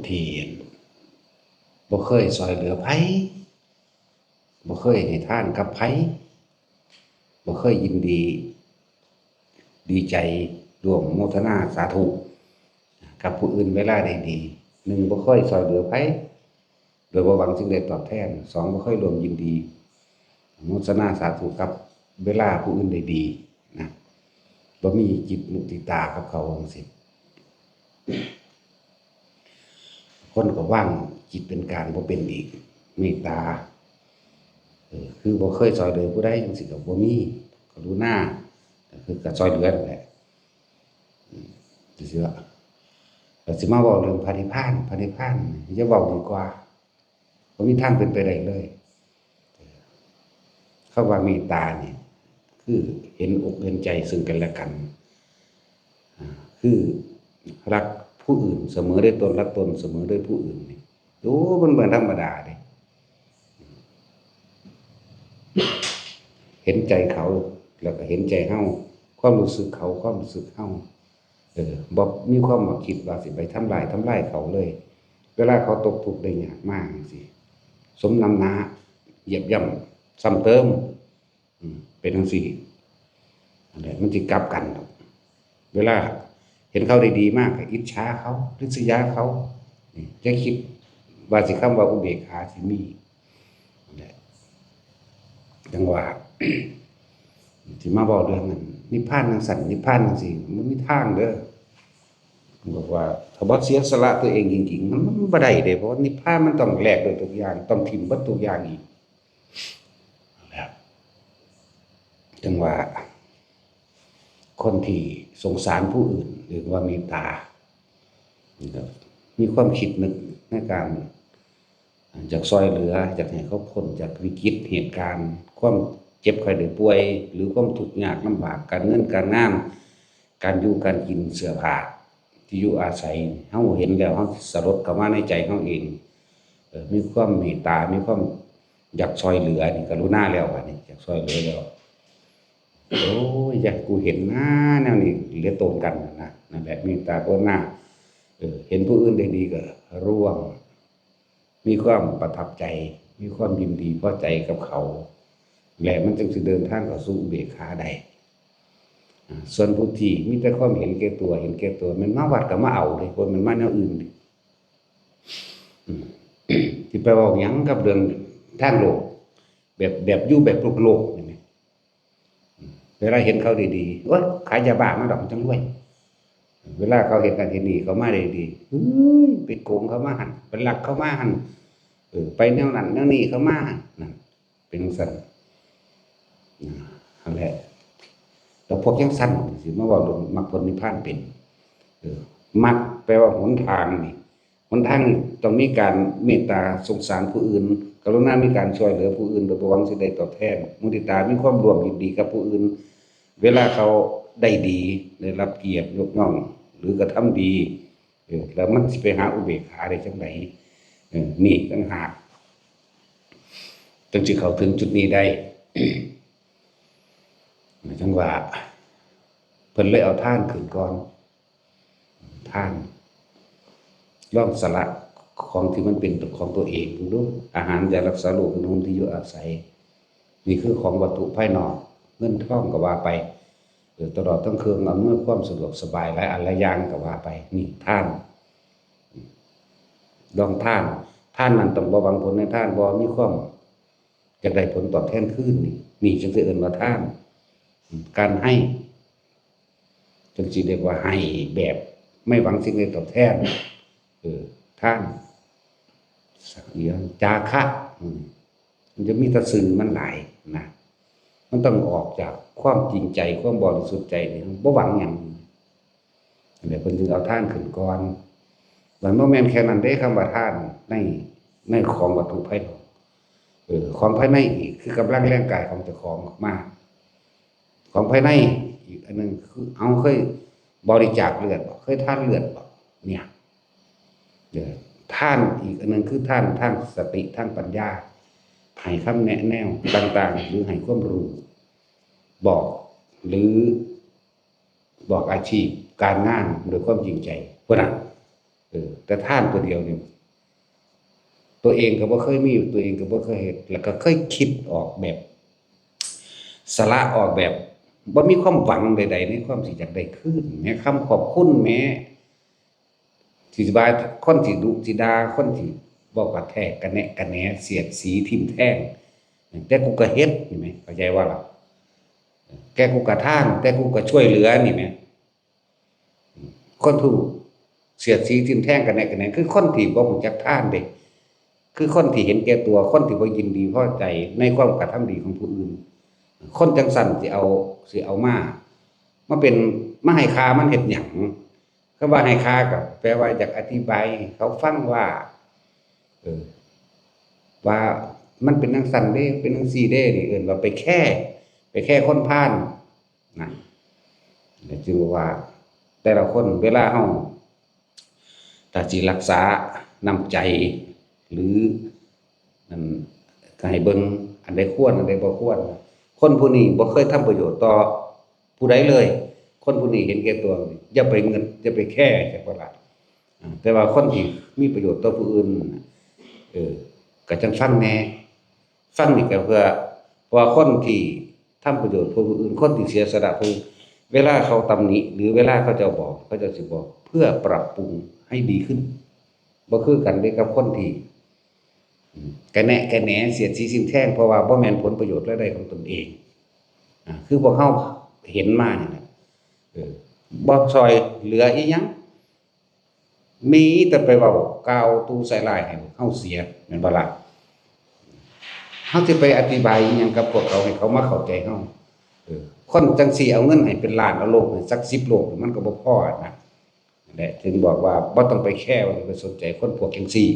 ທີ່ບໍ່ເຄີຍຊ່ອຍເຫຼືອໃຜ, ບໍ່ເຄີຍໃຫ້ທານກັບໃຜ, ບໍ່ເຄີຍຍິນດີ ດີໃຈ ຮ່ວມໂມທະນາສາທຸກັບຜູ້ອື່ນເວລາໄດ້ດີ. ໜຶ່ງ ບໍ່ເຄີຍຊ່ອຍເຫຼືອໃຜໂດຍບໍ່ຫວັງສິ່ງໃດຕອບແທນ. ສອງ ບໍ່ເຄີຍຮ່ວມຍິນດີໂມທະນາສາທຸກັບເວລາຜູ້ອື່ນໄດ້ດີນະ, ບໍ່ມີຈິດມຸທິຕາກັບເຂົາຈັ່ງຊີ້. ຄົນກໍວາງຈິດເປັນກາງບໍ່ເປັນອີກ, ເມດຕາ ເອີ ຄືບໍ່ເຄີຍຊ່ອຍເຫຼືອຜູ້ໃດຈັ່ງຊີ້ກໍບໍ່ມີ, ກະລຸນາ ກໍຄືກະຊ່ອຍເຫຼືອນັ້ນແຫຼະ. ອືມ ຈັ່ງຊີ້ລະ ແລ້ວຊິມາເວົ້າເລື່ອງພະນິບພານ, ພະນິບພານຢ່າເວົ້າດີກວ່າ. ບໍ່ມີທາງເປັນໄປໄດ້ເລີຍ. ຄຳວ່າເມດຕານີ້ ຄືເຫັນອົກເຫັນໃຈເຊິ່ງກັນແລະກັນ, ອາ ຄືຮັກຜູ້ອື່ນສະເໝີດ້ວຍຕົນ, ຮັກຕົນສະເໝີດ້ວຍຜູ້ອື່ນນີ້. ໂອ້ ມັນບໍ່ທຳມະດາເດ້. ເຫັນໃຈເຂົາ ແລ້ວກໍເຫັນໃຈເຮົາ, ຄວາມຮູ້ສຶກເຂົາ ຄວາມຮູ້ສຶກເຮົາ. ເອີ ບໍ່ມີຄວາມຄິດວ່າຊິໄປທຳຮ້າຍ ທຳລາຍເຂົາເລີຍ. ເວລາເຂົາຕົກທຸກໄດ້ຍາກມາຈັ່ງຊີ້ ສົມນ້ຳໜ້າ ຢຽບຢ່ຳຊ້ຳເຕີມ. ອືມ ເປັນຈັ່ງຊີ້ຫັ້ນແຫຼະ, ມັນຊິກັບກັນດອກ. ເວລາເຫັນເຂົາໄດ້ດີມາກໍອິດສາເຂົາ ລິດສະຍາເຂົາ. ນີ້ ຢ່າຄິດວ່າຊິ ຄຳວ່າອຸເບກຂາຊິມີ. ນັ້ນແຫຼະ ຈັ່ງວ່າ ຊິມາເວົ້າເລື່ອງນັ້ນ ນິບພານຈັ່ງຊັ້ນ ນິບພານຈັ່ງຊີ້ ມັນມີທາງເດີ. ບອກວ່າຖ້າບໍ່ເສຍສະຫຼະຕົວເອງຈິງໆ ມັນ ມັນບໍ່ໄດ້ເດ້, ເພາະວ່ານິບພານມັນຕ້ອງແລກດ້ວຍທຸກຢ່າງ, ຕ້ອງຖິ້ມເບິດທຸກຢ່າງອີກ. ແລ້ວ ຈັ່ງວ່າ ຄົນທີ່ສົງສານຜູ້ອື່ນ ຫຼືວ່າເມດຕາ ມີຄວາມຄິດນຶກໃນການ ຢາກຊ່ອຍເຫຼືອ, ຢາກໃຫ້ເຂົາພົ້ນຈາກວິກິດເຫດການ ຄວາມເຈັບໄຂ້ໄດ້ປ່ວຍ ຫຼືຄວາມທຸກຍາກລຳບາກ, ການເງິນການງານ, ການຢູ່ການກິນ, ເສື້ອຜ້າ, ທີ່ຢູ່ອາໄສ, ເຮົາເຫັນແລ້ວ ເຮົາສະຫຼົດເຂົ້າມາໃນໃຈເຮົາເອງ. ເອີ ມີຄວາມເມດຕາ, ມີຄວາມຢາກຊ່ອຍເຫຼືອນີ້, ກະລຸນາແລ້ວ ບາດນີ້ຢາກຊ່ອຍເຫຼືອແລ້ວ. ໂອ້ຍ ຢ່າໃຫ້ກູເຫັນນາ ແນວນີ້ເຫຼືອໂຕນກັນນະ. ນັ້ນແຫຼະ ເມດຕາກະລຸນາ. ເອີ ເຫັນຜູ້ອື່ນໄດ້ດີກໍຮ່ວມ ມີຄວາມປະທັບໃຈ, ມີຄວາມຍິນດີພໍໃຈກັບເຂົາ ແລະ ມັນຈຶ່ງຊິເດີນທາງເຂົ້າສູ່ອຸເບກຂາໄດ້. ອາ ສ່ວນຜູ້ທີ່ມີແຕ່ຄວາມເຫັນແກ່ຕົວ, ເຫັນແກ່ຕົວ ແມ່ນມາວັດກໍມາເອົາເດ້, ບໍ່ແມ່ນມາແນວອື່ນເດ້. ອືມ ຊິໄປເວົ້າຫຍັງກັບເລື່ອງທາງໂລກ ແບບ ແບບຢູ່ແບບໂລກໆນີ້ແໝ່. ເວລາເຫັນເຂົາໄດ້ດີ ໂອ້ຍ ຂາຍຢາບ້າມາດອກ ມັນຈັ່ງລວຍ. ເວລາເຂົາເຮັດນັ້ນເຮັດນີ້ ເຂົາມາໄດ້ດີ ເອີຍ ໄປໂກງເຂົາມາຫັ້ນ ໄປລັກເຂົາມາຫັ້ນ ເອີ ໄປແນວນັ້ນແນວນີ້ເຂົາມາຫັ້ນ. ນັ້ນ ເປັນຈັ່ງຊັ້ນ ນັ້ນແຫຼະ. ແລ້ວພວກຈັ່ງຊັ້ນຊິມາເວົ້າເລື່ອງມັກຜົນນິບພານເປັນ? ເອີ ມັກແປວ່າຫົນທາງນີ້ ຫົນທາງນີ້ຕ້ອງມີການເມດຕາສົງສານຜູ້ອື່ນ, ກະລຸນາມີການຊ່ວຍເຫຼືອຜູ້ອື່ນໂດຍບໍ່ຫວັງສິ່ງໃດຕອບແທນ, ມຸທິຕາ ມີຄວາມຮ່ວມຍິນດີກັບຜູ້ອື່ນ ເວລາເຂົາໄດ້ດີ, ໄດ້ຮັບກຽດຍົກຍ້ອງ ຫຼືກະທຳດີ. ເອີ ແລ້ວມັນຊິໄປຫາອຸເບກຂາໄດ້ຈັ່ງໃດ? ເອີ ນີ້ຕ່າງຫາກ ຈຶ່ງຊິເຂົ້າເຖິງຈຸດນີ້ໄດ້. ຈັ່ງວ່າ ເພິ່ນເລີຍເອົາທານຂຶ້ນກ່ອນ. ທານ ລອງສະຫຼະຂອງທີ່ມັນເປັນຂອງຕົວເອງເບິ່ງດູ, ອາຫານ ຢາຮັກສາໂລກ, ເງິນຫົວທີ່ຢູ່ອາໄສ, ນີ້ຄືຂອງວັດຖຸພາຍນອກ, ເງິນທອງກໍວ່າໄປ, ເອີ ຕະຫຼອດທັງເຄື່ອງອຳນວຍຄວາມສະດວກສະບາຍຫຼາຍອັນຫຼາຍຢ່າງກໍວ່າໄປ, ນີ້ທານ. ລອງທານ, ທານນັ້ນຕ້ອງບໍ່ຫວັງຜົນໃນທານ, ບໍ່ມີຄວາມຢາກໄດ້ຜົນຕອບແທນຄືນ, ນີ້ ນີ້ຈຶ່ງຊິເອີ້ນວ່າທານ. ການໃຫ້ ຈັ່ງຊິເອີ້ນວ່າໃຫ້ແບບໄມ່ຫວັງສິ່ງໃດຕອບແທນ. ເອີ ທານ ສັກເອີຍ ຈາຄະ ອືມ ມັນຈະມີແຕ່ຊື່ມັນຫຼາຍນະ, ມັນຕ້ອງອອກຈາກຄວາມຈິງໃຈ ຄວາມບໍລິສຸດໃຈນີ້ ບໍ່ຫວັງຫຍັງ. ອັນນີ້ເພິ່ນຈຶ່ງເອົາທານຂຶ້ນກ່ອນ. ມັນບໍ່ແມ່ນແຄ່ນັ້ນເດ້ ຄຳວ່າທານໃນ ໃນຂອງວັດຖຸພາຍນອກ, ເອີ ຂອງພາຍໃນອີກ ຄືກຳລັງແຮງກາຍຂອງເຈົ້າຂອງອອກມາ. ຂອງພາຍໃນອີກອັນໜຶ່ງຄື ເຮົາເຄີຍບໍລິຈາກເລືອດບໍ່? ເຄີຍທານເລືອດບໍ່? ເນຍ ເອີ ທານອີກອັນໜຶ່ງຄືທານທາງສະຕິ ທາງປັນຍາ, ໃຫ້ຄຳແນະແນວຕ່າງໆ ຫຼື ໃຫ້ຄວາມຮູ້ ບອກ ຫຼື ບອກອາຊີບການງານດ້ວຍຄວາມຈິງໃຈ. ພຸ້ນນະ ເອີ ແຕ່ທານຕົວດຽວນີ້ ຕົວເອງກໍບໍ່ເຄີຍມີ ຕົວເອງກໍບໍ່ເຄີຍເຮັດ ແລ້ວກໍເຄີຍຄິດອອກແບບ ສະຫຼະອອກແບບບໍ່ມີຄວາມຫວັງໃດໆ ໃນຄວາມທີ່ຢາກໄດ້ຄືນ ໃນຄຳຂອບຄຸນແມ້ ຊິວ່າຄົນທີ່ດຸຊິດ່າ ຄົນທີ່ເວົ້າກະແທກກະແນະກະແໜ ສຽດສີຖິ້ມແທງ ແຕ່ກູກະເຮັດ ເຫັນໄໝ? ເຂົ້າໃຈບໍ່ລະ? ແຕ່ກູກະທານ ແຕ່ກູກະຊ່ວຍເຫຼືອ ນີ້ແໝ? ຄົນຜູ້ສຽດສີຖິ້ມແທງກະແນະກະແໜ ຄືຄົນທີ່ບໍ່ຮູ້ຈັກທານເດ້ ຄືຄົນທີ່ເຫັນແກ່ຕົວ ຄົນທີ່ບໍ່ຍິນດີພໍໃຈໃນຄວາມກະທຳດີຂອງຜູ້ອື່ນ. ຄົນຈັ່ງຊັ້ນຊິເອົາ ຊິເອົາມາ ມາເປັນ ມາໃຫ້ຄ່າມັນເຮັດຫຍັງ? ຄຳວ່າໃຫ້ຄ່າກໍແປວ່າຢາກອະທິບາຍໃຫ້ເຂົາຟັງວ່າ ເອີ ວ່າມັນເປັນຈັ່ງຊັ້ນເດ້ ເປັນຈັ່ງຊີ້ເດ້ ນີ້ເອີ້ນວ່າໄປແຄ ໄປແຄຄົນພານນະ. ແລະ ຈຶ່ງວ່າແຕ່ລະຄົນ ເວລາເຮົາ ຖ້າຊິຮັກສານ້ຳໃຈ ຫຼື ນັ້ນ ກໍໃຫ້ເບິ່ງອັນໃດຄວນ ອັນໃດບໍ່ຄວນ. ຄົນຜູ້ນີ້ບໍ່ເຄີຍທຳປະໂຫຍດຕໍ່ຜູ້ໃດເລີຍ ຄົນຜູ້ນີ້ເຫັນແກ່ຕົວ ຢ່າໄປງຶດ ຢ່າໄປແຄ ຈັກວ່າລະ. ອາ ແຕ່ວ່າຄົນທີ່ມີປະໂຫຍດຕໍ່ຜູ້ອື່ນ ເອີ ກໍຈັ່ງຟັງແດ່ ຟັງນີ້ກໍເພື່ອ ເພາະວ່າຄົນທີ່ທຳປະໂຫຍດເພື່ອຜູ້ອື່ນ ຄົນທີ່ເສຍສະຫຼະເພື່ອ ເວລາເຂົາຕຳໜິ ຫຼື ເວລາເຂົາເຈົ້າບອກ ເຂົາເຈົ້າຊິບອກເພື່ອປັບປຸງໃຫ້ດີຂຶ້ນ. ບໍ່ຄືກັນເດ້ກັບຄົນທີ່ ອາ ກະແນະກະແໜ ສຽດສີຖິ້ມແທງ ເພາະວ່າບໍ່ແມ່ນຜົນປະໂຫຍດລາຍໄດ້ຂອງຕົນເອງ. ອາ ຄືພວກເຮົາເຫັນມານີ້ແຫຼະ ເອີ ບໍ່ຊ່ອຍເຫຼືອອີ່ຫຍັງ ມີແຕ່ໄປເວົ້າກ່າວຕູໃສ່ຮ້າຍໃຫ້ເຮົາເສຍ ແມ່ນບໍ່ລະ? ເຮົາຊິໄປອະທິບາຍອີ່ຫຍັງກັບພວກເຂົາໃຫ້ເຂົາມາເຂົ້າໃຈເຮົາ? ເອີ ຄົນຈັ່ງຊີ້ເອົາເງິນໃຫ້ເປັນລ້ານ ເອົາໂລກໃຫ້ຈັກສິບໂລກ ມັນກໍບໍ່ພໍນະ. ແຫຼະ ເຖິງບອກວ່າບໍ່ຕ້ອງໄປແຄ ບໍ່ຕ້ອງໄປສົນໃຈຄົນພວກຈັ່ງຊີ້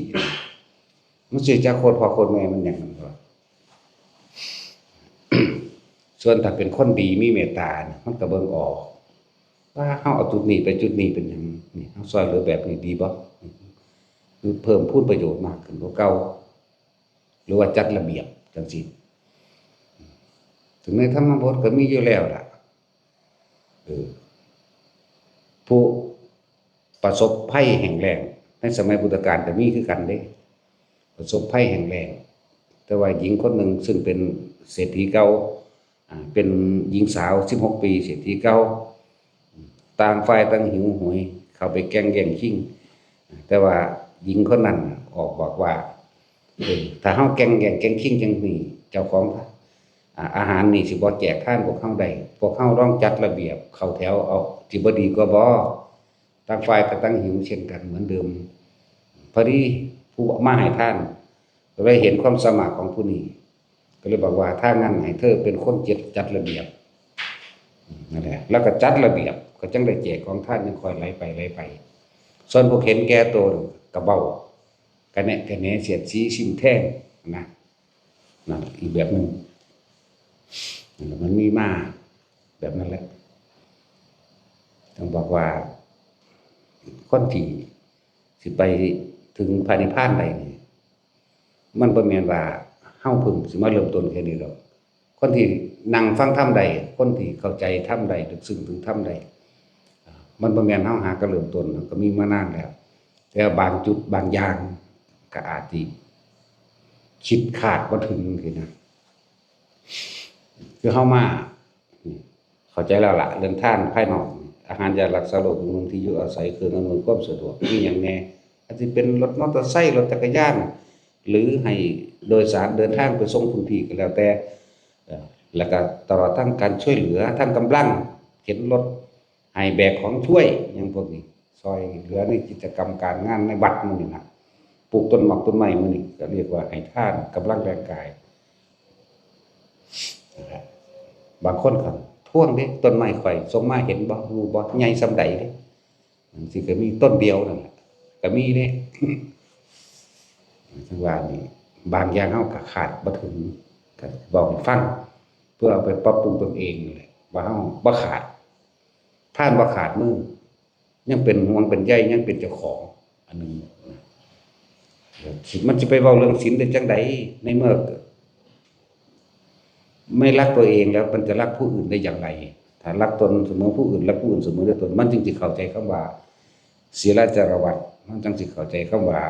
ມັນຊິຈັກໂຄດພໍ່ໂຄດແມ່ມັນຫຍັງນັ້ນບໍ່? ສ່ວນຖ້າເປັນຄົນດີມີເມດຕານະ ມັນກໍເບິ່ງອອກວ່າເຮົາເອົາຈຸດນີ້ໄປຈຸດນີ້ເປັນຫຍັງ? ນີ້ ເຮົາຊ່ວຍເຫຼືອແບບນີ້ດີບໍ່? ຫຼືເພີ່ມພູນປະໂຫຍດມາກຂຶ້ນກວ່າເກົ່າ? ຫຼືວ່າຈັດລະບຽບຈັ່ງຊີ້? ເຖິງໃນທຳມະບົດກໍມີຢູ່ແລ້ວລະ ເອີ ຜູ້ປະສົບໄພແຫ້ງແລ້ງ ໃນສະໄໝພຸດທະການກໍມີຄືກັນເດ້ ປະສົບໄພແຫ້ງແລ້ງ. ແຕ່ວ່າຍິງຄົນໜຶ່ງ ຊຶ່ງເປັນເສດຖີເກົ່າ ອາ ເປັນຍິງສາວສິບຫົກປີ ເສດຖີເກົ່າ ຕ່າງຝ່າຍຕ່າງຫິວໂຫຍເຂົ້າໄປແກ່ງແຍ່ງຊິງ. ແຕ່ວ່າຍິງຄົນນັ້ນອອກບອກວ່າ ເອີ ຖ້າເຮົາແກ່ງແຍ່ງແກ່ງຊິງຈັ່ງນີ້ ເຈົ້າຂອງ ອາ ອາຫານນີ້ຊິບໍ່ແຈກທານພວກເຮົາໄດ້. ພວກເຮົາລອງຈັດລະບຽບເຂົ້າແຖວເອົາ ຊິບໍ່ດີກວ່າບໍ່? ຕ່າງຝ່າຍກໍຕ່າງຫິວເຊັ່ນກັນເໝືອນເດີມ. ພໍດີຜູ້ມາໃຫ້ທານກໍເລີຍເຫັນຄວາມສາມາດຂອງຜູ້ນີ້ ກໍເລີຍບອກວ່າ ຖ້ານັ້ນໃຫ້ເທີເປັນຄົນຈັດ ຈັດລະບຽບ ນັ້ນແຫຼະ ແລ້ວກໍຈັດລະບຽບ ກໍຈັ່ງໄດ້ແຈກຂອງທານ ຈັ່ງຄ່ອຍໄຫຼໄປ ໄຫຼໄປ. ສ່ວນພວກເຫັນແກ່ໂຕກໍເວົ້າ ກະແນະກະແໜ ສຽດສີຖິ້ມແທງນະ ນັ້ນອີກແບບໜຶ່ງ ມັນມີມາແບບນັ້ນແຫຼະ. ຕ້ອງບອກວ່າ ຄົນທີ່ຊິໄປເຖິງພະນິບພານໄດ້ນີ້ ມັນບໍ່ແມ່ນວ່າເຮົາເພິ່ງຊິມາເລີ່ມຕົ້ນແຄ່ນີ້ດອກ. ຄົນທີ່ນັ່ງຟັງທຳໄດ້ ຄົນທີ່ເຂົ້າໃຈທຳໄດ້ ເລິກເຊິ່ງເຖິງທຳໄດ້ ມັນບໍ່ແມ່ນເຮົາຫາກໍເລີ່ມຕົ້ນ ເຮົາກໍມີມານານແລ້ວ. ແຕ່ວ່າບາງຈຸດບາງຢ່າງກໍອາດຊິຄິດຄາດບໍ່ເຖິງຊີ້ນະ. ຄືເຮົາມາ ເຂົ້າໃຈແລ້ວລະ ເລື່ອງທານພາຍນອກ ອາຫານ ຢາລັກສາໂລກ ບຳລຸງທີ່ຢູ່ອາໄສ ເຄື່ອງອຳນວຍຄວາມສະດວກ ມີຫຍັງແດ່? ອາດຊິເປັນລົດມໍເຕີໄຊ ລົດຈັກກະຍານ ຫຼືໃຫ້ໂດຍສານເດີນທາງໄປສົ່ງພື້ນທີ່ກໍແລ້ວແຕ່ ເອີ ແລ້ວກໍຕະຫຼອດທັງການຊ່ວຍເຫຼືອທາງກຳລັງ ເຂັນລົດ ໃຫ້ແບກຂອງຊ່ວຍຫຍັງພວກນີ້ ຊ່ອຍເຫຼືອໃນກິດຈະກຳການງານໃນວັດໝູ່ນີ້ນະ ປູກຕົ້ນໝາກຕົ້ນໄມ້ໝູ່ນີ້ ກໍຮຽກວ່າໃຫ້ທານກຳລັງແຮງກາຍ. ບາງຄົນກໍທວງເດ້ ຕົ້ນໄມ້ຂ້ອຍສົ່ງມາເຫັນບໍ່ ຮູ້ບໍ່ ໃຫຍ່ສ່ຳໃດເດ້? ຈັ່ງຊີ້ກໍມີຕົ້ນດຽວນັ້ນແຫຼະ ກໍມີເດ້. ຈັ່ງວ່ານີ້ ບາງຢ່າງເຮົາກໍຄາດບໍ່ເຖິງ ກໍເວົ້າໃຫ້ຟັງ ເພື່ອເອົາໄປປັບປຸງຕົນເອງນັ້ນແຫຼະ ວ່າເຮົາບໍ່ຂາດ ທ່ານບໍ່ຂາດມື ຍັງເປັນຫ່ວງເປັນໃຍ ຍັງເປັນເຈົ້າຂອງອັນໜຶ່ງ. ມັນຊິໄປເວົ້າເລື່ອງສິນໄດ້ຈັ່ງໃດ ໃນເມື່ອໄມ່ລັກຕົວເອງແລ້ວ ມັນຈະລັກຜູ້ອື່ນໄດ້ຢ່າງໃດ? ຖ້າລັກຕົນສະເໝີຜູ້ອື່ນ ລັກຜູ້ອື່ນສະເໝີຕົວຕົນ ມັນຈຶ່ງຊິເຂົ້າໃຈຄຳວ່າ ສີລະຈາລະວັດ ເຮົາຈັ່ງຊິເຂົ້າໃຈຄຳວ່າ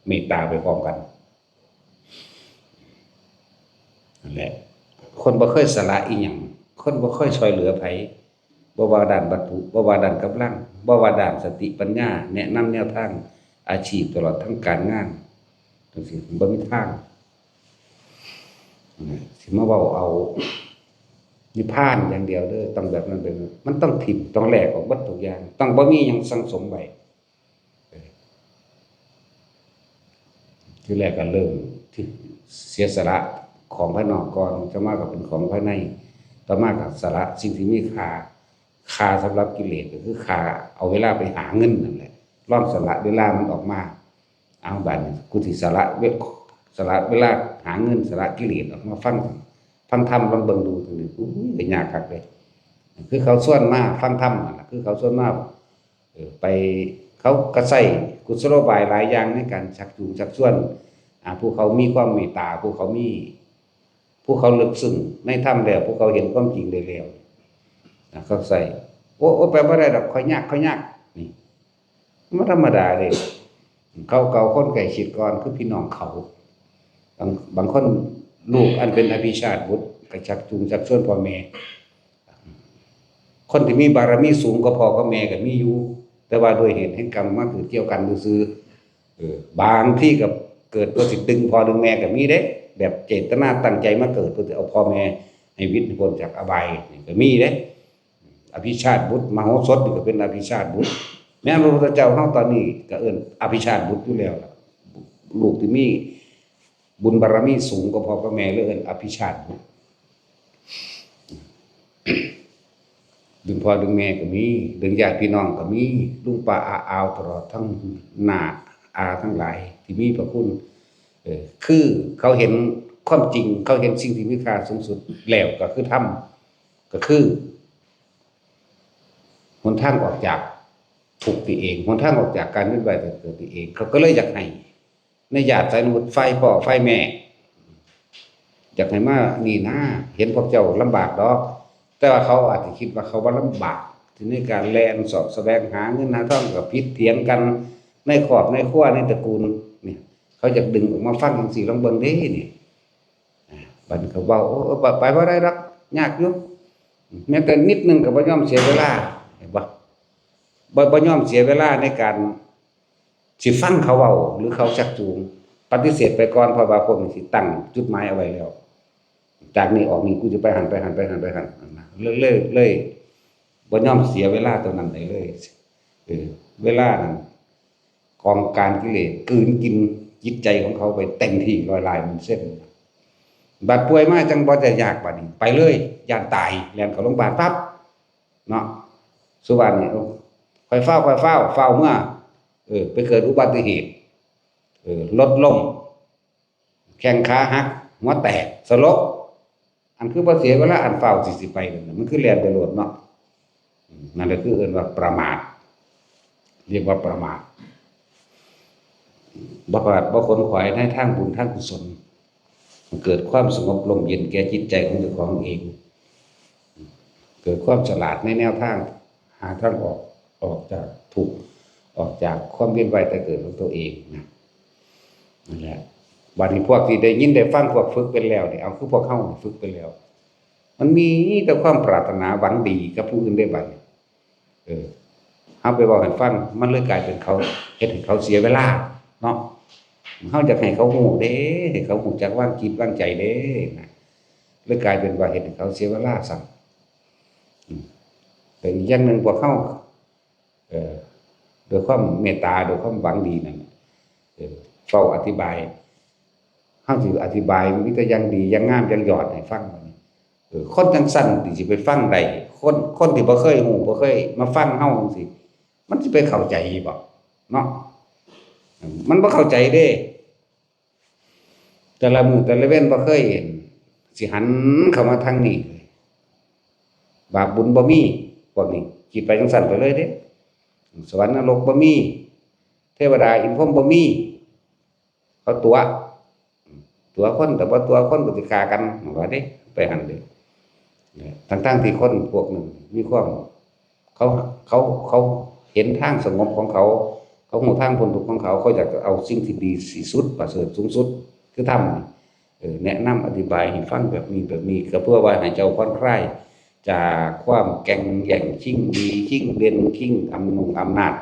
ເມດຕາໄປພ້ອມກັນ. ນັ້ນແຫຼະ ຄົນບໍ່ເຄີຍສະຫຼະອີ່ຫຍັງ, ຄົນບໍ່ເຄີຍຊ່ອຍເຫຼືອໃຜ, ບໍ່ວ່າດ້ານວັດຖຸ, ບໍ່ວ່າດ້ານກຳລັງ, ບໍ່ວ່າດ້ານສະຕິປັນຍາ, ແນະນຳແນວທາງອາຊີບ, ຕະຫຼອດທັງການງານ ຈັ່ງຊີ້ ມັນບໍ່ມີທາງ ຊິມາເວົ້າເອົານິບພານຢ່າງດຽວເດີ, ຕ້ອງແບບນັ້ນເດີ. ມັນຕ້ອງຖິ້ມ, ຕ້ອງແລກອອກເບິດທຸກຢ່າງ, ຕ້ອງບໍ່ມີຫຍັງສັງສົມໄວ້. ເອີ ທີແລກກໍເລີ່ມທີ່ເສຍສະຫຼະຂອງພາຍນອກກ່ອນ, ຕໍ່ມາກໍເປັນຂອງພາຍໃນ, ຕໍ່ມາກໍສະຫຼະສິ່ງທີ່ມີຄ່າ, ຄ່າສຳລັບກິເລດກໍຄືຄ່າເອົາເວລາໄປຫາເງິນນັ້ນແຫຼະ, ລອງສະຫຼະເວລາມັນອອກມາ. ເອົາ ບາດນີ້ກູຊິສະຫຼະເວ ສະຫຼະເວລາຫາເງິນ, ສະຫຼະກິເລດອອກມາຟັງ, ຟັງທຳລອງເບິ່ງດູ. ໂອ້ຍ ກໍຍາກຄັກເດ້. ຄືເຂົາຊວນມາຟັງທຳນັ້ນລະ, ຄືເຂົາຊວນມາ ເອີ ໄປ ເຂົາກໍໃຊ້ກຸສະໂລບາຍຫຼາຍຢ່າງໃນການຊັກຈູງຊັກຊວນ ອາ ຜູ້ເຂົາມີຄວາມເມດຕາ, ຜູ້ເຂົາມີ ຜູ້ເຂົາເລິກເຊິ່ງໃນທຳແລ້ວ, ຜູ້ເຂົາເຫັນຄວາມຈິງໄດ້ແລ້ວ ອາ ເຂົາໃຊ້ ໂອ້ ໂອ້ ໄປບໍ່ໄດ້ດອກ, ຂ້ອຍຍາກ, ຂ້ອຍຍາກ. ນີ້ ມັນບໍ່ທຳມະດາເດ້. ເຂົາກໍເອົາຄົນໃກ້ຊິດກ່ອນ ຄືພີ່ນ້ອງເຂົາ. ບາງ ບາງຄົນລູກອັນເປັນອະພິຊາດບຸດ ກໍຊັກຈູງຊັກຊວນພໍ່ແມ່. ຄົນທີ່ມີບາລະມີສູງກວ່າພໍ່ກວ່າແມ່ກໍມີຢູ່, ແຕ່ວ່າດ້ວຍເຫດແຫ່ງກຳມາເກີດກ່ຽວກັນຊື່ໆ. ເອີ ບາງທີກໍເກີດເພື່ອຊິດຶງພໍ່ດຶງແມ່ກໍມີເດ້, ແບບເຈດຕະນາຕັ້ງໃຈມາເກີດເພື່ອຊິເອົາພໍ່ແມ່ໃຫ້ຫວິດໃຫ້ພົ້ນຈາກອະບາຍນີ້ກໍມີເດ້. ອະພິຊາດບຸດ ມະໂຫສົດນີ້ກໍເປັນອະພິຊາດບຸດ. ແມ່ນພະພຸດທະເຈົ້າເຮົາຕອນນີ້ກໍເອີ້ນອະພິຊາດບຸດຢູ່ແລ້ວ. ລູກທີ່ມີບຸນບາລະມີສູງກວ່າພໍ່ກວ່າແມ່ ເລີຍເອີ້ນອະພິຊາດບຸດ. ດຶງພໍ່ດຶງແມ່ກໍມີ, ດຶງຍາດພີ່ນ້ອງກໍມີ, ລຸງປ້າອາອາວ ຕະຫຼອດທັງນ້າອາທັງຫຼາຍທີ່ມີພະຄຸນ. ເອີ ຄືເຂົາເຫັນຄວາມຈິງ, ເຂົາເຫັນສິ່ງທີ່ມີຄ່າສູງສຸດແລ້ວ ກໍຄືທຳ, ກໍຄືຫົນທາງອອກຈາກທຸກຕົວເອງ, ຫົນທາງອອກຈາກການວຽນວ່າຍຕາຍເກີດຕົວເອງ. ເຂົາກໍເລີຍຢາກໃຫ້ ໃນຍາດສາຍເລືອດ ຝ່າຍພໍ່ຝ່າຍແມ່ ຢາກໃຫ້ມານີ້ນາ, ເຫັນພວກເຈົ້າລຳບາກດອກ. ແຕ່ວ່າເຂົາອາດຈະຄິດວ່າເຂົາບໍ່ລຳບາກ ທີ່ໃນການແລ່ນເສາະສະແຫວງຫາເງິນຫາທອງ ກໍຜິດຖຽງກັນໃນຄອບໃນຄົວໃນຕະກູນນີ້. ເຂົາຢາກດຶງອອກມາຟັງຈັ່ງຊີ້ ລອງເບິ່ງເດ້ນີ້. ອາ ບັດນີ້ເຂົາເວົ້າ ໂອ້ ໄປ ໄປບໍ່ໄດ້ດອກ, ຍາກຢູ່. ແມ້ແຕ່ນິດໜຶ່ງກໍບໍ່ຍອມເສຍເວລາ, ເຫັນບໍ່? ບໍ່ ບໍ່ຍອມເສຍເວລາໃນການ ຊິຟັງເຂົາເວົ້າ ຫຼື ເຂົາຊັກຈູງ, ປະຕິເສດໄປກ່ອນ, ເພາະວ່າພວກນີ້ຊິຕັ້ງຈຸດໝາຍເອົາໄວ້ແລ້ວ, ຈາກນີ້ອອກນີ້ ກູຈະໄປຫັ້ນ ໄປຫັ້ນ ໄປຫັ້ນ ໄປຫັ້ນ. ເລີຍ ເລີຍ ເລີຍບໍ່ຍອມເສຍເວລາຕົວນັ້ນໄດ້ເລີຍ. ເອີ ເວລານັ້ນ ກອງການກິເລດກືນກິນຈິດໃຈຂອງເຂົາໄປເຕັມທີ່ ຮ້ອຍລ້ານເປີເຊັນ. ບາດປ່ວຍມາຈັ່ງບໍ່ໄດ້ຍາກ, ບາດນີ້ໄປເລີຍ, ຢ້ານຕາຍ ແລ່ນເຂົ້າໂລງບານປັບເນາະ. ສຸບາດນີ້ ໂອ້ ຂ້ອຍຟ້າວ ຂ້ອຍຟ້າວ ຟ້າວເມືອ ເອີ ໄປເກີດອຸບັດຕິເຫດ, ເອີ ລົດລົ້ມ ແຂ້ງຂາຫັກ ຫົວແຕກ ສະຫຼົບ. ອັນຄືບໍ່ເສຍເວລາ ອັນຟ້າວຊິ ຊິໄປນັ້ນນະ, ມັນຄືແລ່ນໄປໂລດເນາະ. ອືມ ນັ້ນລະຄືເອີ້ນວ່າປະໝາດ, ຮຽກວ່າປະໝາດ. ບໍ່ປະໝາດ ບໍ່ຂົນຂວາຍໃນທາງບຸນທາງກຸສົນ, ເກີດຄວາມສະຫງົບລົມເຢັນແກ່ຈິດໃຈຂອງເຈົ້າຂອງເອງ, ເກີດຄວາມສະຫຼາດໃນແນວທາງຫາທາງອອກ ອອກຈາກທຸກ ອອກຈາກຄວາມວຽນວ່າຍຕາຍເກີດຂອງຕົວເອງນະ. ນັ້ນແຫຼະ ບາດນີ້ພວກທີ່ໄດ້ຍິນໄດ້ຟັງ ພວກຝຶກເປັນແລ້ວນີ້ ເອົາ ຄືພວກເຮົາຝຶກເປັນແລ້ວ ມັນມີແຕ່ຄວາມປາດຖະໜາຫວັງດີກັບຜູ້ອື່ນເດ້ ບາດນີ້. ເອີ ເຮົາໄປເວົ້າໃຫ້ຟັງ ມັນເລີຍກາຍເປັນເຂົາ ເຮັດໃຫ້ເຂົາເສຍເວລາເນາະ. ເຮົາຢາກໃຫ້ເຂົາຮູ້ເດ້ ໃຫ້ເຂົາຮູ້ຈັກວາງຈິດວາງໃຈເດ້ນະ, ເລີຍກາຍເປັນວ່າເຮັດໃຫ້ເຂົາເສຍເວລາຊ້ຳ. ອືມ ແຕ່ອີກຢ່າງໜຶ່ງ ພວກເຮົາ ເອີ ດ້ວຍຄວາມເມດຕາ ດ້ວຍຄວາມຫວັງດີນັ້ນ ເອີ ເວົ້າອະທິບາຍ ເຮົາຊິອະທິບາຍມີແຕ່ຢ່າງດີ ຢ່າງງາມ ຢ່າງຍອດໃຫ້ຟັງ. ເອີ ຄົນຈັ່ງຊັ້ນທີ່ຊິໄປຟັງໄດ້ ຄົນ ຄົນທີ່ບໍ່ເຄີຍຮູ້ ບໍ່ເຄີຍມາຟັງເຮົາຈັ່ງຊີ້ ມັນຊິໄປເຂົ້າໃຈບໍ່ເນາະ? ມັນບໍ່ເຂົ້າໃຈເດ້. ແຕ່ລະມື້ແຕ່ລະເວັນບໍ່ເຄີຍເຫັນ ຊິຫັນເຂົ້າມາທາງນີ້ ບາບບຸນບໍ່ມີ ພວກນີ້ຄິດໄປຈັ່ງຊັ້ນໄປເລີຍເດ້. ສະຫວັນນະລົກບໍ່ມີ ເທວະດາອິນພົມບໍ່ມີ ເຂົາຕົວະ ຕົວະຄົນ ແຕ່ບໍ່ຕົວະຄົນກໍຊິຂ້າກັນ ວ່າເດ້ ໄປຫັ້ນເດ້. ທັງໆທີ່ຄົນພວກໜຶ່ງມີຄວາມ ເຂົາ ເຂົາ ເຂົາເຫັນທາງສະຫງົບຂອງເຂົາ, ເຂົາຮູ້ທາງພົ້ນທຸກຂອງເຂົາ, ເຂົາຢາກຈະເອົາສິ່ງທີ່ດີທີ່ສຸດ ປະເສີດສູງສຸດ ຄືທຳນີ້. ເອີ ແນະນຳອະທິບາຍໃຫ້ຟັງແບບນີ້ ແບບນີ້ ກໍເພື່ອວ່າໃຫ້ເຈົ້າຜ່ອນຄລາຍຈາກຄວາມແກ່ງແຍ່ງ ຊິງດີ ຊິງເດັ່ນ ຊິງອຳນົງອຳນາດ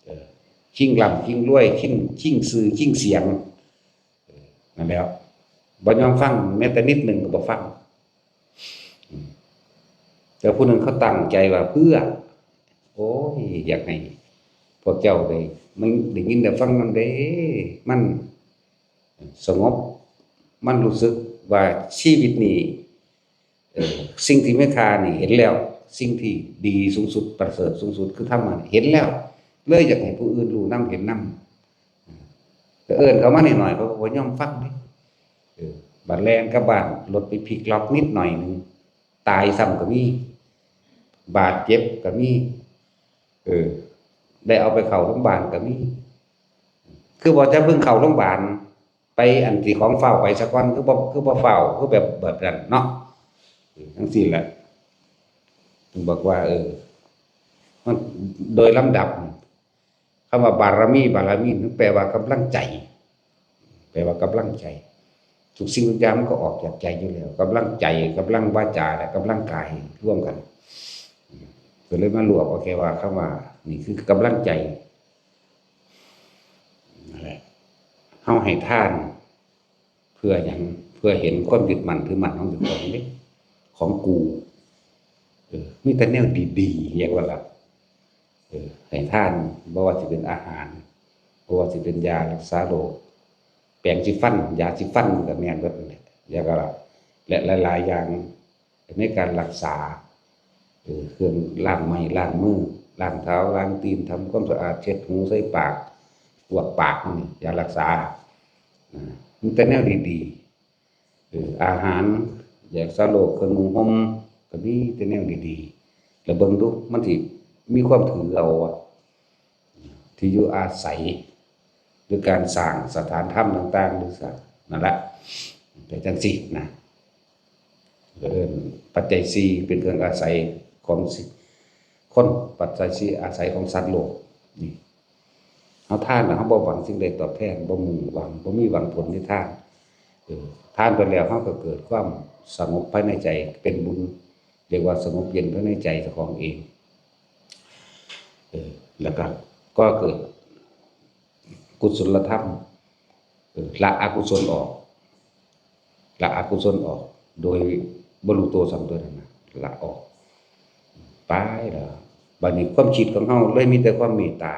ເອີ ຊິງລ່ຳ ຊິງລວຍ ຊິງ ຊິງຊື່ ຊິງສຽງ ເອີ ນັ້ນແຫຼະ. ບໍ່ຍອມຟັງ ແມ້ແຕ່ນິດໜຶ່ງກໍບໍ່ຟັງ. ອືມ ແຕ່ຜູ້ໜຶ່ງເຂົາຕັ້ງໃຈວ່າເພື່ອ ໂອ້ຍ ຢາກໃຫ້ພວກເຈົ້າໄດ້ ມັນໄດ້ຍິນໄດ້ຟັງນຳເດ້ ມັນສະຫງົບ ມັນຮູ້ສຶກວ່າຊີວິດນີ້ ເອີ ສິ່ງທີ່ມີຄ່ານີ້ເຫັນແລ້ວ, ສິ່ງທີ່ດີສູງສຸດ ປະເສີດສູງສຸດຄືທຳມະນີ້ເຫັນແລ້ວ, ເລີຍຢາກໃຫ້ຜູ້ອື່ນຮູ້ນຳເຫັນນຳ. ແຕ່ເອີ້ນເຂົາມາໜ້ອຍໆ ເຂົາກໍບໍ່ຍອມຟັງເດ້. ເອີ ບາດແລ່ນກັບບ້ານ ລົດໄປພິກລັອກນິດໜ້ອຍໜຶ່ງ ຕາຍຊ້ຳກໍມີ, ບາດເຈັບກໍມີ, ເອີ ໄດ້ເອົາໄປເຂົ້າໂຮງບານກໍມີ. ຄືບໍ່ຈະເພິ່ງເຂົ້າໂຮງບານ ໄປອັນທີ່ຂອງຟ້າວໄປສາກ່ອນ ຄືບໍ່ ຄືບໍ່ຟ້າວ ຄືແບບ ແບບນັ້ນເນາະ. ຈັ່ງຊີ້ແຫຼະ ເພິ່ນບອກວ່າ ເອີ ມັນໂດຍລຳດັບ ຄຳວ່າບາລະມີ ບາລະມີ ມັນແປວ່າກຳລັງໃຈ ແປວ່າກຳລັງໃຈ. ທຸກສິ່ງທຸກຢ່າງມັນກໍອອກຈາກໃຈຢູ່ແລ້ວ, ກຳລັງໃຈ ກຳລັງວາຈາ ແລະ ກຳລັງກາຍລວມກັນ. ກໍເລີຍມາລວບເອົາແຄ່ວ່າ ຄຳວ່ານີ້ຄືກຳລັງໃຈ. ນັ້ນແຫຼະ ເຮົາໃຫ້ທານເພື່ອຫຍັງ? ເພື່ອເຫັນຄວາມຍຶດໝັ້ນຖືໝັ້ນຂອງເຈົ້າຂອງເດ້ ຂອງກູ. ເອີ ມີແຕ່ແນວດີໆ ຢາກວ່າລະ ເອີ ໃຫ້ທານ ບໍ່ວ່າຊິເປັນອາຫານ ບໍ່ວ່າຊິເປັນຢາລັກສາໂລກ ແປງສີຟັນ ຢາສີຟັນກໍແມ່ນເບິດນັ້ນແຫຼະ ຢາກວ່າລະ ແລະ ຫຼາຍໆຢ່າງ ໃນການລັກສາ ເອີ ເຄື່ອງລ້າງໄມ້ລ້າງມື ລ້າງເທົ້າລ້າງຕີນ ທຳຄວາມສະອາດ ເຊັດຫູໃສ່ປາກ ກວດປາກ ນີ້ ຢາລັກສາ ອາ ມີແຕ່ແນວດີໆ ເອີ ອາຫານ ຢາລັກສາໂລກ ເຄື່ອງນຸ່ງຫົ່ມ ກໍມີແຕ່ແນວດີໆ ແລ້ວເບິ່ງດູ ມັນຊິມີຄວາມຖືເອົາ ທີ່ຢູ່ອາໄສ ຫຼື ການສ້າງສະຖານທຳຕ່າງໆ ຫຼື ສ້າງ ນັ້ນລະ ເປັນຈັ່ງຊີ້ນະ. ເອີ້ນປັດໄຈສີ່ເປັນເຄື່ອງອາໄສຂອງຊິ ຄົນ ປັດໄຈສີ່ອາໄສຂອງສັດໂລກນີ້. ເຮົາທານແລ້ວ ເຮົາບໍ່ຫວັງສິ່ງໃດຕອບແທນ ບໍ່ມຸ່ງຫວັງ ບໍ່ມີຫວັງຜົນໃນທານ. ເອີ ທານໄປແລ້ວ ເຮົາກໍເກີດຄວາມສະຫງົບພາຍໃນໃຈ ເປັນບຸນ ຮຽກວ່າສະຫງົບເຢັນພາຍໃນໃຈເຈົ້າຂອງເອງ. ເອີ ແລ້ວກໍກໍ່ເກີດ ກຸສົນລະທຳ ເອີ ລະອະກຸສົນອອກ ລະອະກຸສົນອອກ ໂດຍບໍ່ຮູ້ໂຕຊ້ຳ ຕົວນັ້ນນະ ລະອອກໄປແລ້ວ. ບາດນີ້ຄວາມຄິດຂອງເຮົາເລີຍມີແຕ່ຄວາມເມດຕາ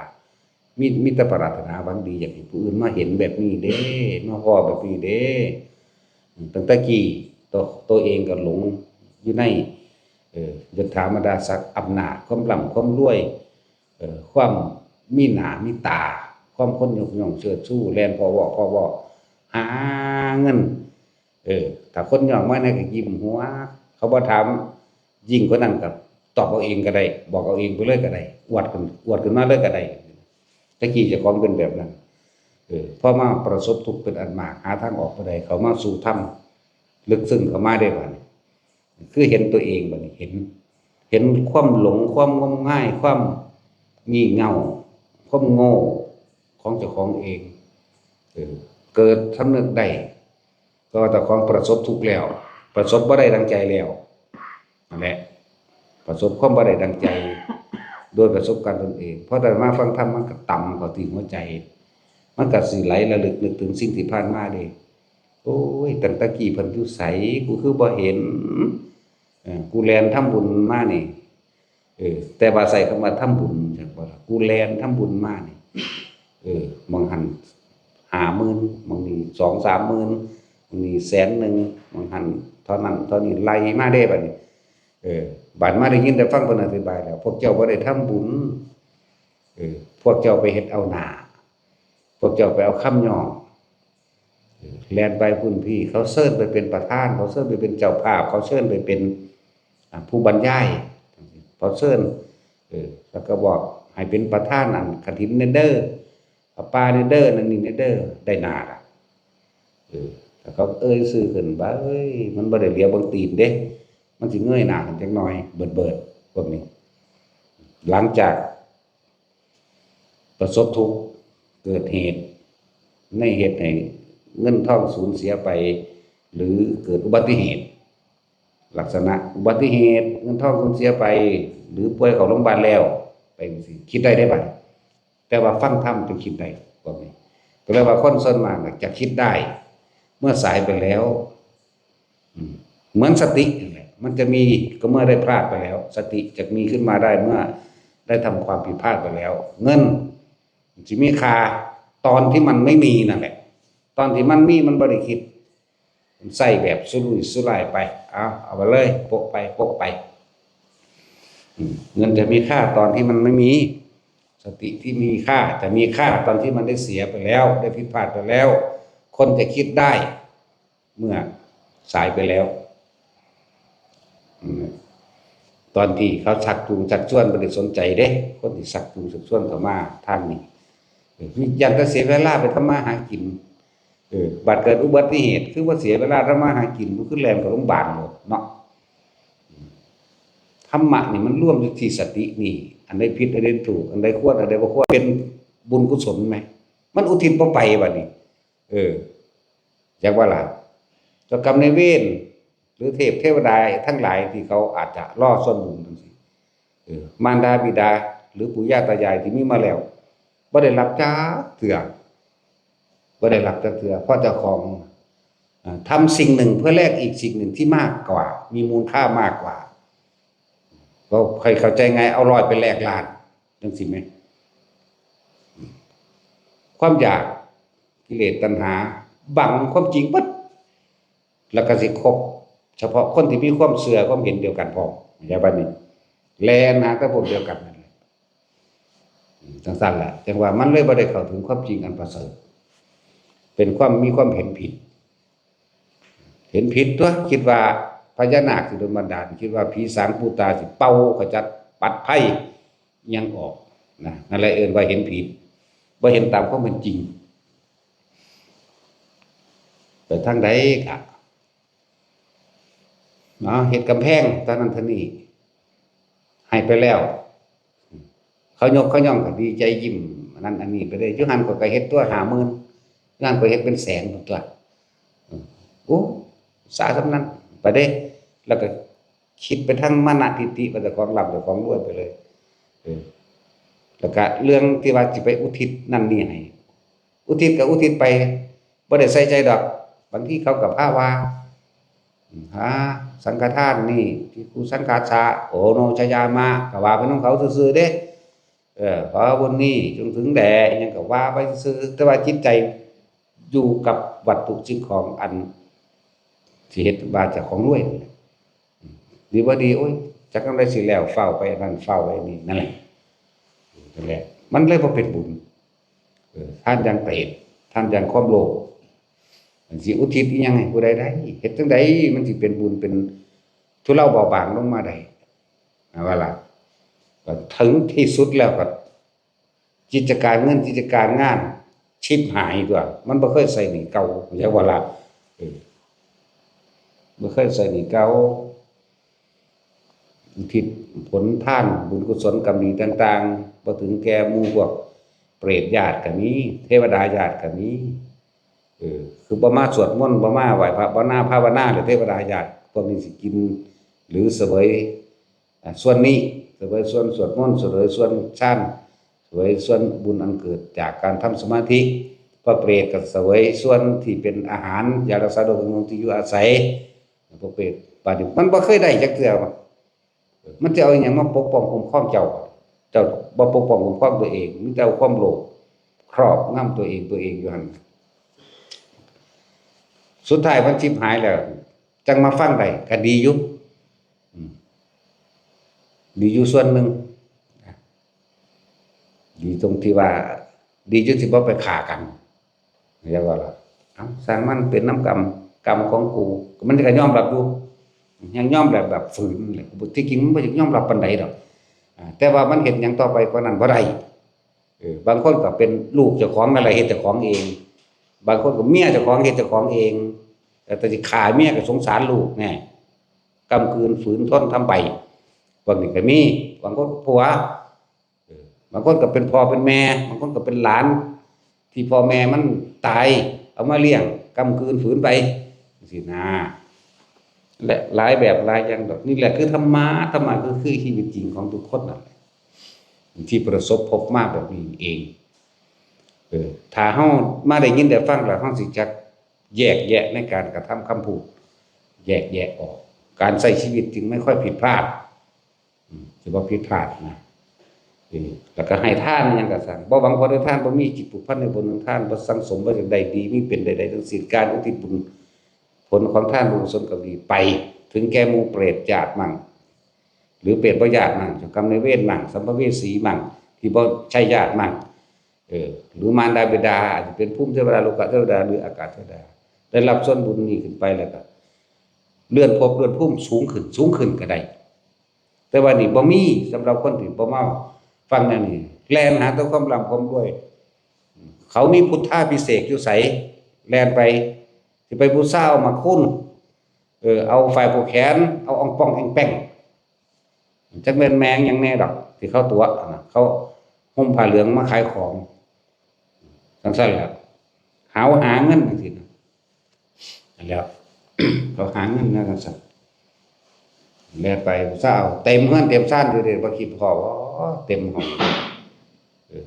ມີ ມີແຕ່ປະລາດຖະໜາຫວັງດີ ຢາກໃຫ້ຜູ້ອື່ນມາເຫັນແບບນີ້ເດ້ ມາພໍ້ແບບນີ້ເດ້. ຕັ້ງແຕ່ກີ້ໂຕ ໂຕເອງກໍຫຼົງຢູ່ໃນ ເອີ ຍົດຖາບັນດາສັກ ອຳນາດ ຄວາມລ່ຳຄວາມລວຍ ເອີ ຄວາມມີໜ້າມີຕາ ຄວາມຄົນຍົກຍ້ອງເຊີດຊູ ແລ່ນເພາະເວາະເພາະເວາະຫາເງິນ. ເອີ ຖ້າຄົນຍ້ອງມາແດ່ກໍຍິ້ມຫົວ ເຂົາບໍ່ຖາມ ຍິ່ງກວ່ານັ້ນກໍຕອບເອົາເອງກໍໄດ້ ບອກເອົາເອງໄປເລີຍກໍໄດ້ ອວດຂຶ້ນ ອວດຂຶ້ນມາເລີຍກໍໄດ້. ແຕ່ກີ້ເຈົ້າຂອງເປັນແບບນັ້ນ ເອີ ພໍມາປະສົບທຸກເປັນອັນມາກ ຫາທາງອອກບໍ່ໄດ້ ເຂົ້າມາສູ່ທຳ ເລິກເຊິ່ງເຂົ້າມາເດ້ບາດນີ້ ຄືເຫັນຕົວເອງບາດນີ້ ເຫັນ ເຫັນຄວາມຫຼົງ ຄວາມງົມງາຍ ຄວາມງີ່ເຫງົ້າ ຄວາມໂງ່ຂອງເຈົ້າຂອງເອງ ເອີ ເກີດສຳນຶກໄດ້ ກໍວ່າເຈົ້າຂອງປະສົບທຸກແລ້ວ ປະສົບບໍ່ໄດ້ດັ່ງໃຈແລ້ວ ນັ້ນແຫຼະ ປະສົບຄວາມບໍ່ໄດ້ດັ່ງໃຈ ໂດຍປະສົບການຕົນເອງ. ພໍໄດ້ມາຟັງທຳ ມັນກໍຕຳເຂົ້າທີ່ຫົວໃຈ ມັນກໍຊິໄຫຼລະລຶກນຶກເຖິງສິ່ງທີ່ຜ່ານມາເດ້. ໂອ້ຍ ຕັ້ງແຕ່ກີ້ເພິ່ນຢູ່ໃສ ກູຄືບໍ່ເຫັນ ເອີ ກູແລ່ນທຳບຸນມານີ້ ເອີ ແຕ່ວ່າໃຊ້ຄຳວ່າທຳບຸນ ຈັ່ງບໍ່ລະ ກູແລ່ນທຳບຸນມານີ້ ເອີ ໝ່ອງຫັ້ນຫ້າໝື່ນ ໝ່ອງນີ້ສອງສາມໝື່ນ ໝ່ອງນີ້ແສນໜຶ່ງ ໝ່ອງຫັ້ນເທົ່ານັ້ນເທົ່ານີ້ ໄລ່ມາເດ້ບາດນີ້. ເອີ ບາດມາໄດ້ຍິນໄດ້ຟັງເພິ່ນອະທິບາຍແລ້ວ ພວກເຈົ້າບໍ່ໄດ້ທຳບຸນ ເອີ ພວກເຈົ້າໄປເຮັດເອົາໜ້າ ພວກເຈົ້າໄປເອົາຄຳຍ້ອງ ແລ່ນໄປພຸ້ນພີ້ ເຂົາເຊີນໄປເປັນປະທານ ເຂົາເຊີນໄປເປັນເຈົ້າພາບ ເຂົາເຊີນໄປເປັນ ອາ ຜູ້ບັນຍາຍ ເຂົາເຊີນ ເອີ ແລ້ວກໍບອກໃຫ້ເປັນປະທານອັນກະຖິນແດ່ເດີ ຜ້າປ່າແດ່ເດີ ນັ້ນນີ້ແດ່ເດີ ໄດ້ໜ້າລະ ເອີ ແລ້ວເຂົາເອີ່ຍຊື່ຂຶ້ນ ບາດ ເອີຍ ມັນບໍ່ໄດ້ຫຼຽວເບິ່ງຕີນເດ້ ມັນຊິເງີຍໜ້າຂຶ້ນຈັກໜ່ອຍ ເບີດໆ ພວກນີ້ ຫຼັງຈາກ ໄປ ປະສົບທຸກ ເກີດເຫດໃນເຮັດໃຫ້ເງິນທອງສູນເສຍໄປ ຫຼື ເກີດອຸບັດຕິເຫດ ລັກສະນະອຸບັດຕິເຫດ ເງິນທອງສູນເສຍໄປ ຫຼື ປ່ວຍເຂົ້າໂຮງບານແລ້ວ ໄປຈັ່ງຊີ້ ຄິດໄດ້ເດ້ບັດ. ແຕ່ວ່າຟັງທຳຈຶ່ງຄິດໄດ້ ພວກນີ້. ກໍເລີຍວ່າຄົນສ່ວນມາກນະຈະຄິດໄດ້ເມື່ອສາຍໄປແລ້ວ. ອືມ ເໝືອນສະຕິນັ້ນແຫຼະ ມັນຈະມີກໍເມື່ອໄດ້ພລາດໄປແລ້ວ, ສະຕິຈະມີຂຶ້ນມາໄດ້ເມື່ອໄດ້ທຳຄວາມຜິດພາດໄປແລ້ວ. ເງິນຊິມີຄ່າຕອນທີ່ມັນໄມ່ມີນັ້ນແຫຼະ, ຕອນທີ່ມັນມີມັນບໍ່ໄດ້ຄິດ, ມັນໃຊ້ແບບສຸລຸຍສຸລາຍໄປ, ເອົາ ເອົາໄປເລີຍ ໂປະໄປ ໂປະໄປ. ອືມ ເງິນຈະມີຄ່າຕອນທີ່ມັນໄມ່ມີ, ສະຕິທີ່ມີຄ່າຈະມີຄ່າຕອນທີ່ມັນໄດ້ເສຍໄປແລ້ວ, ໄດ້ຜິດພາດໄປແລ້ວ. ຄົນຈະຄິດໄດ້ເມື່ອສາຍໄປແລ້ວ. ອືມ ຕອນທີ່ເຂົາຊັກຈູງຊັກຊວນບໍ່ໄດ້ສົນໃຈເດ້, ຄົນທີ່ຊັກຈູງຊັກຊວນເຂົ້າມາທາງນີ້ ເອີ ຢ້ານແຕ່ເສຍເວລາໄປທຳມາຫາກິນ. ເອີ ບາດເກີດອຸບັດຕິເຫດ ຄືບໍ່ເສຍເວລາທຳມາຫາກິນ, ມັນຄືແລ່ນໄປໂຮງບານໂລດເນາະ. ທຳມະນີ້ມັນລວມຢູ່ທີ່ສະຕິນີ້, ອັນໃດຜິດ ອັນໃດຖືກ, ອັນໃດຄວນ ອັນໃດບໍ່ຄວນ, ເປັນບຸນກຸສົນແມ. ມັນອຸທິດບໍ່ໄປບັດນີ້. ເອີ ຈັກວ່າລະ ເຈົ້າກຳນາຍເວນ ຫຼື ເທບເທວະດາທັງຫຼາຍທີ່ເຂົາອາດຈະລໍສ່ວນບຸນຈັ່ງຊີ້ ເອີ ມານດາບິດາ ຫຼື ປູ່ຍ່າຕາຍາຍທີ່ມີມາແລ້ວ ບໍ່ໄດ້ຮັບຈັກເທື່ອ, ບໍ່ໄດ້ຮັບຈັກເທື່ອ ເພາະເຈົ້າຂອງ ເອີ ທຳສິ່ງໜຶ່ງເພື່ອແລກອີກສິ່ງໜຶ່ງທີ່ມາກກວ່າ, ມີມູນຄ່າມາກກວ່າ. ເວົ້າໃຫ້ເຂົ້າໃຈງ່າຍ ເອົາຮ້ອຍໄປແລກລ້ານ ຈັ່ງຊີ້ແມ. ຄວາມຢາກ ກິເລດຕັນຫາບັງຄວາມຈິງເບິດ, ແລ້ວກໍຊິຄົບສະເພາະຄົນທີ່ມີຄວາມເຊື່ອຄວາມເຫັນດຽວກັນພ້ອມ. ເຂົ້າໃຈບັດນີ້? ແລ່ນຫາແຕ່ພວກດຽວກັນນັ້ນແຫຼະ. ອືມ ຈັ່ງຊັ້ນລະ ຈັ່ງວ່າມັນເລີຍບໍ່ໄດ້ເຂົ້າເຖິງຄວາມຈິງອັນປະເສີດ, ເປັນຄວາມມີຄວາມເຫັນຜິດ. ເຫັນຜິດຕົວະ, ຄິດວ່າພະຍານາກຊິໂດນບັນດານ, ຄິດວ່າຜີສາງປູຕາຊິເປົ່າຂະຈັດປັດໄພ ຫຍັງອອກນະ, ນັ້ນແຫຼະເອີ້ນວ່າເຫັນຜິດ, ບໍ່ເຫັນຕາມຄວາມເປັນຈິງ. ໄປທາງໃດກະ ເນາະ ເຮັດກຳແພງເທົ່ານັ້ນເທົ່ານີ້ ໃຫ້ໄປແລ້ວ ເຂົາຍົກເຂົາຍ່ອງກໍດີໃຈຍິ້ມ ອັນນັ້ນອັນນີ້ໄປເດ້. ຢູ່ຫັ້ນຂ້ອຍກໍເຮັດຕົວຫ້າໝື່ນ, ຢູ່ຫັ້ນຂ້ອຍເຮັດເປັນແສນພຸ້ນຕົວະ. ໂອ້ ສາສ່ຳນັ້ນໄປເດ້. ແລ້ວກໍ ຄິດໄປທາງມານະທິດຖິວ່າເຈົ້າຂອງລ່ຳເຈົ້າຂອງລວຍໄປເລີຍ. ເອີ ແລ້ວກະເລື່ອງທີ່ວ່າຊິໄປອຸທິດນັ້ນນີ້ໃຫ້ ອຸທິດກໍອຸທິດໄປ ບໍ່ໄດ້ໃສ່ໃຈດອກ. ບາງທີເຂົາກໍພາວ່າ ອາ ສັງຄະທານນີ້ ພິກຂຸສັງຄາສະ ໂອໂນຊະຍາມະ ກໍວ່າໄປນຳເຂົາຊື່ໆເດ້. ເອີ ຂໍບຸນນີ້ຈົ່ງເຖິງແດ່ ອີ່ຫຍັງກໍວ່າໄປຊື່ໆ ແຕ່ວ່າຈິດໃຈ ຢູ່ກັບວັດຖຸສິ່ງຂອງອັນທີ່ເຮັດວ່າເຈົ້າຂອງລວຍນັ້ນແຫຼະ. ດີບໍ່ດີ ໂອ້ຍ ຈັກຍາມໃດຊິແລ້ວ ຟ້າວໄປອັນນັ້ນ ຟ້າວໄປອັນນີ້ ນັ້ນແຫຼະ ນັ້ນແຫຼະ ມັນເລີຍບໍ່ເປັນບຸນ. ເອີ ທານຢ່າງເປດ ທານຢ່າງຄວາມໂລບ ມັນຊິອຸທິດອີ່ຫຍັງໃຫ້ຜູ້ໃດໄດ້? ເຮັດຈັ່ງໃດມັນຊິເປັນບຸນ ເປັນທຸເລົາເບົາບາງລົງມາໄດ້? ວ່າລະ ກໍເຖິງທີ່ສຸດແລ້ວກໍ ກິດຈະການເງິນກິດຈະການງານ ຊິບຫາຍຕົວະ ມັນບໍ່ເຄີຍໃຊ້ໜີ້ເກົ່າ ເຫັນບໍ່ລະ? ເອີ ບໍ່ເຄີຍໃຊ້ໜີ້ເກົ່າ. ອຸທິດຜົນທານບຸນກຸສົນກຳດີຕ່າງໆ ບໍ່ເຖິງແກ່ໝູ່ພວກເປດຍາດກໍມີ ເທວະດາຍາດກໍມີ. ເອີ ຄືບໍ່ມາສວດມົນ ບໍ່ມາໄຫວ້ພະ ບໍ່ມາພາວະນາ ແລ້ວເທວະດາຍາດພວກນີ້ຊິກິນ ຫຼື ສະເຫວີຍ ອ່າ ສ່ວນນີ້ ສະເຫວີຍສ່ວນສວດມົນ ສະເຫວີຍສ່ວນຊານ ສະເຫວີຍສ່ວນບຸນອັນເກີດຈາກການທຳສະມາທິ, ພວກເປດກໍສະເຫວີຍສ່ວນທີ່ເປັນອາຫານ ຢາຮັກສາໂລກ ເຄື່ອງນຸ່ງທີ່ຢູ່ອາໄສ. ພວກເປດບາດນີ້ມັນບໍ່ເຄີຍໄດ້ຈັກເທື່ອ. ມັນຈະເອົາອີ່ຫຍັງມາປົກປ້ອງຄຸ້ມຄອງເຈົ້າ? ເຈົ້າບໍ່ປົກປ້ອງຄຸ້ມຄອງຕົວເອງ, ມີແຕ່ເອົາຄວາມໂລບຄອບງຳຕົວເອງ, ຕົວເອງຢູ່ຫັ້ນ. ສຸດທ້າຍມັນຊິບຫາຍແລ້ວ ຈັ່ງມາຟັງໄດ້ກໍດີຢູ່. ອືມ ດີຢູ່ສ່ວນໜຶ່ງ ດີຕົງທີ່ວ່າ ດີຢູ່ທີ່ບໍ່ໄປຂ້າກັນ ເຫັນບໍ່ລະ? ເອົ້າ ຊ່າງມັນ ເປັນນຳກຳ ກຳຂອງກູ. ມັນກໍຍອມຮັບຢູ່ ຍັງຍອມແບບ ແບບຝືນແຫຼະ. ທີ່ຈິງມັນບໍ່ຢາກຍອມຮັບປານໃດດອກ ອາ ແຕ່ວ່າມັນເຮັດຫຍັງຕໍ່ໄປກວ່ານັ້ນບໍ່ໄດ້. ເອີ ບາງຄົນກໍເປັນລູກເຈົ້າຂອງນັ້ນແຫຼະ ເຮັດເຈົ້າຂອງເອງ, ບາງຄົນກໍເມຍເຈົ້າຂອງເຮັດເຈົ້າຂອງເອງ, ແຕ່ ແຕ່ຊິຂ້າເມຍກໍສົງສານລູກແດ່. ກຳກືນ ຝືນ ທົນ ທຳໄປ ພວກນີ້ກໍມີ. ບາງຄົນກໍຜົວ ເອີ ບາງຄົນກໍເປັນພໍ່ເປັນແມ່ ບາງຄົນກໍເປັນຫຼານ ທີ່ພໍ່ແມ່ມັນຕາຍ ເອົາມາລ້ຽງ ກຳກືນຝືນໄປ ຈັ່ງຊີ້ນະ ແລະ ຫຼາຍແບບຫຼາຍຢ່າງດອກ. ນີ້ແຫຼະຄືທຳມະ, ທຳມະກໍຄືຊີວິດຈິງຂອງທຸກຄົນນັ້ນແຫຼະ ທີ່ປະສົບພົບມາແບບນີ້ເອງ. ເອີ ຖ້າເຮົາມາໄດ້ຍິນໄດ້ຟັງແລ້ວ ເຮົາຊິຈັກແຍກແຍະໃນການກະທຳຄຳພູດ ແຍກແຍະອອກ ການໃຊ້ຊີວິດຈຶ່ງໄມ່ຄ່ອຍຜິດພາດ. ອືມ ຊິບໍ່ຜິດພາດນະ ເອີ ແລ້ວກໍໃຫ້ທານຫຍັງກໍຊ່າງ ບໍ່ຫວັງຜົນໃນທານ ບໍ່ມີຈິດຜູກພັນໃນບຸນທານ ບໍ່ສັ່ງສົມ ບໍ່ຢາກໄດ້ດີມີເປັນໃດໆທັງສິ້ນ ການອຸທິດບຸນ ຜົນຂອງທານບຸນກຸສົນກໍດີໄປເຖິງແກ່ໝູ່ເປດຍາດມັ່ງ ຫຼືເປດບໍ່ຍາດມັ່ງ ເຈົ້າກຳນາຍເວນມັ່ງ ສຳພະເວສີມັ່ງ ທີ່ບໍ່ໃຊ່ຍາດມັ່ງ ເອີ ຫຼືມານດາບິດາ ອາດຈະເປັນພູມເທວະດາ ໂລກະເທວະດາ ຫຼືອາກາດເທວະດາ ໄດ້ຮັບສ່ວນບຸນນີ້ຂຶ້ນໄປແລ້ວກໍເລື່ອນພົບເລື່ອນພູມສູງຂຶ້ນ ສູງຂຶ້ນກໍໄດ້. ແຕ່ວ່ານີ້ບໍ່ມີ ສຳລັບຄົນທີ່ບໍ່ມາຟັງແນວນີ້ ແລ່ນຫາແຕ່ຄວາມລ່ຳຄວາມລວຍ. ເຂົາມີພຸດທາພິເສກຢູ່ໃສ ແລ່ນໄປ ຊິໄປບູຊາເອົາໝາກຄູນ ເອີ ເອົາຝ້າຍຜູກແຂນ ເອົາອອງປ່ອງແອງແປ້ງ ຈັກແມ່ນແມງຫຍັງແດ່ດອກ ທີ່ເຂົາຕົວະນະ ເຂົາຫົ່ມຜ້າເຫຼືອງມາຂາຍຂອງ ຈັ່ງຊັ້ນແຫຼະ ຫາວຫາເງິນຈັ່ງຊີ້ນະ ນັ້ນແຫຼະ ເຂົາຫາເງິນນະ ຈັ່ງຊັ້ນ ແລ່ນໄປຜູ້ສາວເຕັມເຮືອນເຕັມຊານຢູ່ເດ້ ບໍ່ຄິດພໍ້ບໍ່ ເຕັມຫ້ອງ ເອີ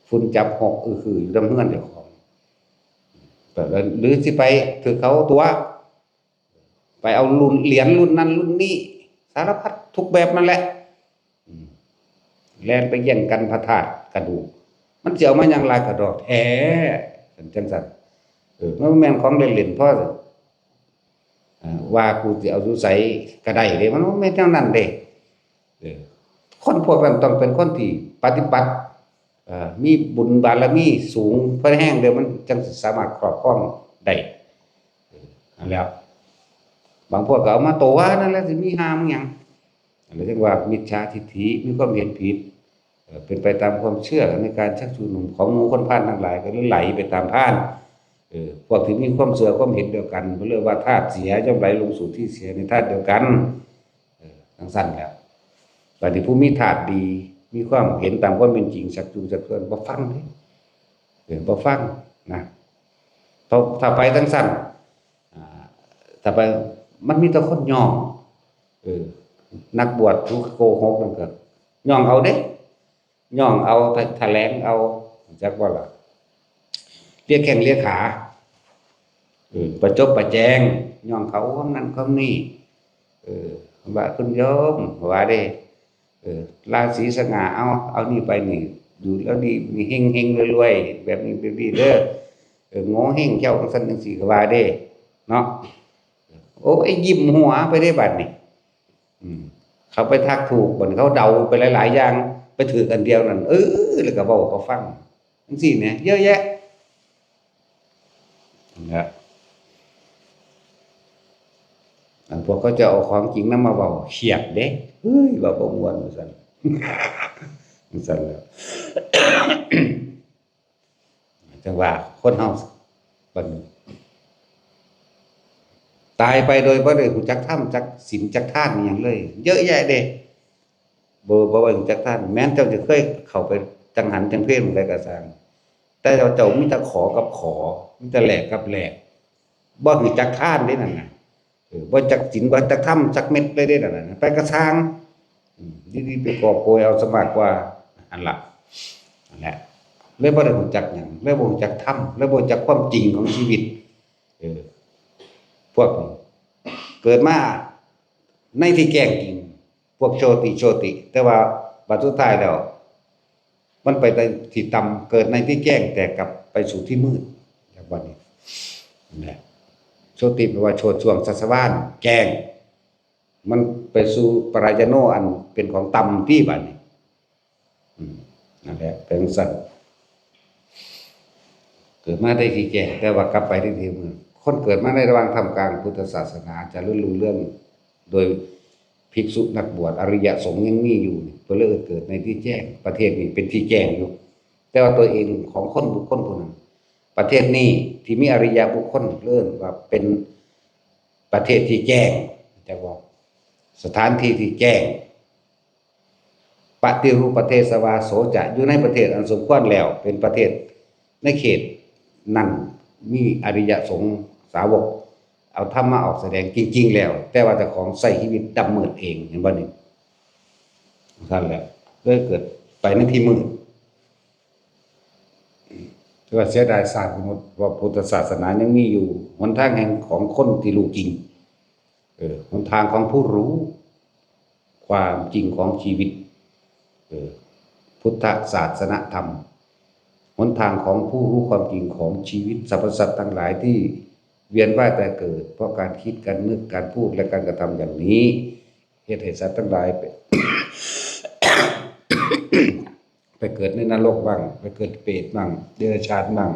ຝຸ່ນຈັບຫົກອືຄືຢູ່ນຳເຮືອນເຈົ້າຂອງ ແບບນັ້ນ ຫຼືຊິໄປຖືກເຂົາຕົວະ ໄປເອົາລຸ້ນ ຫຼຽນລຸ້ນນັ້ນລຸ້ນນີ້ ສາລະພັດທຸກແບບນັ້ນແຫຼະ ອືມ ແລ່ນໄປຢ່ຽງກັນພະທາດກະດູກ ມັນຊິເອົາມາຫຍັງຫຼາຍກະດອກແທ້ ຈັ່ງຊັ້ນ ເອີ ມັນບໍ່ແມ່ນຂອງເລ່ນໆ ພໍ ເອີ ວ່າກູຊິເອົາຢູ່ໃສກະໄດ້ເດ້ ມັນບໍ່ແມ່ນແນວນັ້ນເດ້ ເອີ ຄົນພວກນັ້ນຕ້ອງເປັນຄົນທີ່ປະຕິບັດ ເອີ ມີບຸນບາລະມີສູງພໍແຮງ ແລ້ວມັນຈັ່ງຊິສາມາດຄອບຄອງໄດ້ ເອີ ນັ້ນແຫຼະ ບາງພວກກໍເອົາມາໂຕ້ວ່ານັ້ນແຫຼະ ຊິມີຫາມຫຍັງ ອັນນີ້ເອີ້ນວ່າມິດສາທິດຖິ ມີຄວາມເຫັນຜິດ ເອີ ເປັນໄປຕາມຄວາມເຊື່ອ ໃນການຊັກຈູງໜຸ່ມຂອງໝູ່ຄົນພານທັງຫຼາຍ ກໍເລີຍໄຫຼໄປຕາມພານ ເອີ ພວກທີ່ມີຄວາມເຊື່ອຄວາມເຫັນດຽວກັນ ກໍເລີຍວ່າທາດເສຍ ຍ່ອມໄຫຼລົງສູ່ທີ່ເສຍໃນທາດດຽວກັນ ເອີ ຈັ່ງຊັ້ນແຫຼະ ບາດນີ້ຜູ້ມີທາດດີ ມີຄວາມເຫັນຕາມຄວາມເປັນຈິງ ຊັກຈູງຊັກຊວນ ບໍ່ຟັງເດ້ ເອີ ບໍ່ຟັງນະ ເພາະຖ້າໄປຈັ່ງຊັ້ນ ອ່າ ຖ້າໄປ ມັນມີແຕ່ຄົນຍ້ອງ ເອີ ນັກບວດຜູ້ໂກຫົກນັ້ນກໍຍ້ອງເອົາເດ້ ຍ້ອງເອົາ ຖະ ຖະແຫຼງເອົາ ຮູ້ຈັກບໍ່ລະ ເລຍແຂ້ງເລຍຂາ ເອີ ປະຈົບປະແຈງ ຍ້ອງເຂົາຄວາມນັ້ນຄວາມນີ້ ເອີ ວ່າຄຸນໂຍມ ວ່າເດ້ ເອີ ລາສີສະຫງ່າ ເອົາ ເອົານີ້ໄປນີ້ ຢູ່ແລ້ວດີ ມີເຮັງໆ ລວຍໆ ແບບນີ້ແບບນີ້ເດີ ເອີ ໂງເຮັງເຈົ້າ ຈັ່ງຊັ້ນຈັ່ງຊີ້ ກໍວ່າເດ້ເນາະ ໂອ້ຍ ຍິ້ມຫົວໄປເດ້ບາດນີ້ ອືມ ເຂົາໄປທັກຖືກ ບັດນີ້ເຂົາເດົາໄປຫຼາຍໆຢ່າງ ໄປຖືກອັນດຽວນັ້ນ ເອີ ແລ້ວກໍເວົ້າໃຫ້ເຂົາຟັງ ຈັ່ງຊີ້ແໝ່ ເຍອະແຍະ ນັ້ນແຫຼະ ອັນພວກເຂົາເຈົ້າເອົາຂອງຈິງນຳມາເວົ້າ ຄຽດເດ້ ເອີຍ ເວົ້າບໍ່ມ່ວນ ວ່າຊັ້ນ ວ່າຊັ້ນແຫຼະ ຈັ່ງວ່າຄົນເຮົາບັດນີ້ຕາຍໄປໂດຍບໍ່ໄດ້ຮູ້ຈັກທຳ ຈັກສິນ ຈັກທານອີ່ຫຍັງເລີຍ ເຍອະແຍະເດ້ ບໍ່ ບໍ່ໄດ້ຮູ້ຈັກທານ ແມ່ນເຈົ້າຈະເຄີຍເຂົ້າໄປຈັງຫັນຈັງເພນໝ່ອງໃດກໍຊ່າງ ແຕ່ເຈົ້າມີແຕ່ຂໍກັບຂໍ ມີແຕ່ແລກກັບແລກ ບໍ່ຮູ້ຈັກທານເດ້ນັ້ນນະ ເອີ ບໍ່ຈັກສິນ ບໍ່ຈັກທຳຈັກເມັດເລີຍເດ້ນັ້ນນະ ໄປກະຊ່າງ ອືມ ດີໆ ໄປກອບໂກຍເອົາຊະມາກກວ່າ ອັນລະ ອັນແຫຼະ ເລີຍບໍ່ໄດ້ຮູ້ຈັກຫຍັງ ເລີຍບໍ່ຮູ້ຈັກທຳ ເລີຍບໍ່ຮູ້ຈັກຄວາມຈິງຂອງຊີວິດ ເອີ ພວກນີ້ເກີດມາໃນທີ່ແຈ້ງຈິງ ພວກໂຊຕິ ໂຊຕິ ແຕ່ວ່າບັດສຸດທ້າຍແລ້ວ ມັນໄປໃນທີ່ຕ່ຳ ເກີດໃນທີ່ແຈ້ງ ແຕ່ກັບໄປສູ່ທີ່ມືດ ແບບວ່ານີ້ ນັ້ນແຫຼະ ໂຊຕິແປວ່າໂຊດຊ່ວງ ສັດສະຫວ່ານ ແຈ້ງ ມັນໄປສູ່ປະລາຍະໂນ ອັນເປັນຂອງຕ່ຳຕິບາດນີ້ ອືມ ນັ້ນແຫຼະ ເປັນຈັ່ງຊັ້ນ ເກີດມາໃນທີ່ແຈ້ງ ແຕ່ວ່າກັບໄປໃນທີ່ມືດ ຄົນເກີດມາໃນລະຫວ່າງທ່າມກາງພຸດທະສາສະໜາ ຈະເລີນຮຸ່ງເຮືອງ ໂດຍພິກສຸນັກບວດ ອະລິຍະສົງຍັງມີຢູ່ນີ້ ເພິ່ນເລີຍເອີ້ນເກີດໃນທີ່ແຈ້ງ ປະເທດນີ້ເປັນທີ່ແຈ້ງຢູ່ ແຕ່ວ່າຕົວເອງຂອງຄົນບຸກຄົນຜູ້ນັ້ນ ປະເທດນີ້ທີ່ມີອະລິຍະບຸກຄົນ ເອີ້ນວ່າເປັນປະເທດທີ່ແຈ້ງ ເຈົ້າບອກ ສະຖານທີ່ທີ່ແຈ້ງ ປະຕິຮູບປະເທສະວາໂສຈະ ຢູ່ໃນປະເທດອັນສົມຄວນແລ້ວ ເປັນປະເທດໃນເຂດນັ້ນມີອະລິຍະສົງສາວົກ ເອົາທຳມາອອກສະແດງຈິງໆແລ້ວ ແຕ່ວ່າເຈົ້າຂອງໃຊ້ຊີວິດດຳມືດເອງ ເຫັນບໍ່ນີ້? ຊັ້ນແຫຼະ ເລີຍເກີດໄປໃນທີ່ມືດ. ແຕ່ວ່າເສຍດາຍຊາດມະນຸດ ເພາະພຸດທະສາສະໜາຍັງມີຢູ່ ຫົນທາງແຫ່ງຂອງຄົນທີ່ຮູ້ຈິງ ເອີ ຫົນທາງຂອງຜູ້ຮູ້ຄວາມຈິງຂອງຊີວິດ ເອີ ພຸດທະສາສະນະທຳ ຫົນທາງຂອງຜູ້ຮູ້ຄວາມຈິງຂອງຊີວິດ ສັບພະສັດທັງຫຼາຍທີ່ວຽນວ່າຍຕາຍເກີດ ເພາະການຄິດ ການນຶກ ການພູດ ແລະ ການກະທຳຢ່າງນີ້ ເຮັດໃຫ້ສັດທັງຫຼາຍ ໄປເກີດໃນນະລົກບ້າງ ໄປເກີດເປດບ້າງ ເດຍລະຈານບ້າງ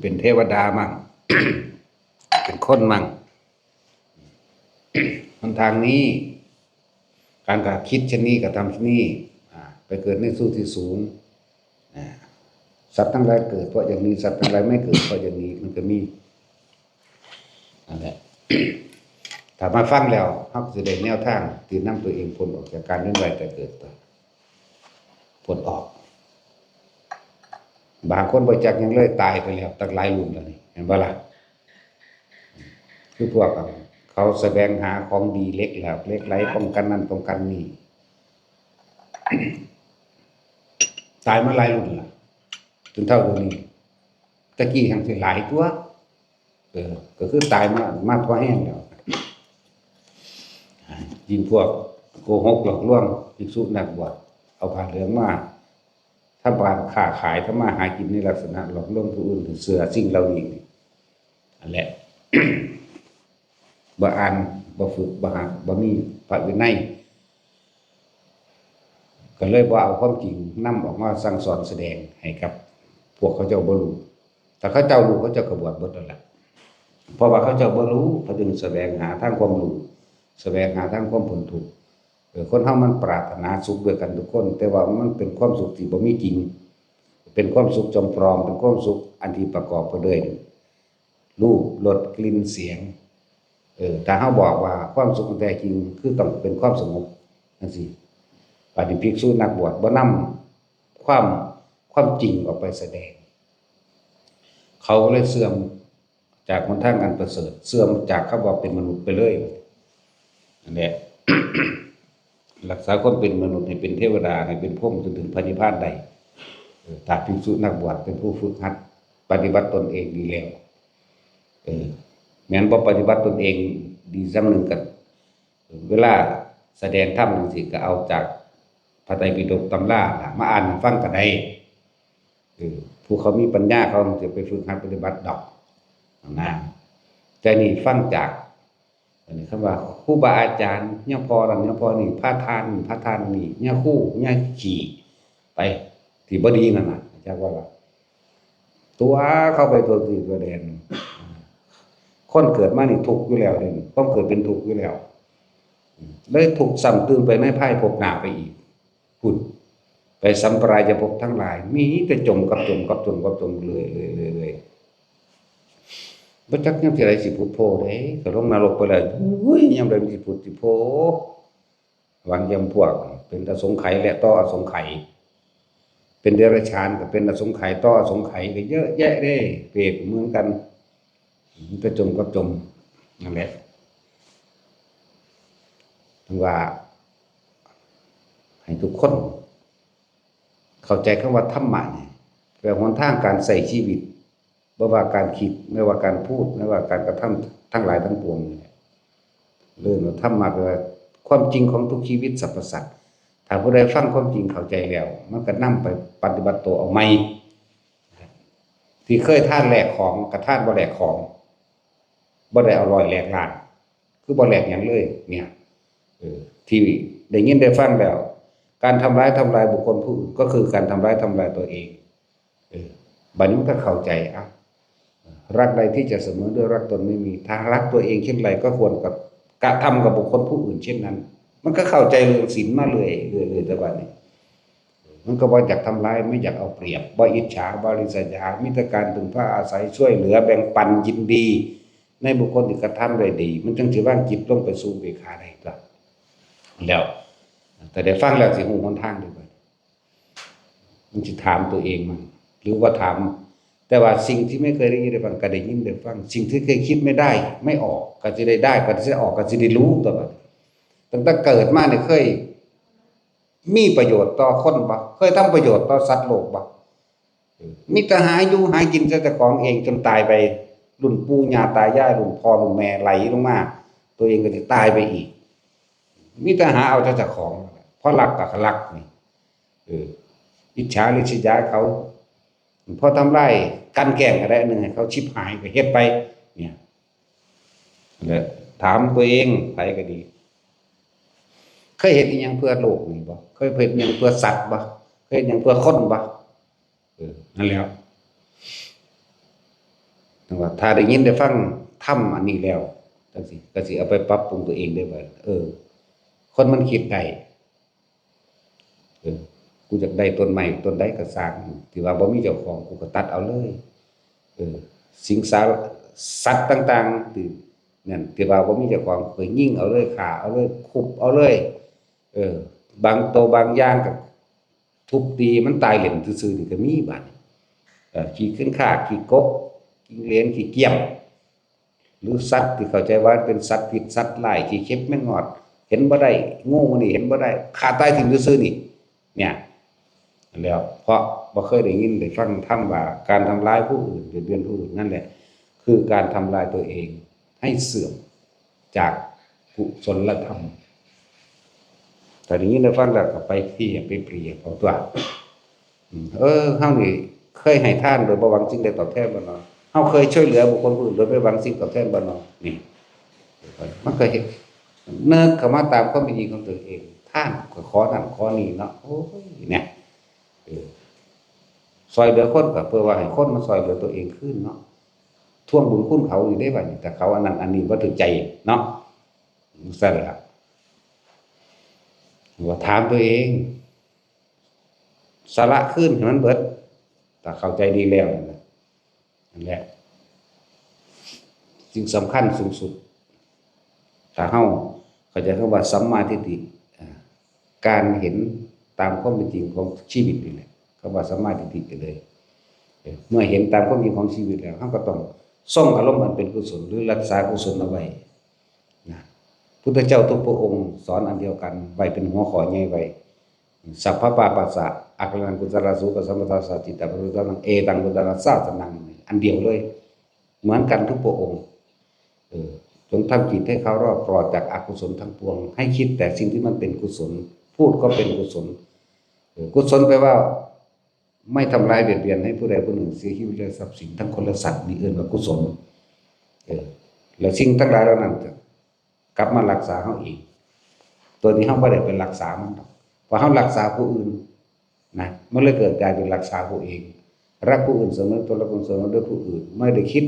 ເປັນເທວະດາບ້າງ ເປັນຄົນບ້າງ. ຫົນທາງນີ້ ການກະຄິດເຊັ່ນນີ້ ກະທຳເຊັ່ນນີ້ ອາ ໄປເກີດໃນສູ່ທີ່ສູງ ອາ ສັດທັງຫຼາຍເກີດເພາະຢ່າງນີ້ ສັດທັງຫຼາຍໄມ່ເກີດເພາະຢ່າງນີ້ ມັນກະມີ ນັ້ນແຫຼະ ຖ້າມາຟັງແລ້ວ ເຮົາກະຊິໄດ້ແນວທາງທີ່ນຳຕົວເອງພົ້ນອອກຈາກການວຽນວ່າຍຕາຍເກີດ ພົ້ນອອກ. ບາງຄົນບໍ່ຈັກຫຍັງເລີຍ ຕາຍໄປແລ້ວຕັ້ງຫຼາຍລຸ້ນແລ້ວນີ້ ແມ່ນບໍ່ລະ? ຄືພວກເຂົາສະແຫວງຫາຂອງດີ ເຫຼັກແຫຼມ ເຫຼັກໄຫຼ ປ້ອງກັນນັ້ນປ້ອງກັນນີ້ ຕາຍມາຫຼາຍລຸ້ນລະ ຈົນເທົ່າດຽວນີ້. ແຕ່ກີ້ຫັ້ນຊິຫຼາຍຕົວະ ເອີ ກະຄືຕາຍມາ ມາພໍແຮງແລ້ວ. ຍິ່ງພວກໂກຫົກຫຼອກລວງ ພິກສຸນັກບວດ ເອົາຜ້າເຫຼືອງມາທຳການຄ້າຂາຍ ທຳມາຫາກິນໃນລັກສະນະຫຼອກລວງຜູ້ອື່ນໃຫ້ເຊື່ອສິ່ງເຫຼົ່ານີ້ ຫັ້ນແຫຼະ ບໍ່ອ່ານ ບໍ່ຝຶກ ບໍ່ຫັດ ບໍ່ມີພະວິໄນ ກະເລີຍບໍ່ເອົາຄວາມຈິງນຳອອກມາສັ່ງສອນສະແດງໃຫ້ກັບພວກເຂົາເຈົ້າບໍ່ຮູ້. ຖ້າເຂົາເຈົ້າຮູ້ ເຂົາເຈົ້າກະບວດເບິດແລ້ວລະ ເພາະວ່າເຂົາເຈົ້າບໍ່ຮູ້ ເຂົາຈຶ່ງສະແຫວງຫາທາງຄວາມຮູ້ ສະແຫວງຫາທາງຄວາມພົ້ນທຸກ. ເອີ ຄົນເຮົາມັນປາດຖະໜາສຸກດ້ວຍກັນທຸກຄົນ ແຕ່ວ່າມັນເປັນຄວາມສຸກທີ່ບໍ່ມີຈິງ ເປັນຄວາມສຸກຈອມປອມ ເປັນຄວາມສຸກອັນທີ່ປະກອບໄປດ້ວຍ ຮູບ ລົດ ກິ່ນ ສຽງ. ເອີ ຖ້າເຮົາບອກວ່າຄວາມສຸກອັນແທ້ຈິງຄືຕ້ອງເປັນຄວາມສະຫງົບ ຈັ່ງຊີ້ ບາດນີ້ພິກສຸນັກບວດບໍ່ນຳຄວາມ ຄວາມຈິງອອກໄປສະແດງ ເຂົາກະເລີຍເສື່ອມຈາກຫົນທາງອັນປະເສີດ ເສື່ອມຈາກຄຳວ່າເປັນມະນຸດໄປເລີຍ. ນັ້ນແຫຼະ ຮັກສາຄວາມເປັນມະນຸດໃຫ້ເປັນເທວະດາ ໃຫ້ເປັນພົມ ຈົນເຖິງພະນິບພານໄດ້ ເອີ ຖ້າພິກສຸນັກບວດເປັນຜູ້ຝຶກຫັດປະຕິບັດຕົນເອງດີແລ້ວ ເອີ ແມ່ນບໍ່ປະຕິບັດຕົນເອງດີສ່ຳໜຶ່ງກະ ເວລາສະແດງທຳຈັ່ງຊີ້ກະເອົາຈາກພະໄຕປິດົກຕຳລາລະມາອ່ານໃຫ້ຟັງກະໄດ້ ເອີ ຜູ້ເຂົາມີປັນຍາເຂົາຈະໄປຝຶກຫັດປະຕິບັດດອກນະ ແຕ່ນີ້ຟັງຈາກ ອັນນີ້ຄຳວ່າຄູບາອາຈານ ຍາພໍ່ນັ້ນຍາພໍ່ນີ້ ພະທ່ານນັ້ນພະທ່ານນີ້ ຍາຄູ ຍາຂີ້ ໄປ ທີ່ບໍ່ດີນັ້ນນະ ຈັກວ່າລະ ຕົວະເຂົ້າໄປທົ່ວທີ່ທົ່ວແດນ. ຄົນເກີດມານີ້ທຸກຢູ່ແລ້ວເດ້ ຄວາມເກີດເປັນທຸກຢູ່ແລ້ວ ເລີຍທຸກຊ້ຳຕື່ມໄປໃນພາຍພົບໜ້າໄປອີກ ພຸ້ນ ໄປສຳປະລາຍະພົບທັງຫຼາຍ ມີແຕ່ຈົມກັບຈົມກັບຈົມກັບຈົມເລື້ອຍໆ ບໍ່ຈັກຍາມໃດຊິພຸດໂພເດ້. ຖ້າລົງນະລົກໄປແລ້ວ ໂອ້ຍ ຍາມໃດມັນຊິພຸດຊິໂພ. ຫວ່າງຢ່າງພວກເປັນອະສົງໄຂ ແລະ ຕໍ່ອະສົງໄຂ ເປັນເດຍລະສານກະເປັນອະສົງໄຂ ຕໍ່ອະສົງໄຂກະເຍອະແຍະເດ້ ເປດເໝືອນກັນ ມີແຕ່ຈົມກັບຈົມ ນັ້ນແຫຼະ ເຖິງວ່າ ໃຫ້ທຸກຄົນເຂົ້າໃຈຄຳວ່າທຳມະນີ້ ແປວ່າຫົນທາງການໃຊ້ຊີວິດ ບໍ່ວ່າການຄິດ ບໍ່ວ່າການພູດ ບໍ່ວ່າການກະທຳທັງຫຼາຍທັງປວງນີ້ແຫຼະ ເອີ້ນວ່າທຳມະ ແປວ່າຄວາມຈິງຂອງທຸກຊີວິດສັບພະສັດ. ຖ້າຜູ້ໃດຟັງຄວາມຈິງເຂົ້າໃຈແລ້ວ ມັນກະນຳໄປປະຕິບັດໂຕເອົາໃໝ່ ທີ່ເຄີຍທານແລກຂອງ ກະທານບໍ່ແລກຂອງ ບໍ່ໄດ້ເອົາຮ້ອຍແລກລ້ານ ຄືບໍ່ແລກຫຍັງເລີຍເນຍ ເອີ ທີ່ໄດ້ຍິນໄດ້ຟັງແລ້ວ ການທຳລາຍທຳລາຍບຸກຄົນຜູ້ອື່ນ ກໍຄືການທຳລາຍທຳລາຍຕົວເອງ. ເອີ ບາດນີ້ມັນກະເຂົ້າໃຈ ອາ รักใดที่จะเสมอด้วยรักตนไม่มี ຖ້າຮັກຕົວເອງເຊັ່ນໃດ ກໍຄວນກະ ກະທຳກັບບຸກຄົນຜູ້ອື່ນເຊັ່ນນັ້ນ. ມັນກະເຂົ້າໃຈເລື່ອງສິນມາເລື້ອຍໆ ແຕ່ບາດນີ້ ມັນກະບໍ່ຢາກທຳລາຍ ບໍ່ຢາກເອົາປຽບ ບໍ່ອິດສາ ບໍ່ລິສຍາ ມີແຕ່ການເພິ່ງພາອາໄສ ຊ່ວຍເຫຼືອ ແບ່ງປັນ ຍິນດີ ໃນບຸກຄົນທີ່ກະທຳໄດ້ດີ ມັນຈັ່ງຊິວາງຈິດລົງໄປສູ່ອຸເບກຂາໄດ້ຕົວະ. ແລ້ວ ຖ້າໄດ້ຟັງແລ້ວຊິຮູ້ຫົນທາງເດ້ບັດ ມັນຊິຖາມຕົວເອງມັນ ຫຼືວ່າຖາມ ແຕ່ວ່າສິ່ງທີ່ໄມ່ເຄີຍໄດ້ຍິນໄດ້ຟັງ ກໍໄດ້ຍິນໄດ້ຟັງ ສິ່ງທີ່ເຄີຍຄິດໄມ່ໄດ້ ໄມ່ອອກ ກໍຊິໄດ້ໄດ້ ກໍຊິໄດ້ອອກ ກໍຊິໄດ້ຮູ້ຕົວະບັດ. ຕັ້ງແຕ່ເກີດມານີ້ເຄີຍມີປະໂຫຍດຕໍ່ຄົນບໍ່? ເຄີຍທຳປະໂຫຍດຕໍ່ສັດໂລກບໍ່? ເອີ ມີແຕ່ຫາຢູ່ຫາກິນໃສ່ເຈົ້າຂອງເອງຈົນຕາຍໄປ ລຸ້ນປູ່ຍ່າຕາຍາຍ ລຸ້ນພໍ່ລຸ້ນແມ່ໄຫຼລົງມາ ຕົວເອງກໍຊິຕາຍໄປອີກ. ມີແຕ່ຫາເອົາແຕ່ເຈົ້າຂອງ ພໍລັກກໍລັກນີ້ ເອີ ອິດສາລິດສະຍາເຂົາ ພໍທຳລາຍກັ່ນແກ້ງກໍໄດ້ອັນໜຶ່ງ ໃຫ້ເຂົາຊິບຫາຍກໍເຮັດໄປ ເນຍ ແລະ ຖາມຕົວເອງ ໃຜກໍດີ ເຄີຍເຮັດອີ່ຫຍັງເພື່ອໂລກນີ້ບໍ່? ເຄີຍເຮັດຫຍັງເພື່ອສັດບໍ່? ເຄີຍເຮັດຫຍັງເພື່ອຄົນບໍ່? ເອີ ນັ້ນແຫຼະ ຈັ່ງວ່າຖ້າໄດ້ຍິນໄດ້ຟັງທຳອັນນີ້ແລ້ວ ຈັ່ງຊີ້ ກໍຊິເອົາໄປປັບປຸງຕົວເອງໄດ້ວ່າ ເອີ ຄົນມັນຄິດໄດ້ ເອີ ກູຢາກໄດ້ຕົ້ນໄມ້ຕົ້ນໃດກໍຊ່າງ ທີ່ວ່າບໍ່ມີເຈົ້າຂອງ ກູກໍຕັດເອົາເລີຍ ເອີ ສິ່ງສາ ສັດຕ່າງໆ ທີ່ນັ້ນ ທີ່ວ່າບໍ່ມີເຈົ້າຂອງ ກູກໍຍິງເອົາເລີຍ ຂ້າເອົາເລີຍ ທຸບເອົາເລີຍ ເອີ ບາງໂຕບາງຢ່າງກໍທຸບຕີມັນຕາຍເຫຼັ້ນຊື່ໆ ນີ້ກໍມີບາດນີ້ ເອີ ຂີ້ເຂັນຂ້າ ຂີ້ກົກ ຂີ້ເຫຼນ ຂີ້ກ້ຽມ ຫຼືສັດທີ່ເຂົ້າໃຈວ່າເປັນສັດພິດສັດຮ້າຍ ຂີ້ເຂັບແມງງອດ ເຫັນບໍ່ໄດ້ ງູນີ້ເຫັນບໍ່ໄດ້ ຂ້າຕາຍຖິ້ມຊື່ໆ ນີ້ ເນຍ ແລ້ວ ເພາະບໍ່ເຄີຍໄດ້ຍິນໄດ້ຟັງທຳວ່າ ການທຳລາຍຜູ້ອື່ນ ບຽດບຽນຜູ້ອື່ນ ນັ້ນແຫຼະ ຄືການທຳລາຍຕົວເອງໃຫ້ເສື່ອມຈາກກຸສົນລະທຳ. ຖ້າໄດ້ຍິນໄດ້ຟັງແລ້ວກໍໄປເພຍໄປປຽບເອົາຕົວະ. ເອີ ເຮົານີ້ເຄີຍໃຫ້ທານໂດຍບໍ່ຫວັງສິ່ງໃດຕອບແທນບໍ່ນໍ? ເຮົາເຄີຍຊ່ວຍເຫຼືອບຸກຄົນຜູ້ອື່ນໂດຍບໍ່ຫວັງສິ່ງຕອບແທນບໍ່ນໍ? ນີ້ ມັນກໍເຮັດ ນຶກເຂົ້າມາຕາມຄວາມເປັນຈິງຂອງຕົວເອງ ທານກໍຂໍນັ້ນຂໍນີ້ເນາະ ໂອ້ຍ ແນະ ເອີ ຊ່ວຍເຫຼືອຄົນກໍເພື່ອວ່າໃຫ້ຄົນມາຊ່ວຍເຫຼືອຕົວເອງຄືນເນາະ ທວງບຸນຄຸນເຂົານີ້ເດ້ ບາດນີ້ ຖ້າເຂົາອັນນັ້ນອັນນີ້ບໍ່ຖືກໃຈເນາະ ຈັ່ງຊັ້ນລະ ວ່າຖາມຕົວເອງ ສະຫຼະຄືນໃຫ້ມັນເບິດ ຖ້າເຂົ້າໃຈດີແລ້ວນັ້ນນະ ນັ້ນແຫຼະ ສິ່ງສຳຄັນສູງສຸດ ຖ້າເຮົາເຂົ້າໃຈຄຳວ່າສຳມາທິດຖິ ອາ ການເຫັນຕາມຄວາມເປັນຈິງຂອງຊີວິດນີ້ແຫຼະ ຄຳວ່າສຳມາທິດຖິໄປເລີຍ. ເອີ ເມື່ອເຫັນຕາມຄວາມຈິງຂອງຊີວິດແລ້ວ ເຮົາກໍຕ້ອງຊົງອາລົມອັນເປັນກຸສົນ ຫຼື ຮັກສາກຸສົນເອົາໄວ້ນະ. ພຸດທະເຈົ້າທຸກພະອົງສອນອັນດຽວກັນ ໄວ້ເປັນຫົວຂໍ້ໃຫຍ່ໄວ້ ສັບພະປາປັດສະ ອາຄາລັງ ກຸສະລາສຸ ກະສຳປະທາສະ ຈິດຕະປະໂຍຊະນັງ ເອຕັງ ພຸດທະສາສະນັງ ອັນດຽວເລີຍ ເໝືອນກັນທຸກພະອົງ. ເອີ ຈົ່ງທຳຈິດໃຫ້ເຄົາລອບປອດຈາກອະກຸສົນທັງປວງ ໃຫ້ຄິດແຕ່ສິ່ງທີ່ມັນເປັນກຸສົນ ພູດກໍເປັນກຸສົນ. ເອີ ກຸສົນແປວ່າ ໄມ່ທຳລາຍບຽດບຽນໃຫ້ຜູ້ໃດຜູ້ໜຶ່ງເສຍຊີວິດ ແລະ ຊັບສິນທັງຄົນ ແລະ ສັດ ນີ້ເອີ້ນວ່າກຸສົນ. ເອີ ແລະ ສິ່ງທັງຫຼາຍເຫຼົ່ານັ້ນຈະກັບມາຮັກສາເຮົາເອງ ໂດຍທີ່ເຮົາບໍ່ໄດ້ໄປຮັກສາມັນດອກ ເພາະເຮົາຮັກສາຜູ້ອື່ນນະ ມັນເລີຍເກີດກາຍເປັນຮັກສາຜູ້ເອງ ຮັກຜູ້ອື່ນສະເໝີຕົນ ແລະ ຄົນສະເໝີດ້ວຍຜູ້ອື່ນ ບໍ່ໄດ້ຄິດ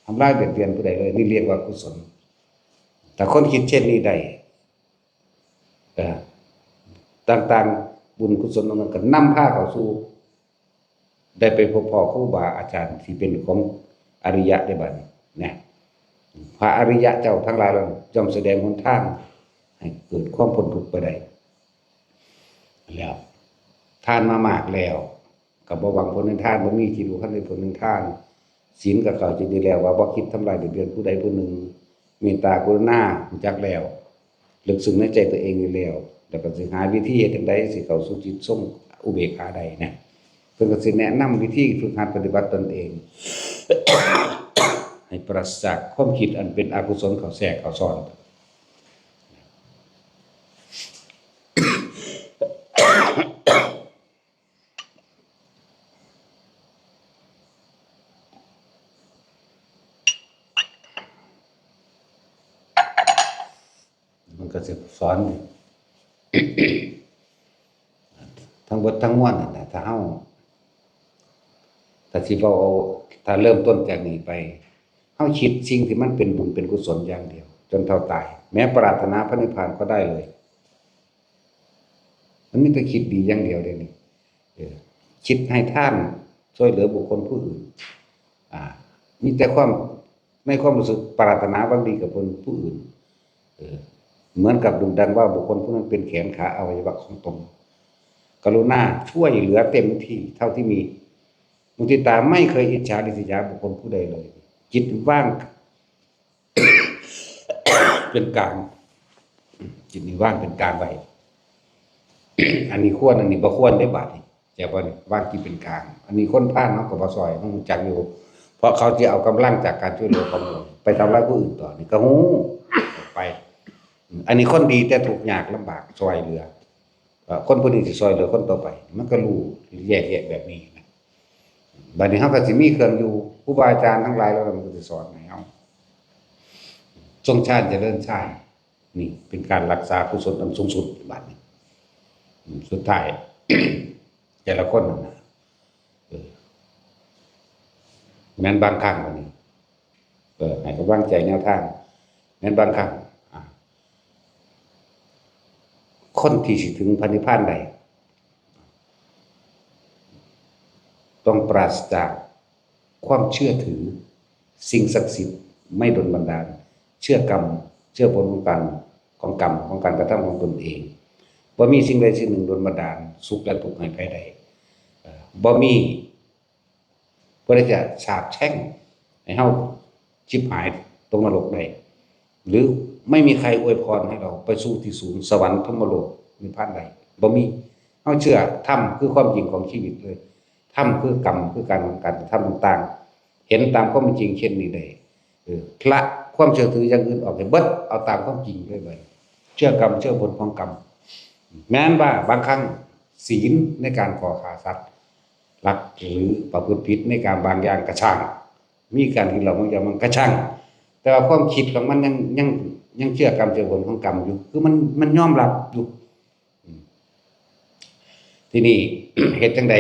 ທຳລາຍບຽດບຽນຜູ້ໃດເລີຍ ນີ້ຮຽກວ່າກຸສົນ. ຖ້າຄົນຄິດເຊັ່ນນີ້ໄດ້ ເອີ ຕ່າງໆ ບຸນກຸສົນນັ້ນກໍນຳພາເຂົ້າສູ່ ໄດ້ໄປພົບພໍ້ຄູບາອາຈານທີ່ເປັນຂອງອະລິຍະໄດ້ບັດນີ້ນະ ພະອະລິຍະເຈົ້າທັງຫຼາຍເຫຼົ່ານັ້ນ ຍ່ອມສະແດງຫົນທາງໃຫ້ເກີດຄວາມພົ້ນທຸກໄປໄດ້. ແລ້ວ ທານມາມາກແລ້ວ ກໍບໍ່ຫວັງຜົນແຫ່ງທານ ບໍ່ມີທີ່ຮູ້ທັນໃນຜົນແຫ່ງທານ. ສິນກໍເຂົ້າໃຈດີແລ້ວວ່າບໍ່ຄິດທຳລາຍບຽດບຽນຜູ້ໃດຜູ້ໜຶ່ງ ເມດຕາກະລຸນາຮູ້ຈັກແລ້ວ ເລິກເຊິ່ງໃນໃຈຕົວເອງຢູ່ແລ້ວ ແລ້ວກໍຊິຫາວິທີເຮັດຈັ່ງໃດຊິເຂົ້າສູ່ຈິດຊົງອຸເບກຂາໄດ້ນະ. ເພິ່ນກໍຊິແນະນຳວິທີຝຶກຫັດປະຕິບັດຕົນເອງ ໃຫ້ປາສະຈາກຄວາມຄິດອັນເປັນອະກຸສົນເຂົ້າແຊກເຂົ້າຊ້ອນ. ມັນກໍຊິສອນ ທັງເບິດທັງມວນນັ້ນນະ ຖ້າເຮົາ ຖ້າຊິເວົ້າເອົາ ຖ້າເລີ່ມຕົ້ນຈາກນີ້ໄປ ເຮົາຄິດສິ່ງທີ່ມັນເປັນບຸນເປັນກຸສົນຢ່າງດຽວ ຈົນເທົ່າຕາຍ ແມ້ປາດຖະໜາພະນິບພານກໍໄດ້ເລີຍ. ມັນມີແຕ່ຄິດດີຢ່າງດຽວເດ້ນີ້ ເອີ ຄິດໃຫ້ທານ ຊ່ວຍເຫຼືອບຸກຄົນຜູ້ອື່ນ ອາ ມີແຕ່ຄວາມ ໃນຄວາມຮູ້ສຶກປາດຖະໜາຫວັງດີກັບເພິ່ນຜູ້ອື່ນ ເອີ ເໝືອນກັບດຸ່ງດັງວ່າບຸກຄົນຜູ້ນັ້ນເປັນແຂນຂາອະໄວຍະວະຂອງຕົນ. ກະລຸນາຊ່ວຍເຫຼືອເຕັມທີ່ເທົ່າທີ່ມີ. ມຸທິຕາໄມ່ເຄີຍອິດສາລິສຍາບຸກຄົນຜູ້ໃດເລີຍ. ຈິດວາງເປັນກາງ. ຈິດນີ້ວາງເປັນກາງໄວ້. ອັນນີ້ຄວນ ອັນນີ້ບໍ່ຄວນເດ້ບາດນີ້. ແຕ່ວ່າວາງຈິດເປັນກາງ ອັນນີ້ຄົນພານເຮົາກໍບໍ່ຊ່ອຍ ເຮົາຮູ້ຈັກຢູ່ ເພາະເຂົາຈະເອົາກຳລັງຈາກການຊ່ວຍເຫຼືອຂອງຕົນໄປທຳລາຍຜູ້ອື່ນຕໍ່ ນີ້ກໍຮູ້ໄປ. ອັນນີ້ຄົນດີແຕ່ທຸກຍາກລຳບາກຊ່ອຍເຫຼືອ ເອີ ຄົນຜູ້ນີ້ຊິຊ່ອຍເຫຼືອຄົນຕໍ່ໄປ ມັນກໍຮູ້ແຍກແຍະແບບນີ້ນະ. ບາດນີ້ເຮົາກໍຊິມີເຄື່ອງຢູ່ ຄູບາອາຈານທັງຫຼາຍເຫຼົ່ານັ້ນມັນກໍຊິສອນໃຫ້ເຮົາ ຊົງຊານຈະເລີນຊານ. ນີ້ເປັນການຮັກສາກຸສົນອັນສູງສຸດບາດນີ້. ອືມ ສຸດທ້າຍ ແຕ່ລະຄົນນັ້ນນະ ເອີ ແມ່ນບາງຄັ້ງ ບາດນີ້ ເອີ ໃຫ້ກຳລັງໃຈແນວທາງ ແມ່ນບາງຄັ້ງ ອາ ຄົນທີ່ຊິເຖິງພະນິບພານໄດ້ ຕ້ອງປາສຈາກ ຄວາມເຊື່ອຖືສິ່ງສັກສິດໄມ່ດົນບັນດານ ເຊື່ອກຳ ເຊື່ອຜົນຂອງການ ຂອງກຳ ຂອງການກະທຳຂອງຕົນເອງ. ບໍ່ມີສິ່ງໃດສິ່ງໜຶ່ງດົນບັນດານສຸກແລະທຸກໃຫ້ໃຜໄດ້. ເອີ ບໍ່ມີຜູ້ໃດຈະສາບແຊ່ງໃຫ້ເຮົາຈິບຫາຍຕົກນະລົກໄດ້ ຫຼື ໄມ່ມີໃຄອວຍພອນໃຫ້ເຮົາໄປສູ່ທີ່ສູງ ສະຫວັນ ພົມມະໂລກ ນິບພານໄດ້ ບໍ່ມີ. ເຮົາເຊື່ອທຳຄືຄວາມຈິງຂອງຊີວິດເລີຍ. ທຳຄືກຳ ຄືການ ການກະທຳຕ່າງໆ ເຫັນຕາມຄວາມເປັນຈິງເຊັ່ນນີ້ໄດ້ ເອີ ລະຄວາມເຊື່ອຖືຢ່າງອື່ນອອກໃຫ້ເບິດ ເອົາຕາມຄວາມຈິງເລີຍ ເຊື່ອກຳເຊື່ອຜົນຂອງກຳ. ແມ່ນວ່າບາງຄັ້ງ ສີນໃນການຂໍຂ້າສັດ ລັກ ຫຼື ປະພຶດຜິດໃນການບາງຢ່າງກະຊ່າງ ມີການກິນເຫຼົ້າບາງຢ່າງມັນກະຊ່າງ ແຕ່ວ່າຄວາມຄິດຂອງມັນຍັງ ຍັງ ຍັງເຊື່ອກຳເຊື່ອຜົນຂອງກຳຢູ່ ຄືມັນ ມັນຍອມຮັບຢູ່. ອືມ ທີນີ້ ເຮັດຈັ່ງໃດ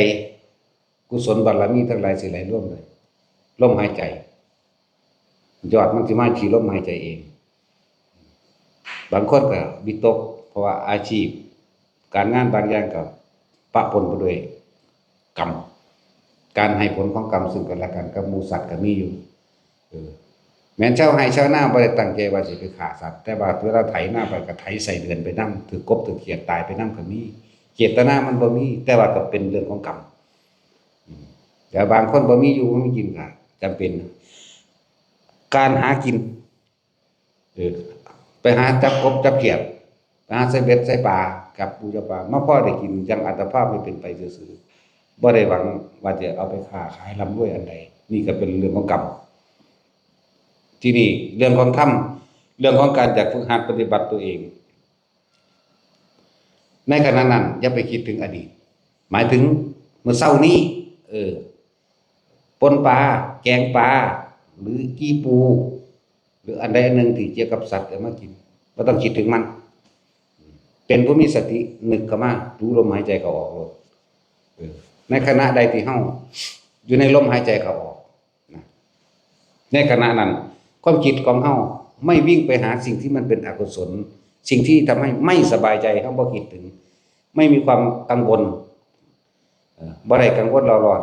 ກຸສົນບາລະມີທັງຫຼາຍຊິໄຫຼລວມໄດ້ ລົມຫາຍໃຈ ຍອດມັນຊິມາທີ່ລົມຫາຍໃຈເອງ. ບາງຄົນກໍວິຕົກ ເພາະວ່າອາຊີບການງານບາງຢ່າງກໍປະປົນໄປດ້ວຍກຳ ການໃຫ້ຜົນຂອງກຳເຊິ່ງກັນແລະກັນກັບໝູ່ສັດກໍມີຢູ່. ເອີ ແມ່ນຊາວໄຮ່ຊາວນາບໍ່ໄດ້ຕັ້ງໃຈວ່າຊິໄປຂ້າສັດ ແຕ່ວ່າເວລາໄຖນາໄປກໍໄຖໄສ້ເດືອນໄປນຳ ຖືກກົບຖືກຂຽດຕາຍໄປນຳກໍມີ. ເຈດຕະນາມັນບໍ່ມີ ແຕ່ວ່າກໍເປັນເລື່ອງຂອງກຳ. ອືມ ແຕ່ບາງຄົນບໍ່ມີຢູ່ບໍ່ມີກິນກໍຈຳເປັນ ການຫາກິນ ເອີ ໄປຫາຈັບກົບຈັບຂຽດ ໄປຫາໃສ່ເບັດໃສ່ປາ ຈັບປູຈັບປາ ມາພໍໄດ້ກິນຈັ່ງອັດຕະພາບໃຫ້ເປັນໄປຊື່ໆ ບໍ່ໄດ້ຫວັງວ່າຈະເອົາໄປຄ້າຂາຍລ່ຳລວຍອັນໃດ. ນີ້ກໍເປັນເລື່ອງຂອງກຳ. ທີນີ້ເລື່ອງຂອງທຳ ເລື່ອງຂອງການຢາກຝຶກຫັດປະຕິບັດຕົວເອງ ໃນຂະນະນັ້ນຢ່າໄປຄິດເຖິງອະດີດ ໝາຍເຖິງມື້ເຊົ້ານີ້ ເອີ ປົ່ນປາ ແກງປາ ຫຼື ຈີ່ປູ ຫຼື ອັນໃດອັນໜຶ່ງທີ່ກ່ຽວກັບສັດເອົາມາກິນ ບໍ່ຕ້ອງຄິດເຖິງມັນ. ເປັນຜູ້ມີສະຕິ ນຶກເຂົ້າມາ ດູລົມຫາຍໃຈເຂົ້າອອກໂລດ. ເອີ ໃນຂະນະໃດທີ່ເຮົາຢູ່ໃນລົມຫາຍໃຈເຂົ້າອອກ ນະ ໃນຂະນະນັ້ນ ຄວາມຄິດຂອງເຮົາໄມ່ວິ່ງໄປຫາສິ່ງທີ່ມັນເປັນອະກຸສົນ ສິ່ງທີ່ທຳໃຫ້ໄມ່ສະບາຍໃຈ ເຮົາບໍ່ຄິດເຖິງ ໄມ່ມີຄວາມກັງວົນ ເອີ ບໍ່ໄດ້ກັງວົນເລົ່າຮ້ອນ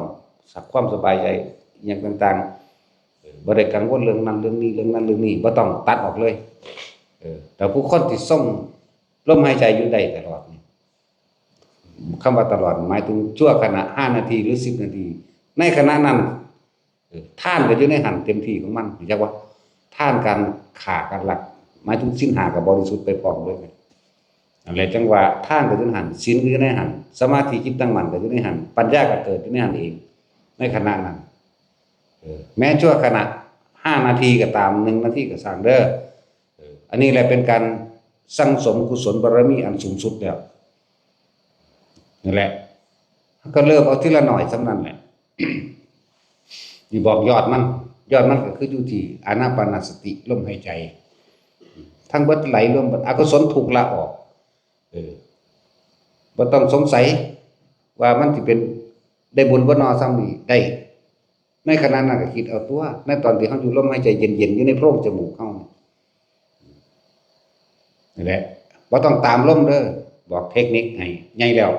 ສັກຄວາມສະບາຍໃຈຫຍັງຕ່າງໆ ເອີ ບໍ່ໄດ້ກັງວົນເລື່ອງນັ້ນເລື່ອງນີ້ ເລື່ອງນັ້ນເລື່ອງນີ້ ບໍ່ຕ້ອງ ຕັດອອກເລີຍ. ເອີ ແຕ່ຜູ້ຄົນທີ່ຊົງລົມຫາຍໃຈຢູ່ໄດ້ຕະຫຼອດນີ້ ຄຳວ່າຕະຫຼອດ ໝາຍເຖິງຊົ່ວຂະນະ ຫ້ານາທີ ຫຼື ສິບນາທີ ໃນຂະນະນັ້ນ ເອີ ທານກໍຢູ່ໃນຫັ້ນເຕັມທີ່ຂອງມັນ ຮູ້ຈັກບໍ່? ທານການຂ້າການລັກ ໝາຍເຖິງສິນຫ້າກໍບໍລິສຸດໄປພ້ອມເລີຍ. ນັ້ນແຫຼະ ຈັ່ງວ່າທານກໍຢູ່ໃນຫັ້ນ ສິນກໍຢູ່ໃນຫັ້ນ ສະມາທິຈິດຕັ້ງໝັ້ນກໍຢູ່ໃນຫັ້ນ ປັນຍາກໍເກີດຢູ່ໃນຫັ້ນເອງ ໃນຂະນະນັ້ນ. ເອີ ແມ້ຊົ່ວຂະນະ ຫ້ານາທີກໍຕາມ ໜຶ່ງນາທີກໍຊ່າງເດີ. ເອີ ອັນນີ້ແຫຼະເປັນການສັ່ງສົມກຸສົນບາລະມີອັນສູງສຸດແລ້ວ. ນັ້ນແຫຼະ ເຮົາກໍເລີ່ມເອົາທີລະໜ້ອຍສ່ຳນັ້ນແຫຼະ. ນີ້ບອກຍອດມັນ ຍອດມັນກໍຄືຢູ່ທີ່ອານາປານະສະຕິ ລົມຫາຍໃຈ ທັງເບິດໄຫຼລວມເບິດ ອະກຸສົນຖືກລະອອກ. ເອີ ບໍ່ຕ້ອງສົງໄສວ່າມັນຊິເປັນ ໄດ້ບຸນບໍ່ນໍສ່ຳນີ້ ໄດ້. ໃນຂະນະນັ້ນກໍຄິດເອົາຕົວະ ໃນຕອນທີ່ເຮົາຢູ່ລົມຫາຍໃຈເຢັນໆ ຢູ່ໃນໂພງຈະມູກເຮົານີ້ ນັ້ນແຫຼະ ບໍ່ຕ້ອງຕາມລົມເດີ ບອກເທັກນິກໃຫ້ໃຫຍ່ແລ້ວ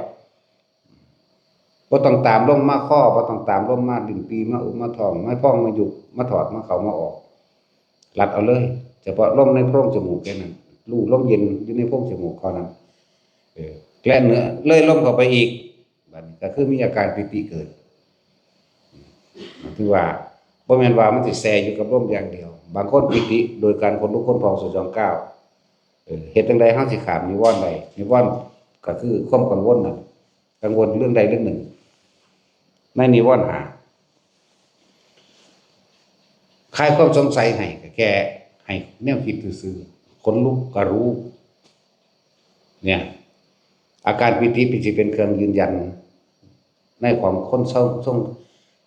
ບໍ່ຕ້ອງຕາມລົມມາຄໍ ບໍ່ຕ້ອງຕາມລົມມາລິ້ນປີ ມາອຸມາທ້ອງ ມາພອງ ມາຍຸບ ມາຖອດ ມາເຂົ້າ ມາອອກ. ລັດເອົາເລີຍ ສະເພາະລົມໃນໂພງຈະມູກແຄ່ນັ້ນ ຮູ້ລົມເຢັນຢູ່ໃນໂພງຈະມູກເທົ່ານັ້ນ ເອີ ແລະເໜືອເລີຍລົມເຂົ້າໄປອີກ ບາດນີ້ກໍຄືມີອາການປີຕິເກີດ ຖືວ່າບໍ່ແມ່ນວ່າມັນຊິແຊ່ຢູ່ກັບລົມຢ່າງດຽວ ບາງຄົນປີຕິໂດຍການຂົນລຸກຂົນພອງສະຍອງກ້າວ ເອີ ເຮັດຈັ່ງໃດເຮົາຊິຂ້າມນິວອນໄດ້? ນິວອນກໍຄືຄວາມກັງວົນນັ້ນ ກັງວົນເລື່ອງໃດເລື່ອງໜຶ່ງ ໃນນິວອນຫ້າ ຄາຍຄວາມສົງໄສໃຫ້ກໍແຄ່ໃຫ້ແນວຄິດຊື່ໆ ຂົນລຸກກໍຮູ້ ເນຍ ອາການປີຕິມັນຊິເປັນເຄື່ອງຢືນຢັນ ໃນຂອງຄົນເຊົາ ຊົງ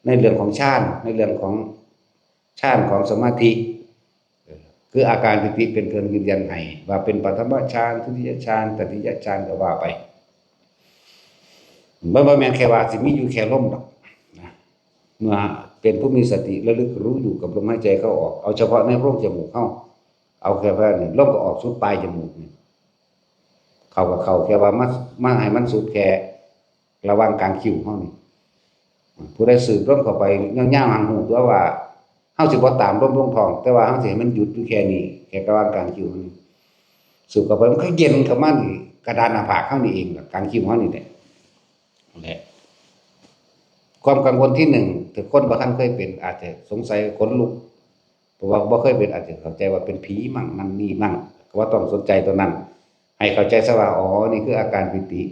ໃນເລື່ອງຂອງฌານ ໃນເລື່ອງຂອງ ฌານຂອງສະມາທິ ເອີ ຄືອາການປີຕິເປັນເຄື່ອງຢືນຢັນໃຫ້ວ່າເປັນປະຖະມະฌານ ທຸຕິຍະฌານ ຕະຕິຍະฌານ ກໍວ່າໄປ ມັນບໍ່ແມ່ນແຄ່ວ່າຊິມີຢູ່ແຄ່ລົມດອກນະ ເມື່ອເປັນຜູ້ມີສະຕິລະລຶກຮູ້ຢູ່ກັບລົມຫາຍໃຈເຂົ້າອອກ ເອົາສະເພາະໃນໂພງຈະມູກເຮົາ ເອົາແຄ່ວ່ານີ້ ລົມກໍອອກສຸດປາຍຈະມູກນີ້ ເຂົ້າກໍເຂົ້າແຄ່ວ່າມາ ມາໃຫ້ມັນສຸດແຄ່ ລະຫວ່າງກາງຄິ້ວເຮົານີ້ ຜູ້ໃດສູດລົມເຂົ້າໄປຍາວໆ ຫັ້ນຮູ້ຕົວວ່າເຮົາຊິບໍ່ຕາມລົມລົງທ້ອງ ແຕ່ວ່າເຮົາຊິໃຫ້ມັນຢຸດຢູ່ແຄ່ນີ້ ແຄ່ລະຫວ່າງກາງຄິ້ວເຮົານີ້ ສູດເຂົ້າໄປມັນກໍເຢັນເຂົ້າມານີ້ ກະດານໜ້າຜາກເຮົານີ້ເອງ ກາງຄິ້ວເຮົານີ້ແຫຼະ ແລະ ຄວາມກັງວົນທີໜຶ່ງ ຖ້າຄົນບໍ່ທັນເຄີຍເປັນ ອາດຈະສົງໄສ ຂົນລຸກ ເພາະວ່າບໍ່ເຄີຍເປັນ ອາດຈະເຂົ້າໃຈວ່າເປັນຜີມັ້ງ ນັ້ນນີ້ມັ້ງ ກໍບໍ່ຕ້ອງສົນໃຈຕົວນັ້ນ ໃຫ້ເຂົ້າໃຈຊະວ່າ ອໍ ນີ້ຄືອາການປີຕິ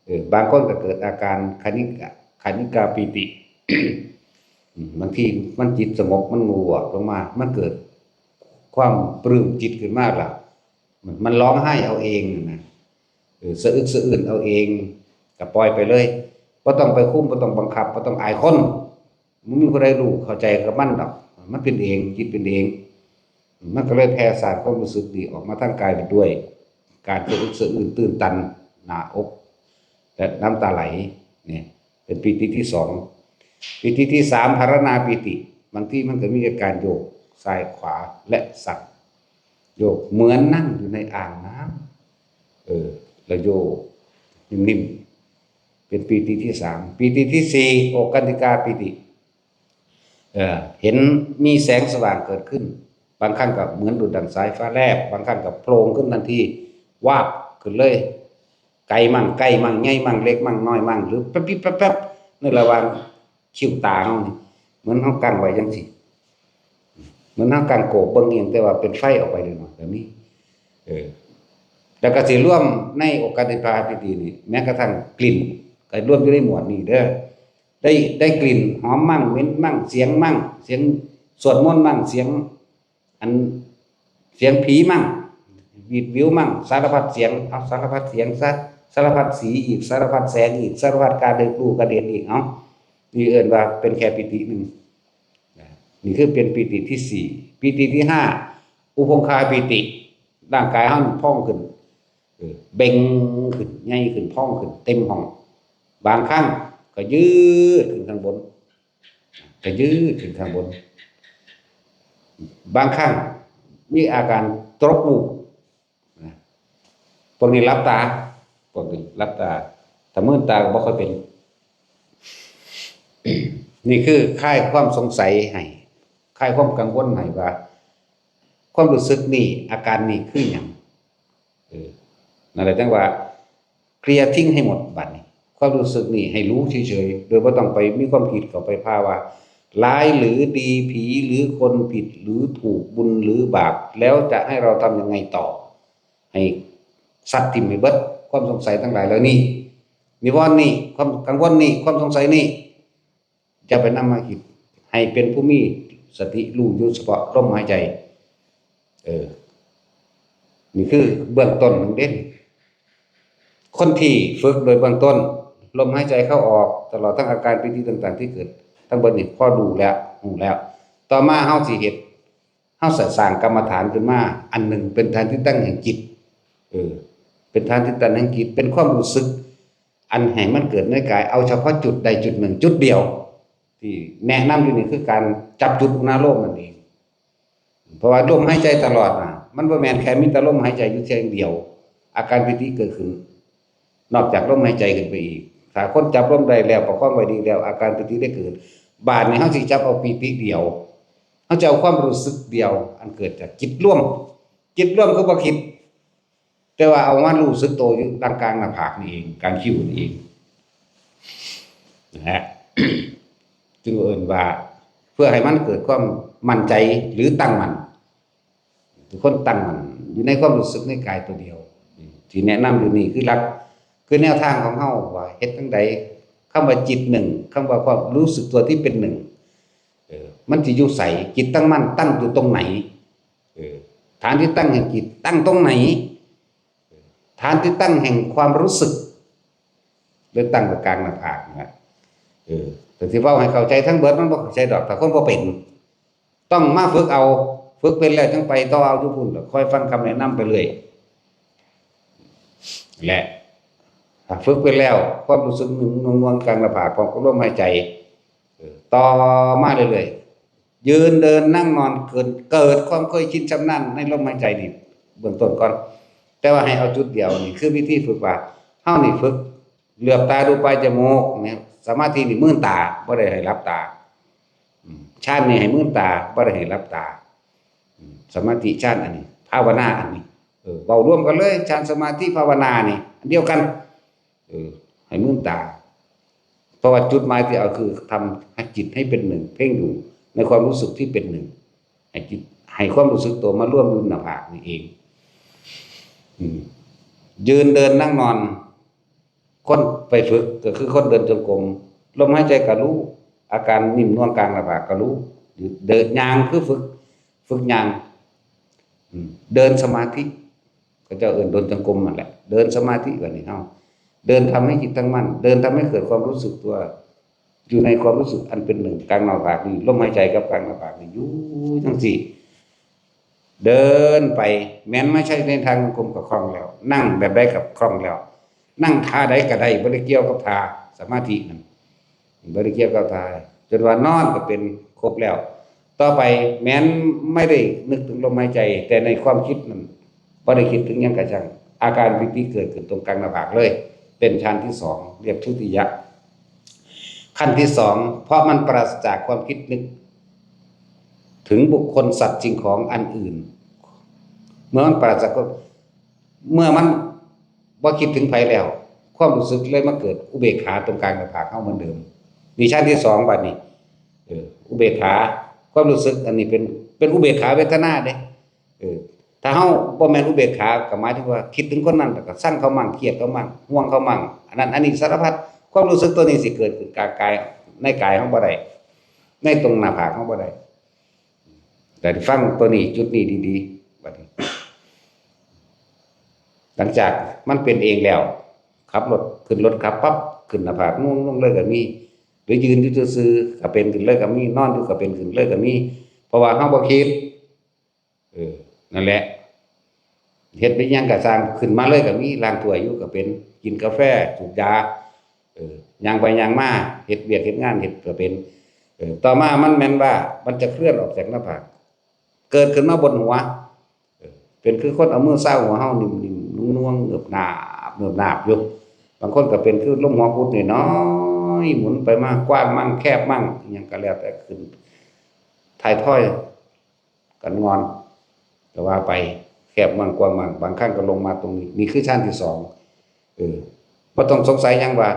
ເອີ ບາງຄົນກໍເກີດອາການຄະນິກະ ຄະນິກາປີຕິ ອາ ບາງທີມັນຈິດສະຫງົບ ມັນງູບວບລົງມາ ມັນເກີດຄວາມປຶ້ມຈິດຂຶ້ນມາລະ ມັນ ມັນຮ້ອງໄຫ້ເອົາເອງນະ ເອີ ສະອຶກສະອື້ນເອົາເອງ ກໍປ່ອຍໄປເລີຍ ບໍ່ຕ້ອງໄປຄຸມ ບໍ່ຕ້ອງບັງຄັບ ບໍ່ຕ້ອງອາຍຄົນ ບໍ່ມີຜູ້ໃດຮູ້ເຂົ້າໃຈກັບມັນດອກ ມັນເປັນເອງ ຈິດເປັນເອງ ມັນກໍເລີຍແຜ່ສານຄວາມຮູ້ສຶກດີອອກມາທາງກາຍໄດ້ດ້ວຍການສະອຶກສະອື້ນ ຕື່ນຕັນ ໜ້າອົກ ແລະ ນ້ຳຕາໄຫຼ ນີ້ເປັນປີຕິທີສອງ. ປີຕິທີສາມ ພາລະນາປີຕິ ບາງທີມັນກໍມີອາການໂຍກຊ້າຍຂວາ ແລະ ສັ່ນ ໂຍກເໝືອນນັ່ງຢູ່ໃນອ່າງນ້ຳ ເອີ ແລ້ວໂຍກນິ້ມໆ ເປັນປີຕິທີສາມ. ປີຕິທີສີ່ ໂອກາຕິກາປີຕິ ເອີ ເຫັນມີແສງສະຫວ່າງເກີດຂຶ້ນ ບາງຄັ້ງກໍເໝືອນດຸດດັ່ງສາຍຟ້າແລບ ບາງຄັ້ງກໍໂພງຂຶ້ນທັນທີ ວາບຂຶ້ນເລີຍ ໄກມັ້ງ ໃກ້ມັ້ງ ໃຫຍ່ມັ້ງ ເລັກມັ້ງ ນ້ອຍມັ້ງ ຫຼື ແປັບໆ ໃນລະຫວ່າງຄິ້ວຕາເຮົານີ້ ເໝືອນເຮົາກັງໄວ້ຈັ່ງຊີ້ ເໝືອນເຮົາກາງໂກບເບິ່ງອີ່ຫຍັງ ແຕ່ວ່າເປັນໄຟອອກໄປເລີຍເນາະ ແບບນີ້ ເອີ ແລ້ວກໍຊິລວມໃນໂອກາຕິກາປີຕິນີ້ ແມ້ກະທັ່ງກິ່ນກໍລວມຢູ່ໃນໝວດນີ້ເດີ ໄດ້ ໄດ້ກິ່ນຫອມມັ້ງ ເໝັນມັ້ງ ສຽງມັ້ງ ສຽງສວດມົນມັ້ງ ສຽງ ອັນ ສຽງຜີມັ້ງ ຫວີດຫວິວມັ້ງ ສາລະພັດສຽງ ເອົາ ສາລະພັດສຽງຊະ ສາລະພັດສີອີກ ສາລະພັດແສງອີກ ສາລະພັດການຮັບຮູ້ການເຫັນອີກ ເອົາ ນີ້ເອີ້ນວ່າເປັນແຄ່ປີຕິໜຶ່ງ ນະ ນີ້ຄືເປັນປີຕິທີສີ່. ປີຕິທີຫ້າ ອຸໂພງຄາປີຕິ ຮ່າງກາຍເຮົານີ້ພອງຂຶ້ນ ເອີ ເບັ່ງຂຶ້ນ ໃຫຍ່ຂຶ້ນ ພອງຂຶ້ນ ເຕັມຫ້ອງ ບາງຄັ້ງກໍຍືດຂຶ້ນຂ້າງບົນ ກະຍືດຂຶ້ນຂ້າງບົນ ບາງຄັ້ງມີອາການຕົກວູບນະ ພວກນີ້ຫຼັບຕາ ພວກນີ້ຫຼັບຕາ ຖ້າມືນຕາກໍບໍ່ຄ່ອຍເປັນ. ນີ້ຄືຄາຍຄວາມສົງໄສໃຫ້ ຄາຍຄວາມກັງວົນໃຫ້ວ່າ ຄວາມຮູ້ສຶກນີ້ ອາການນີ້ຄືຫຍັງ? ເອີ ນັ້ນແຫຼະ ຈັ່ງວ່າເຄລຍ ຖິ້ມໃຫ້ໝົດບາດນີ້ ຄວາມຮູ້ສຶກນີ້ໃຫ້ຮູ້ເສີຍໆ ໂດຍບໍ່ຕ້ອງໄປມີຄວາມຄິດເຂົ້າໄປພາວ່າ ຮ້າຍຫຼືດີ ຜີຫຼືຄົນ ຜິດຫຼືຖືກ ບຸນຫຼືບາບ ແລ້ວຈະໃຫ້ເຮົາທຳຍັງໄງຕໍ່? ໃຫ້ຊັດຖິ້ມໃຫ້ເບິດ ຄວາມສົງໄສທັງຫຼາຍເຫຼົ່ານີ້ ນິວອນນີ້ ຄວາມກັງວົນນີ້ ຄວາມສົງໄສນີ້ ຢ່າໄປນຳມາຄິດ ໃຫ້ເປັນຜູ້ມີສະຕິຮູ້ຢູ່ສະເພາະລົມຫາຍໃຈ ເອີ ນີ້ຄືເບື້ອງຕົ້ນໜຶ່ງເດ້ ຄົນທີ່ຝຶກໂດຍເບື້ອງຕົ້ນ ລົມຫາຍໃຈເຂົ້າອອກ ຕະຫຼອດທັງອາການປີຕິຕ່າງໆທີ່ເກີດ ທັງເບິດນີ້ພໍຮູ້ແລ້ວ ຮູ້ແລ້ວ ຕໍ່ມາເຮົາຊິເຮັດ ເຮົາສ້າງກຳມະຖານຂຶ້ນມາອັນໜຶ່ງ ເປັນຖານທີ່ຕັ້ງແຫ່ງຈິດ ເອີ ເປັນຖານທີ່ຕັ້ງແຫ່ງຈິດ ເປັນຄວາມຮູ້ສຶກ ອັນໃຫ້ມັນເກີດໃນກາຍ ເອົາສະເພາະຈຸດໃດຈຸດໜຶ່ງຈຸດດຽວ ທີ່ແນະນຳຢູ່ນີ້ຄືການຈັບຈຸດອຸນາໂລມນັ້ນເອງ ເພາະວ່າລົມຫາຍໃຈຕະຫຼອດນະ ມັນບໍ່ແມ່ນແຄ່ມີແຕ່ລົມຫາຍໃຈຢູ່ທ່ຽງດຽວ ອາການປີຕິເກີດຂຶ້ນ ນອກຈາກລົມຫາຍໃຈຂຶ້ນໄປອີກ ຖ້າຄົນຈັບລົມໄດ້ແລ້ວ ປະຄອງໄວ້ດີແລ້ວ ອາການປີຕິໄດ້ເກີດ ບາດນີ້ເຮົາຊິຈັບເອົາປີຕິດຽວ ເຮົາຈະເອົາຄວາມຮູ້ສຶກດຽວອັນເກີດຈາກຈິດລວມ, ຈິດລວມຄືບໍ່ຄິດ, ແຕ່ວ່າເອົາມາຮູ້ສຶກໂຕຢູ່ກາງໆໜ້າຜາກນີ້ເອງ, ກາງຄິ້ວນີ້ເອງນະຮະ. ຈຶ່ງເອີ້ນວ່າ ເພື່ອໃຫ້ມັນເກີດຄວາມໝັ້ນໃຈ ຫຼື ຕັ້ງໝັ້ນ, ທຸກຄົນຕັ້ງໝັ້ນຢູ່ໃນຄວາມຮູ້ສຶກໃນກາຍໂຕດຽວ. ທີ່ແນະນຳຢູ່ນີ້ຄືຫຼັກ, ຄືແນວທາງຂອງເຮົາວ່າເຮັດຈັ່ງໃດ. ຄຳວ່າຈິດໜຶ່ງ, ຄຳວ່າຄວາມຮູ້ສຶກຕົວທີ່ເປັນໜຶ່ງ, ເອີ ມັນຊິຢູ່ໃສ? ຈິດຕັ້ງໝັ້ນຕັ້ງຢູ່ຕົງໃນ? ເອີ ຖານທີ່ຕັ້ງແຫ່ງຈິດຕັ້ງຕົງໃນ? ຖານທີ່ຕັ້ງແຫ່ງຄວາມຮູ້ສຶກ ຫຼື ຕັ້ງໄວ້ກາງໜ້າຜາກນະ. ເອີ ແຕ່ຊິເວົ້າໃຫ້ເຂົ້າໃຈທັງເບິດ ມັນບໍ່ເຂົ້າໃຈດອກ ຖ້າຄົນບໍ່ເປັນ. ຕ້ອງມາຝຶກເອົາ, ຝຶກເປັນແລ້ວຈັ່ງໄປຕໍ່ເອົາຢູ່ພຸ້ນ, ແລ້ວຄອຍຟັງຄຳແນະນຳໄປເລື້ອຍ. ແລະ ຖ້າຝຶກເປັນແລ້ວ, ຄວາມຮູ້ສຶກໜຶ່ງໜ່ວງໆກາງໜ້າຜາກ ພ້ອມກັບລົມຫາຍໃຈ, ເອີ ຕໍ່ມາເລື້ອຍໆ, ຢືນເດີນນັ່ງນອນ ເກີດ, ເກີດຄວາມເຄີຍຊິນຊຳນານໃນລົມຫາຍໃຈນີ້ເບື້ອງຕົ້ນກ່ອນ. ແຕ່ວ່າໃຫ້ເອົາຈຸດດຽວນີ້ ຄືວິທີຝຶກວ່າ ເຮົານີ້ຝຶກເຫຼືອບຕາດູປາຍຈະມູກນີ້, ສະມາທິນີ້ມືນຕາ, ບໍ່ໄດ້ໃຫ້ຫຼັບຕາ. ອືມ ຊານນີ້ໃຫ້ມືນຕາ, ບໍ່ໄດ້ໃຫ້ຫຼັບຕາ. ອືມ ສະມາທິຊານອັນນີ້, ພາວະນາອັນນີ້, ເອີ ເວົ້າລວມກັນເລີຍ, ຊານສະມາທິພາວະນານີ້ອັນດຽວກັນ. ເອີ ໃຫ້ມືນຕາ, ເພາະວ່າຈຸດໝາຍທີ່ເອົາຄືທຳໃຫ້ຈິດໃຫ້ເປັນໜຶ່ງ, ເພງຢູ່ໃນຄວາມຮູ້ສຶກທີ່ເປັນໜຶ່ງ, ໃຫ້ຈິດ, ໃຫ້ຄວາມຮູ້ສຶກໂຕມາລວມຢູ່ໜ້າຜາກນີ້ເອງ. ອືມ ຢືນເດີນນັ່ງນອນ, ຄົນໄປຝຶກກໍຄືຄົນເດີນຈົງກົມ, ລົມຫາຍໃຈກໍຮູ້, ອາການໜິ່ມໜ່ວງກາງໜ້າຜາກກໍຮູ້, ເດີນຍ່າງຄືຝຶກ, ຝຶກຍ່າງ. ອືມ ເດີນສະມາທິ, ເຂົາເຈົ້າເອີ້ນເດີນຈົງກົມນັ້ນແຫຼະ, ເດີນສະມາທິ. ບາດນີ້ເຮົາເດີນທຳໃຫ້ຈິດຕັ້ງໝັ້ນ, ເດີນທຳໃຫ້ເກີດຄວາມຮູ້ສຶກຕົວ ຢູ່ໃນຄວາມຮູ້ສຶກອັນເປັນໜຶ່ງ, ກາງໜ້າຜາກນີ້, ລົມຫາຍໃຈກັບກາງໜ້າຜາກນີ້ ຢູ່ຈັ່ງຊີ້. ເດີນໄປ, ແມ່ນມາໃຊ້ໃນທາງຈົງກົມກໍຄ່ອງແລ້ວ, ນັ່ງແບບໃດກໍຄ່ອງແລ້ວ, ນັ່ງທ່າໃດກໍໄດ້, ບໍ່ໄດ້ກ່ຽວກັບທ່າສະມາທິນັ້ນ, ບໍ່ໄດ້ກ່ຽວກັບທ່າ, ຈົນວ່ານອນກໍເປັນຄົບແລ້ວ. ຕໍ່ໄປແມ່ນໄມ່ໄດ້ນຶກເຖິງລົມຫາຍໃຈ, ແຕ່ໃນຄວາມຄິດນັ້ນບໍ່ໄດ້ຄິດເຖິງຫຍັງກະຊ່າງ, ອາການປີຕິເກີດຂຶ້ນຕົງກາງໜ້າຜາກເລີຍ, ເປັນຊານທີສອງ, ຮຽກທຸຕິຍະ. ຂັ້ນທີສອງ, ເພາະມັນປາສະຈາກຄວາມຄິດນຶກເຖິງບຸກຄົນ ສັດ ສິ່ງຂອງ ອັນອື່ນ. ເມື່ອມັນປາສະຈາກ, ເມື່ອມັນບໍ່ຄິດເຖິງໃຜແລ້ວ, ຄວາມຮູ້ສຶກເລີຍມາເກີດອຸເບກຂາຕົງກາງໜ້າຜາກເຮົາເໝືອນເດີມ. ນີ້ຊານທີສອງ. ບາດນີ້ ເອີ ອຸເບກຂາ, ຄວາມຮູ້ສຶກອັນນີ້ເປັນ, ເປັນອຸເບກຂາເວທະນາເດ້. ເອີ ຖ້າເຮົາບໍ່ແມ່ນອຸເບກຂາ ກໍໝາຍເຖິງວ່າຄິດເຖິງຄົນນັ້ນ ແລ້ວກໍຊັງເຂົາໝັ້ງ, ຄຽດເຂົາໝັ້ງ, ຫ່ວງເຂົາໝັ້ງ, ອັນນັ້ນອັນນີ້ສາລະພັດ. ຄວາມຮູ້ສຶກຕົວນີ້ຊິເກີດຂຶ້ນກາງກາຍ, ໃນກາຍເຮົາບໍ່ໄດ້, ໃນຕົງໜ້າຜາກເຮົາບໍ່ໄດ້. ແຕ່ຟັງຕົວນີ້, ຈຸດນີ້ດີໆ. ບັດນີ້ ຫຼັງຈາກມັນເປັນເອງແລ້ວ, ຂັບລົດ, ຂຶ້ນລົດຂັບປັບ, ຂຶ້ນໜ້າຜາກງວງລົງເລີຍກໍມີ, ຫຼື ຢືນຢູ່ຊື່ໆກໍເປັນຂຶ້ນເລີຍກໍມີ, ນອນຢູ່ກໍເປັນຂຶ້ນເລີຍກໍມີ, ເພາະວ່າເຮົາບໍ່ຄິດ. ເອີ ນັ້ນແຫຼະ, ເຮັດໄປຫຍັງກໍຊ່າງ, ຂຶ້ນມາເລີຍກໍມີ, ລ້າງຖ້ວຍຢູ່ກໍເປັນ, ກິນກາແຟ, ສູບຢາ, ເອີ ຍ່າງໄປຍ່າງມາ, ເຮັດວຽກເຮັດງານ, ເຮັດກໍເປັນ. ເອີ ຕໍ່ມາມັນແມ່ນວ່າມັນຈະເຄື່ອນອອກຈາກໜ້າຜາກ, ເກີດຂຶ້ນມາບົນຫົວ, ເອີ ເປັນຄືຄົນເອົາມືຊາວຫົວເຮົາ, ໜິ່ມໆ ນວງໆ, ເງືອບໜາບ, ເງືອບໜາບຢູ່. ບາງຄົນກໍເປັນຄືລົມຫົວກຸດນ້ອຍໆ, ໝູນໄປມາ, ກວ້າງໝັ້ງ, ແຄບໝັ້ງ, ອີ່ຫຍັງກໍແລ້ວແຕ່, ຂຶ້ນທ້າຍທອຍ ກັນງອນ ກໍວ່າໄປ, ແຄບໝັ້ງກວ້າງໝັ້ງ, ບາງຄັ້ງກໍລົງມາຕົງນີ້. ນີ້ຄືຊານທີສອງ. ເອີ ບໍ່ຕ້ອງສົງໄສຫຍັງວ່າ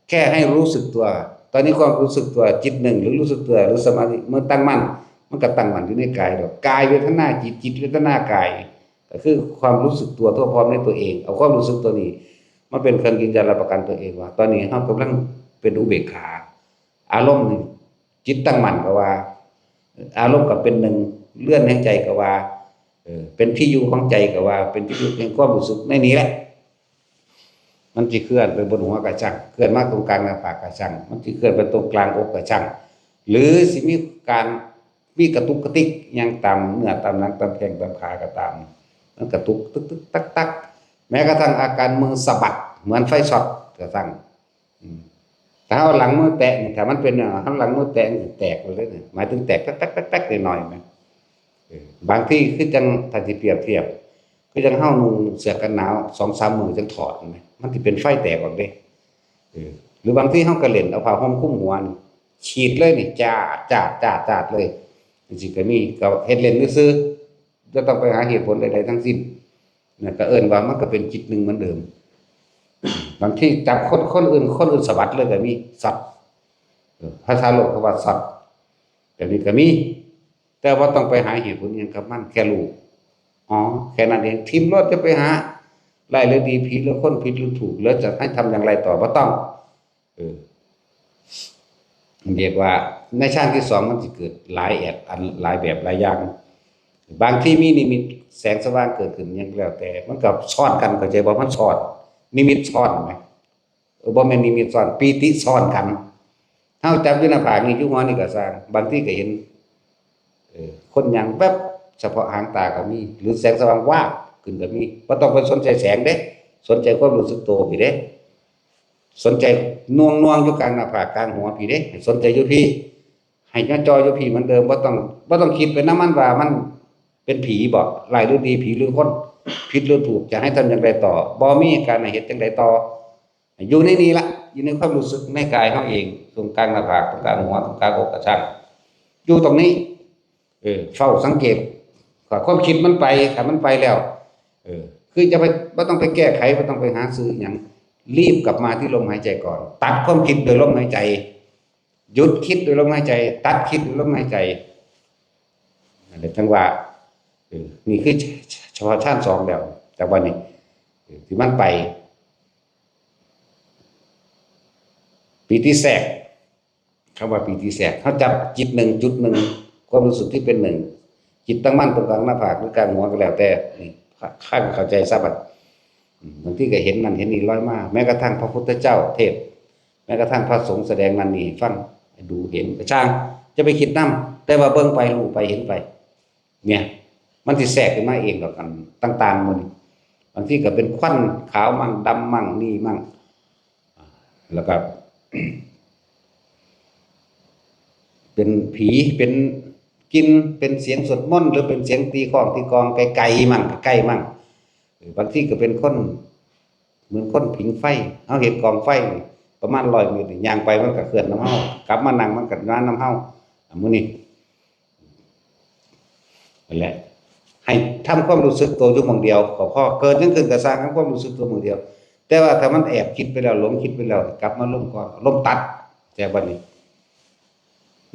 ແຄ່ໃຫ້ຮູ້ສຶກຕົວ. ຕອນນີ້ຄວາມຮູ້ສຶກຕົວ, ຈິດໜຶ່ງ ຫຼື ຮູ້ສຶກຕົວ ຫຼື ສະມາທິ ເມື່ອຕັ້ງໝັ້ນ, ມັນກໍຕັ້ງໝັ້ນຢູ່ໃນກາຍດອກ. ກາຍເວທະນາຈິດ, ຈິດເວທະນາກາຍ, ກໍຄືຄວາມຮູ້ສຶກຕົວທົ່ວພ້ອມໃນຕົວເອງ. ເອົາຄວາມຮູ້ສຶກຕົວນີ້ມາເປັນເຄື່ອງຢືນຢັນຮັບປະກັນຕົວເອງວ່າ ຕອນນີ້ເຮົາກຳລັງເປັນອຸເບກຂາ. ອາລົມນີ້ ຈິດຕັ້ງໝັ້ນກໍວ່າ, ອາລົມກໍເປັນໜຶ່ງເຮືອນແຫ່ງໃຈກໍວ່າ, ເອີ ເປັນທີ່ຢູ່ຂອງໃຈກໍວ່າ, ເປັນທີ່ຢູ່ແຫ່ງຄວາມຮູ້ສຶກໃນນີ້ແຫຼະ. ມັນຊິເຄື່ອນໄປບົນຫົວກະຊ່າງ, ເຄື່ອນມາຕົງກາງໜ້າຜາກກະຊ່າງ, ມັນຊິເຄື່ອນໄປຕົງກາງອົກກະຊ່າງ, ຫຼື ຊິມີການ ມີກະຕຸກກະຕິກຫຍັງຕາມເນື້ອຕາມໜັງ, ຕາມແຂ້ງຕາມຂາກໍຕາມ, ມັນກະຕຸກຕຶກໆຕັກໆ, ແມ້ກະທັ້ງອາການມືສະບັດເໝືອນໄຟຊັອດກະຊ່າງ. ອືມ ຖ້າເຮົາເອົາຫຼັງມືແຕະນີ້, ຖ້າມັນເປັນ ເຮົາຫຼັງມືແຕະນີ້ແຕກເລີຍເດ້, ໝາຍເຖິງແຕກແປັກໆໆໆໜ້ອຍໆນະ. ເອີ ບາງທີຄືຈັ່ງ ຖ້າຊິປຽບທຽບ ຄືຈັ່ງເຮົານຸ່ງເສື້ອກັນໜາວສອງສາມມື້ຈັ່ງຖອດ, ມັນຊິເປັນໄຟແຕກອອກເດ້. ເອີ ຫຼືບາງທີເຮົາກໍເຫຼັ້ນເອົາຜ້າຫົ່ມຄຸມຫົວນີ້ ສີດເລີຍນີ້, ຈາດ ຈາດ ຈາດ ຈາດເລີຍ. จั่งซี้ก็มี ก็เฮ็ดเล่นซื่อๆ บ่ต้องไปหาเหตุผลใดๆ ทั้งสิ้น นั่นก็เอิ้นว่ามันก็เป็นจิตหนึ่งเหมือนเดิม บางทีจับคน คนอื่น คนอื่นสะบัดเลยก็มี ช็อต เออ ภาษาโลกเขาว่าช็อต แบบนี้ก็มี แต่บ่ต้องไปหาเหตุผลอิหยังกับมัน แค่รู้ อ๋อ แค่นั้นเอง ถิ่มโลด อย่าไปหาร้ายหรือดี ผิดหรือคน ผิดหรือถูก แล้วจะให้ทำอย่างไรต่อ บ่ต้อง เออ เรียกว่าในฌานที่สองมันสิเกิดหลายแอบ อัน หลายแบบหลายอย่าง บางทีมีนิมิตแสงสว่างเกิดขึ้นหยังก็แล้วแต่ มันก็ซ้อนกัน เข้าใจบ่ มันซ้อน นิมิตซ้อนแหม เออ บ่แม่นนิมิตซ้อน ปีติซ้อนกัน เฮาจับอยู่หน้าผากนี่ อยู่หัวนี่ก็ซ่าง บางทีก็เห็น เออ คนย่างแวบ เฉพาะหางตาก็มี หรือแสงสว่างวาบขึ้นก็มี บ่ต้องไปสนใจแสงเด้ สนใจความรู้สึกโตพี้เด้ สนใจหน่วงๆ อยู่กลางหน้าผากกลางหัวพี้เด้ ให้สนใจอยู่พี้ ให้จ่อๆ อยู่พี้เหมือนเดิม บ่ต้อง บ่ต้องคิดไปนำมันว่ามันเป็นผีบ่ ร้ายหรือดี ผิดหรือคน ผิดหรือถูก จะให้ทำอย่างไรต่อ บ่มีการให้เฮ็ดจั่งใดต่อ อยู่ในนี้ละ อยู่ในความรู้สึกในกายเฮาเอง ตรงกลางหน้าผาก ตรงกลางหัว ตรงกลางอกก็ช่าง อยู่ตรงนี้ เออ เฝ้าสังเกต ถ้าความคิดมันไป ถ้ามันไปแล้ว เออ คือจะไป บ่ต้องไปแก้ไข บ่ต้องไปหาซื้อหยัง รีบกลับมาที่ลมหายใจก่อน ตัดความคิดโดยลมหายใจ หยุดคิดโดยลมหายใจ ตัดคิดโดยลมหายใจ นั่นแหละ จั่งว่า เออ นี่คือเฉพาะฌานสองแล้ว แต่ว่านี่ เออ ที่มันไป ปีติแทรก คำว่าปีติแทรก เฮาจับจิตหนึ่ง จุดหนึ่ง ความรู้สึกที่เป็นหนึ่ง จิตตั้งมั่นตรงกลางหน้าผากหรือกลางหัวก็แล้วแต่ นี่ ข้า ข้าเข้าใจซะบัด อืม บางทีก็เห็นนั่นเห็นนี่ลอยมา แม้กระทั่งพระพุทธเจ้าเทศน์ แม้กระทั่งพระสงฆ์แสดงนั่นนี่ให้ฟัง ให้ดูเห็นก็ช่าง จะไปคิดนำ แต่ว่าเบิ่งไป รู้ไป เห็นไป เนี่ย มันสิแทรกขึ้นมาเองดอก อันต่างๆ หมู่นี้ บางทีก็เป็นควันขาวมั่ง ดำมั่ง นี่มั่ง แล้วก็ เป็นผี เป็นกลิ่น เป็นเสียงสวดมนต์ หรือเป็นเสียงตีค้องตีกลอง ไกลๆ มั่ง ใกล้ๆ มั่ง เออ บางทีก็เป็นคน เหมือนคนผิงไฟ เฮาเห็นกองไฟนี่ประมาณร้อยเมตรนี่ ย่างไปมันก็เคลื่อนนำเฮา กลับมานั่งมันก็มานำเฮา หมู่นี้ นั่นแหละ ให้ทำความรู้สึกตัวอยู่หม่องเดียวก็พอ เกิดหยังขึ้นก็ซ่าง ทำความรู้สึกตัวหม่องเดียว แต่ว่าถ้ามันแอบคิดไปแล้ว หลงคิดไปแล้ว กลับมาลมก่อน ลมตัด แต่บัดนี้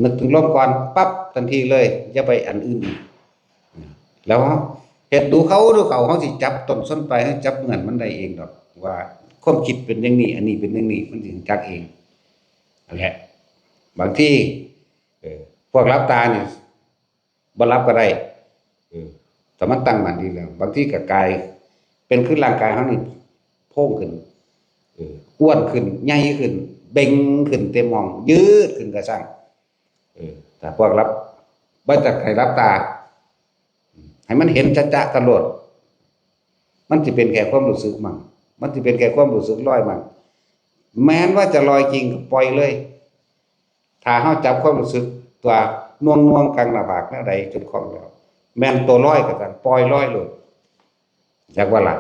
นึกถึงลมก่อนปั๊บ ทันทีเลย อย่าไปอันอื่นอีก แล้วเฮ็ดดูเข้า ดูเข้า เฮาสิจับต้นชนปลาย เฮาจับเงื่อนมันได้เองดอก ว่าความคิดเป็นอย่างนี้ อันนี้เป็นอย่างนี้ มันสิรู้จักเอง นั่นแหละ บางที เออ พวกหลับตานี่ บ่หลับก็ได้ เออ ถ้ามันตั้งมั่นดีแล้ว บางทีก็กลายเป็นคือร่างกายเฮานี่โพงขึ้น เออ อ้วนขึ้น ใหญ่ขึ้น เบ่งขึ้นเต็มห้อง ยืดขึ้นกระซัง เออ ถ้าพวกหลับ บ่จักให้หลับตา ให้มันเห็นจะๆ กันโลด มันสิเป็นแค่ความรู้สึกมั่ง มันสิเป็นแค่ความรู้สึกลอยมั่ง แม้นว่าจะลอยจริงก็ปล่อยเลย ถ้าเฮาจับความรู้สึกตัวหน่วงๆ กลางหน้าผากแนวใดจนคล่องแล้ว แม่นตัวลอยก็ตาม ปล่อยลอยโลด จักว่าล่ะ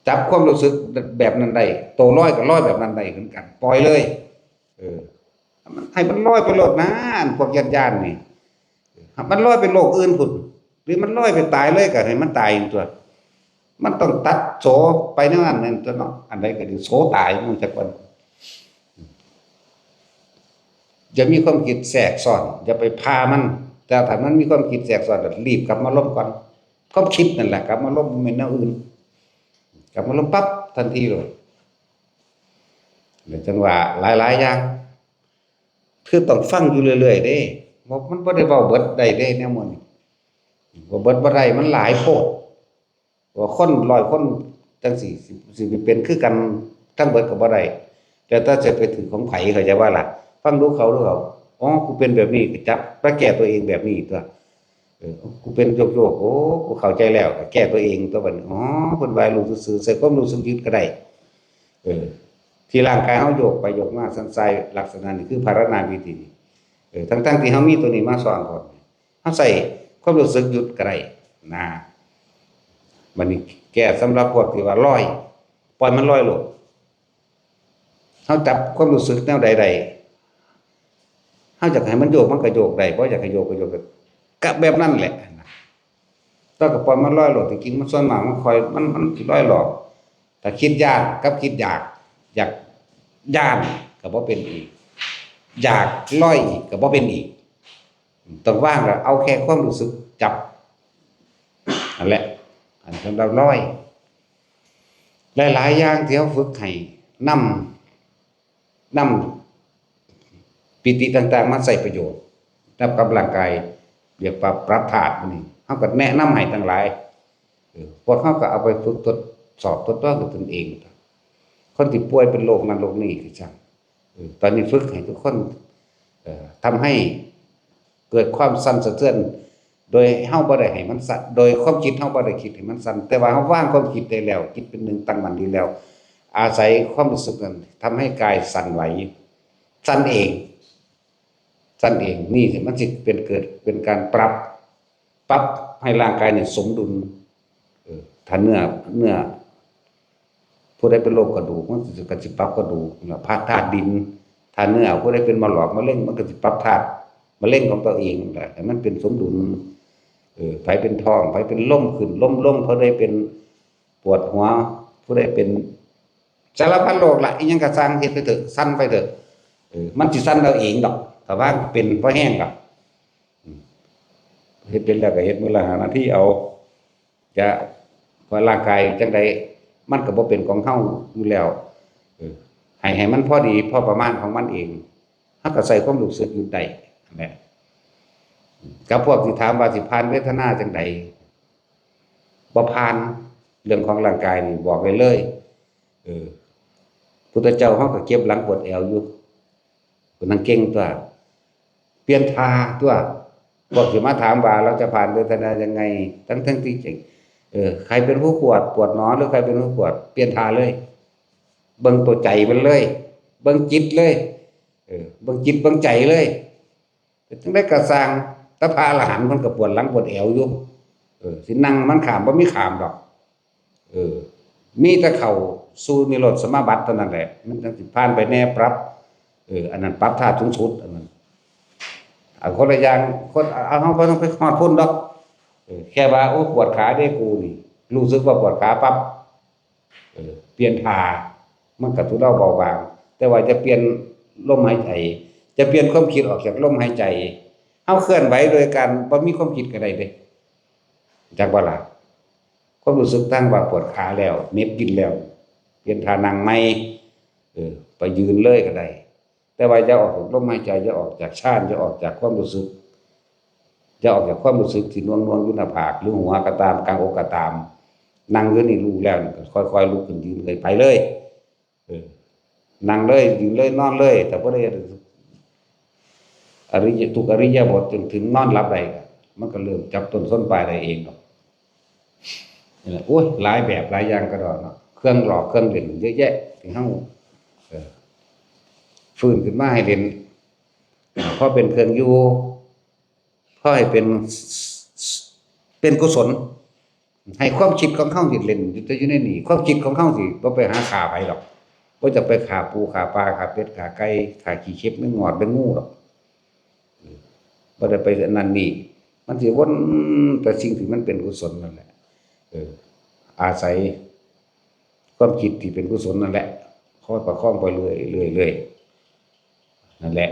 จับความรู้สึกแบบนั้นได้ ตัวลอยก็ลอยแบบนั้นได้คือกัน ปล่อยเลย เออ ให้มันลอยไปโลดนะ อันพวกย่านๆ นี่ ให้มันลอยไปโลกอื่นพุ้น หรือมันลอยไปตายเลยก็ให้มันตายตั๊ว มันต้องตัดโสไปแนวนั้นแม่นตั๊วเนาะ อันใดก็ดี โสตายมันจักวัน อย่ามีความคิดแทรกซ้อน อย่าไปพามัน แต่ถ้ามันมีความคิดแทรกซ้อน ก็รีบกลับมาลมก่อน ความคิดนั่นแหละกลับมาลม บ่แม่นแนวอื่น กลับมาลมปั๊บ ทันทีเลย แล้วจั่งว่าหลายๆ อย่าง คือต้องฟังอยู่เรื่อยๆ เด้ บ่ มันบ่ได้เว้าเบิดได้เด้ แนวหมู่นี้ เว้าเบิดบ่ได้ มันหลายโพด ว่าคนร้อยคนจั่งซี้ สิ สิไปเป็นคือกันทั้งเบิดก็บ่ได้ แล้วแต่จะไปถือของไผ เข้าใจว่าล่ะ ฟังดูเข้า ดูเข้า อ๋อ กูเป็นแบบนี้ ก็จับไปแก้ตัวเองแบบนี้ตั๊ว เออ กูเป็นโยกๆ โอ้ กูเข้าใจแล้ว ก็แก้ตัวเองตั๊วบัดนี้ อ๋อ เพิ่นว่าให้รู้ซื่อๆ ใส่ความรู้สึกหยุดก็ได้ เออ ที่ร่างกายเฮาโยกไปโยกมาสั่นสายลักษณะนี้ คือภาวนาวิธีนี้ เออ ทั้งๆ ที่เฮามีตัวนี้มาสอนก่อน เฮาใส่ความรู้สึกหยุดก็ได้นะ บัดนี้แก้สำหรับพวกที่ว่าลอย ปล่อยมันลอยโลด เฮาจับความรู้สึกแนวใดได้ ฮາຢາກໃຫ້ມັນໂຍກ ມັນກໍໂຍກໄດ້ ບໍ່ຢາກໃຫ້ໂຍກກໍໂຍກໄດ້ ກະແບບນັ້ນແຫຼະ. ແລ້ວກໍປ່ອຍມັນລອຍໂລດ ທີ່ຈິງມັນສ່ວນມາກມັນຄ່ອຍ ມັນ ມັນຊິລອຍຫຼອກ. ຖ້າຄິດຢ້ານກັບຄິດຢາກ ຢາກຢ້ານກໍບໍ່ເປັນອີກ ຢາກລອຍອີກກໍບໍ່ເປັນອີກ. ຕ້ອງວາງ ແລ້ວເອົາແຄ່ຄວາມຮູ້ສຶກຈັບ ນັ້ນແຫຼະ ອັນສຳລັບລອຍ. ຫຼາຍໆຢ່າງທີ່ເຮົາຝຶກໃຫ້ນຳ ນຳປີຕິຕ່າງໆມາໃຊ້ປະໂຫຍດກັບ ກັບຮ່າງກາຍ ຮຽກວ່າປັບທາດນີ້ ເຮົາກໍແນະນຳໃຫ້ທັງຫຼາຍ. ເອີ ພວກເຮົາກໍເອົາໄປຝຶກທົດສອບທົດລອງດ້ວຍຕົນເອງ. ຄົນທີ່ປ່ວຍເປັນໂລກນັ້ນໂລກນີ້ຄືຈັ່ງ ເອີ ຕອນນີ້ຝຶກໃຫ້ທຸກຄົນ ເອີ ທຳໃຫ້ເກີດຄວາມສັ່ນສະເທືອນ ໂດຍເຮົາບໍ່ໄດ້ໃຫ້ມັນສັ່ນ ໂດຍຄວາມຄິດເຮົາບໍ່ໄດ້ຄິດໃຫ້ມັນສັ່ນ ແຕ່ວ່າເຮົາວາງຄວາມຄິດໄດ້ແລ້ວ ຈິດເປັນໜຶ່ງ ຕັ້ງໝັ້ນດີແລ້ວ ອາໄສຄວາມຮູ້ສຶກນັ້ນທຳໃຫ້ກາຍສັ່ນໄຫວ ສັ່ນເອງ ສັ່ນເອງ. ນີ້ມັນຊິເປັນເກີດເປັນການປັບ ປັບໃຫ້ຮ່າງກາຍນີ້ສົມດຸນ. ເອີ ຖ້າເນື້ອ ເນື້ອ ຜູ້ໃດເປັນໂລກກະດູກ ມັນກໍຊິປັບກະດູກ ແລ້ວທາດດິນ. ຖ້າເນື້ອຜູ້ໃດເປັນມະຫຼອກມະເລັງ ມັນກໍຊິປັບທາດມະເລັງຂອງຕົວເອງ ແລ້ວໃຫ້ມັນເປັນສົມດຸນ. ເອີ ໃຜເປັນທ້ອງ ໃຜເປັນລົມຂຶ້ນລົມລົງ ຜູ້ໃດເປັນປວດຫົວ ຜູ້ໃດເປັນສາລະພັນໂລກລະ ອີ່ຫຍັງກໍຊ່າງ ເຮັດໄປເຖາະ ສັ່ນໄປເຖາະ. ເອີ ມັນຊິສັ່ນເອົາເອງດອກ ຖ້າວ່າເປັນພໍແຮງດອກ. ເຮັດເປັນແລ້ວກໍເຮັດມື້ລະຫ້ານາທີເອົາ. ຈະ ເພາະຮ່າງກາຍຈັ່ງໃດ ມັນກໍບໍ່ເປັນຂອງເຮົາຢູ່ແລ້ວ. ເອີ ໃຫ້ ໃຫ້ມັນພໍດີພໍປະມານຂອງມັນເອງ ເຮົາກໍໃສ່ຄວາມຮູ້ສຶກຢູ່ໄດ້ຫັ້ນແຫຼະ. ກັບພວກທີ່ຖາມວ່າຊິຜ່ານເວທະນາຈັ່ງໃດ ບໍ່ຜ່ານ. ເລື່ອງຂອງຮ່າງກາຍນີ້ບອກໄດ້ເລີຍ. ເອີ ພຸດທະເຈົ້າເຮົາກໍເຈັບຫຼັງປວດແອວຢູ່ ເພິ່ນຍັງເກັ່ງຕົວະ ປ່ຽນທ່າຕົວະ. ພວກທີ່ມາຖາມວ່າເຮົາຈະຜ່ານເວທະນາຍັງໄງ ທັງໆທີ່ເຈັບ ເອີ ໃຜເປັນຜູ້ປວດ ປວດໜໍ ຫຼືໃຜເປັນຜູ້ປວດ ປ່ຽນທ່າເລີຍ. ເບິ່ງຕົວໃຈມັນເລີຍ ເບິ່ງຈິດເລີຍ ເອີ ເບິ່ງຈິດເບິ່ງໃຈເລີຍ. ເປັນຈັ່ງໃດກໍຊ່າງ ແຕ່ພະອະລະຫັນເພິ່ນກໍປວດຫຼັງປວດແອວຢູ່ ເອີ ຊິນັ່ງມັນຂ້າມ ບໍ່ມີຂ້າມດອກ. ເອີ ມີແຕ່ເຂົ້າສູ່ນິໂຣດສະມາບັດເທົ່ານັ້ນແຫຼະ ມັນຈັ່ງຊິຜ່ານໄປແນວປັບ. ເອີ ອັນນັ້ນປັບທາດສູງສຸດ ອັນນັ້ນ. ເອົາຄົນລະຢ່າງ ຄົນ ເອົາ ເຮົາບໍ່ຕ້ອງໄປຮອດພຸ້ນດອກ. ເອີ ແຄ່ວ່າ ໂອ້ ປວດຂາເດ້ກູນີ້ ຮູ້ສຶກວ່າປວດຂາປັບ ເອີ ປ່ຽນທ່າ ມັນກະທຸເລົາເບົາບາງ. ແຕ່ວ່າຈະປ່ຽນລົມຫາຍໃຈ ຈະປ່ຽນຄວາມຄິດອອກຈາກລົມຫາຍໃຈ. ເຮົາເຄື່ອນໄຫວໂດຍການບໍ່ມີຄວາມຄິດກໍໄດ້ເດ້ ຈັກບໍ່ລະ? ຄວາມຮູ້ສຶກທັງວ່າປວດຂາແລ້ວ ເໜັບກິນແລ້ວ ປ່ຽນທ່ານັ່ງໃໝ່ ເອີ ໄປຢືນເລີຍກໍໄດ້. ແຕ່ວ່າຢ່າອອກຈາກລົມຫາຍໃຈ ຢ່າອອກຈາກຊານ ຢ່າອອກຈາກຄວາມຮູ້ສຶກ ຢ່າອອກຈາກຄວາມຮູ້ສຶກທີ່ໜ່ວງໆຢູ່ໜ້າຜາກ ຫຼືຫົວກໍຕາມ ກາງອົກກໍຕາມ. ນັ່ງຢູ່ນີ້ຮູ້ແລ້ວ ກໍຄ່ອຍໆລຸກຂຶ້ນ ຢືນເລີຍ ໄປເລີຍ. ເອີ ນັ່ງເລີຍ ຢືນເລີຍ ນອນເລີຍ. ຖ້າບໍ່ໄດ້ ອະລິຍະ ທຸກອະລິຍະບົດ ຈົນເຖິງນອນຫຼັບໄດ້ ມັນກໍເລີ່ມຈັບຕົ້ນຊົນປາຍໄດ້ເອງດອກ. ນີ້ແຫຼະ ໂອ້ຍ ຫຼາຍແບບຫຼາຍຢ່າງກະດອກເນາະ ເຄື່ອງຫຼອກເຄື່ອງຫຼິ້ນເຍອະແຍະ ທີ່ເຮົາ ເອີ ຟື້ນຂຶ້ນມາໃຫ້ຫຼິ້ນ ພໍເປັນເຄື່ອງຢູ່ ພໍໃຫ້ເປັນ ເປັນກຸສົນ ໃຫ້ຄວາມຄິດຂອງເຮົານີ້ຫຼິ້ນຢູ່ແຕ່ຢູ່ໃນນີ້ ຄວາມຄິດຂອງເຮົາຊິບໍ່ໄປຫາຂ້າໃຜດອກ ບໍ່ຈະໄປຂ້າປູຂ້າປາ ຂ້າເປັດຂ້າໄກ່ ຂ້າຂີ້ເຂັບ ແມງມອດ ແມງງູດອກ. ບໍ່ໄດ້ໄປອັນນັ້ນນີ້ ມັນຊິວົນແຕ່ສິ່ງທີ່ມັນເປັນກຸສົນນັ້ນແຫຼະ. ເອີ ອາໄສຄວາມຄິດທີ່ເປັນກຸສົນນັ້ນແຫຼະ ຄອຍປະຄອງໄປເລື້ອຍໆ ນັ້ນແຫຼະ.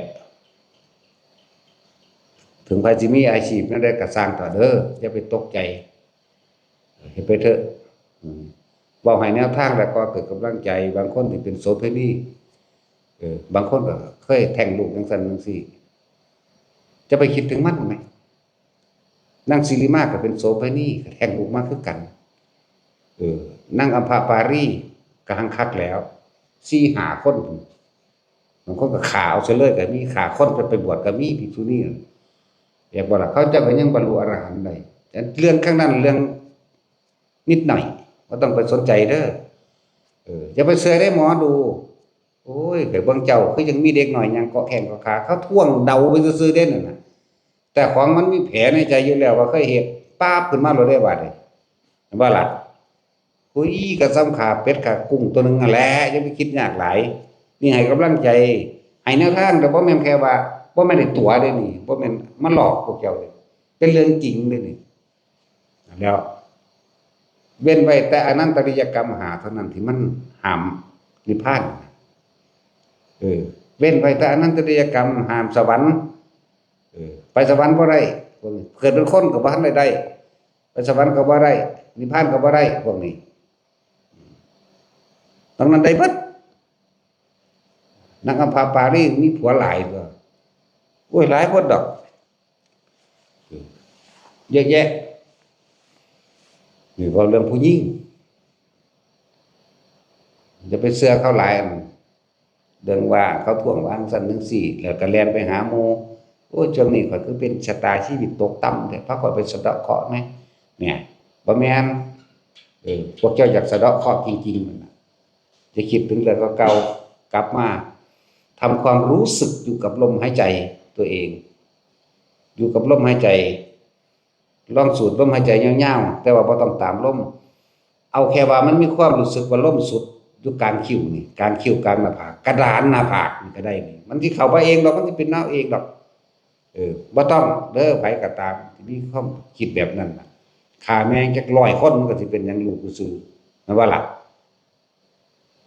ເຖິງໃຜຊິມີອາຊີບແນວໃດກໍຊ່າງເຖາະເດີ ຢ່າໄປຕົກໃຈ ເຮັດໄປເຖາະ. ເວົ້າໃຫ້ແນວທາງ ແລ້ວກໍເກີດກຳລັງໃຈ. ບາງຄົນທີ່ເປັນໂສເພນີ ເອີ ບາງຄົນກໍເຄີຍແທ້ງລູກຈັ່ງຊັ້ນຈັ່ງຊີ້ ຈະໄປຄິດເຖິງມັນແມ. ນາງສິລິມາກໍເປັນໂສເພນີ ກໍແທ້ງລູກມາຄືກັນ. ເອີ ນາງອຳພະປາຣີກໍຮັ່ງຄັກແລ້ວ ສີ່ຫ້າຄົນ ບາງຄົນກໍຂ້າເອົາຊະເລີຍກໍມີ ຂ້າຄົນຈະໄປບວດກໍມີ ພິກຂຸນີນະ ແມ່ນບໍ່ລະ? ເຂົາເຈົ້າກໍຍັງບັນລຸອະລະຫັນໄດ້. ເລື່ອງຂ້າງນັ້ນເລື່ອງນິດໜ້ອຍ ບໍ່ຕ້ອງໄປສົນໃຈເດີ. ເອີ ຢ່າໄປເຊື່ອເດ້ໝໍດູ. ໂອ້ຍ ໄປເບິ່ງເຈົ້າ ຄືຍັງມີເດັກນ້ອຍຍ່າງເກາະແຂ້ງເກາະຂາ ເຂົາທວງເດົາໄປຊື່ໆເດ້ນັ້ນນະ. ແຕ່ຂອງມັນມີແຜໃນໃຈຢູ່ແລ້ວວ່າເຄີຍເຮັດ ປາບ ຂຶ້ນມາໂລດເດ້ບາດນີ້ ເຫັນບໍ່ລະ? ໂອ້ຍ ກໍສ່ຳຂ້າເປັດຂ້າກຸ້ງຕົວໜຶ່ງຫັ້ນແຫຼະ ຢ່າໄປຄິດຍາກຫຼາຍ. ນີ້ໃຫ້ກຳລັງໃຈ ໃຫ້ແນວທາງ ແຕ່ບໍ່ແມ່ນແຄ່ວ່າ ບໍ່ແມ່ນໄດ້ຕົວະເດ້ນີ້ ບໍ່ແມ່ນມາຫຼອກພວກເຈົ້າເດ້ ເປັນເລື່ອງຈິງເດ້ນີ້. ແລ້ວເວັ້ນໄວ້ແຕ່ອະນັນຕະລິຍະກຳຫ້າເທົ່ານັ້ນ ທີ່ມັນຫ້າມນິບພານ. ເອີ ເວັ້ນໄວ້ແຕ່ອະນັນຕະລິຍະກຳ ຫ້າມສະຫວັນ. ເອີ ໄປສະຫວັນບໍ່ໄດ້ ພວກນີ້ ເກີດເປັນຄົນກໍບໍ່ທັນໄດ້ໄດ້ ໄປສະຫວັນກໍບໍ່ໄດ້ ນິບພານກໍບໍ່ໄດ້ ພວກນີ້. ນອກນັ້ນໄດ້ເບິດ. ນາງອຳພາປາລີມີຜົວຫຼາຍຕົວະ? ໂອ້ຍ ຫຼາຍໂພດດອກ ເຍອະແຍະ. ນີ້ເວົ້າເລື່ອງຜູ້ຍິງ ຢ່າໄປເຊື່ອເຂົາຫຼາຍ ອັນ ເລື່ອງວ່າເຂົາທ້ວງວ່າຈັ່ງຊັ້ນຈັ່ງຊີ້ ແລ້ວກໍແລ່ນໄປຫາໝູ່ ໂອ້ຍ ຊ່ວງນີ້ຂ້ອຍຄືເປັນຊະຕາຊີວິດຕົກຕ່ຳແທ້ ພາຂ້ອຍໄປສະເດາະເຄາະແໜ່. ແໜ່ ບໍ່ແມ່ນ ເອີ ພວກເຈົ້າຢາກສະເດາະເຄາະຈິງໆ ນັ້ນນະ ຢ່າຄິດເຖິງເລື່ອງເກົ່າໆ ກັບມາທຳຄວາມຮູ້ສຶກຢູ່ກັບລົມຫາຍໃຈຕົວເອງ ຢູ່ກັບລົມຫາຍໃຈ. ລອງສູດລົມຫາຍໃຈຍາວໆ ແຕ່ວ່າບໍ່ຕ້ອງຕາມລົມ. ເອົາແຄ່ວ່າມັນມີຄວາມຮູ້ສຶກວ່າລົມສຸດຢູ່ກາງຄິ້ວນີ້ ກາງຄິ້ວ ກາງໜ້າຜາກ ກະດານໜ້າຜາກນີ້ກໍໄດ້ນີ້ ມັນຊິເຂົ້າມາເອງດອກ ມັນຊິເປັນແນວເອງດອກ. ເອີ ບໍ່ຕ້ອງເດີ ໃຜກໍຕາມທີ່ມີຄວາມຄິດແບບນັ້ນນະ ຂ້າແມ່ງຈັກຮ້ອຍຄົນ ມັນກໍຊິເປັນຫຍັງ ລູກຊື່ໆ ແມ່ນບໍ່ລະ?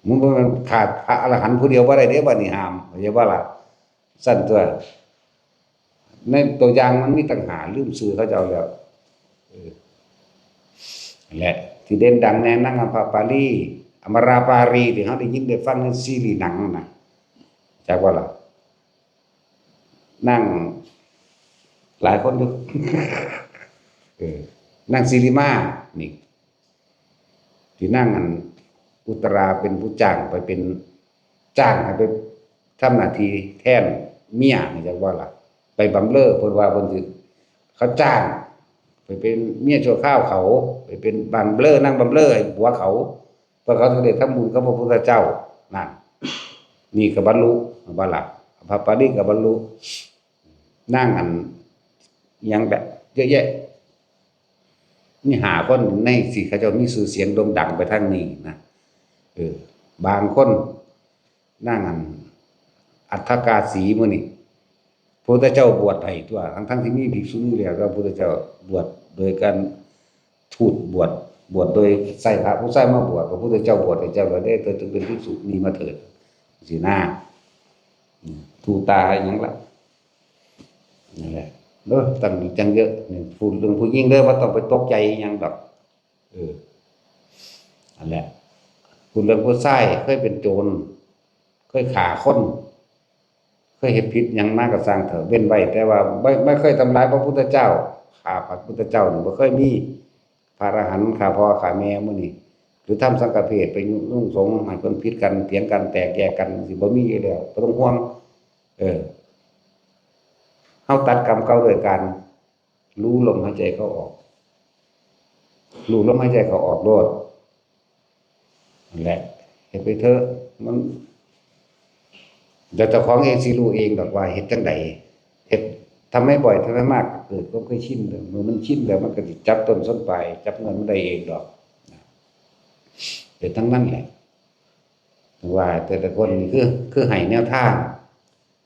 ມັນບໍ່ແມ່ນຂາດພະອະລະຫັນຜູ້ດຽວບໍ່ໄດ້ເດ້ ບັດນີ້ຫ້າມ ເຫັນບໍ່ລະ? ຊັ້ນຕົວະ ໃນຕົວຢ່າງມັນມີຕັ້ງຫ້າ ລືມຊື່ເຂົາເຈົ້າແລ້ວ. ເອີ ນັ້ນແຫຼະ ທີ່ເດັ່ນດັງແນ່ ນາງອຳພາປາລີ ອຳມະລາປາລີ ທີ່ເຮົາໄດ້ຍິນໄດ້ຟັງໃນຊີຣີໜັງນັ້ນນະ ຈັກບໍ່ລະ? ນາງຫຼາຍຄົນຢູ່ ເອີ ນາງສີລິມານີ້ ທີ່ນາງອັນ ອຸດຕະລາເປັນຜູ້ຈ້າງໄປເປັນ ຈ້າງໃຫ້ໄປທຳໜ້າທີ່ແທນເມຍ ຮູ້ຈັກບໍ່ລະ? ໄປບຳເລີ ເພິ່ນວ່າເພິ່ນຊິ ເຂົາຈ້າງໄປເປັນເມຍຊົ່ວຄາວເຂົາ ໄປເປັນບຳເລີ ນາງບຳເລີໃຫ້ຜົວເຂົາ ເພື່ອເຂົາຈະໄດ້ທຳບຸນກັບພະພຸດທະເຈົ້າ. ນັ້ນ ນີ້ກໍບັນລຸ ເຫັນບໍ່ລະ? ອຳພາປາລີກໍບັນລຸ. ນາງອັນ ອີ່ຫຍັງແບບເຍອະແຍະ ມີຫ້າຄົນໃນທີ່ເຂົາເຈົ້າມີຊື່ສຽງໂດ່ງດັງໄປທາງນີ້ນະ. ເອີ ບາງຄົນ ນາງອັນ ອັດຖະກາສີມື້ນີ້ ພະພຸດທະເຈົ້າບວດໃຫ້ຕົວະ ທັງໆທີ່ມີພິກສຸນີແລ້ວ ແຕ່ພະພຸດທະເຈົ້າບວດໂດຍການ ທູດບວດ ບວດໂດຍໃຊ້ພະຜູ້ຊາຍມາບວດ ພະພຸດທະເຈົ້າບວດໃຫ້ເຈົ້າແລ້ວເດ້ ເຈົ້າຈຶ່ງເປັນພິກສຸນີມາເທີດ ຊີ້ນະ. ອືມ ທູຕາອີ່ຫຍັງລະ ນັ້ນແຫຼະເດີ ຕັ້ງຈັງເຍອະ ນີ້ ເລື່ອງຜູ້ຍິງເດີ ບໍ່ຕ້ອງໄປຕົກໃຈອີ່ຫຍັງດອກ. ເອີ ນັ້ນແຫຼະ ຜູ້ເລື່ອງຜູ້ຊາຍເຄີຍເປັນໂຈນ ເຄີຍຂ້າຄົນ ເຄີຍເຮັດຜິດຫຍັງມາກໍຊ່າງເຖາະ ເວັ້ນໄວ້ ແຕ່ວ່າບໍ່ ບໍ່ເຄີຍທຳລາຍພະພຸດທະເຈົ້າ ຂ້າພະພຸດທະເຈົ້ານີ້ບໍ່ເຄີຍມີ. ພະອະລະຫັນຂ້າພໍ່ຂ້າແມ່ມື້ນີ້ ຫຼືທຳສັງກະເພດໄປຍຸຍົງສົງໃຫ້ຄົນຜິດກັນ ຖຽງກັນ ແຕກແຍກກັນ ຊິບໍ່ມີຢູ່ແລ້ວ ບໍ່ຕ້ອງຫ່ວງ. ເອີ ເຮົາຕັດກຳເກົ່າດ້ວຍການ ຮູ້ລົມຫາຍໃຈເຂົ້າອອກ ຮູ້ລົມຫາຍໃຈເຂົ້າອອກໂລດ ນັ້ນແຫຼະ ເຮັດໄປເຖາະ ມັນ ແລ້ວເຈົ້າຂອງເອງຊິຮູ້ເອງດອກວ່າເຮັດຈັ່ງໃດ ເຮັດ ທຳໃຫ້ບ່ອຍ ທຳໃຫ້ມາກ ເກີດຄວາມເຄີຍຊິນ ເມື່ອມັນຊິນແລ້ວ ມັນກໍຊິຈັບຕົ້ນຊົນປາຍ ຈັບເງື່ອນມັນໄດ້ເອງດອກ. ເປັນທັງນັ້ນແຫຼະ ວ່າແຕ່ລະຄົນນີ້ຄື ຄືໃຫ້ແນວທາງ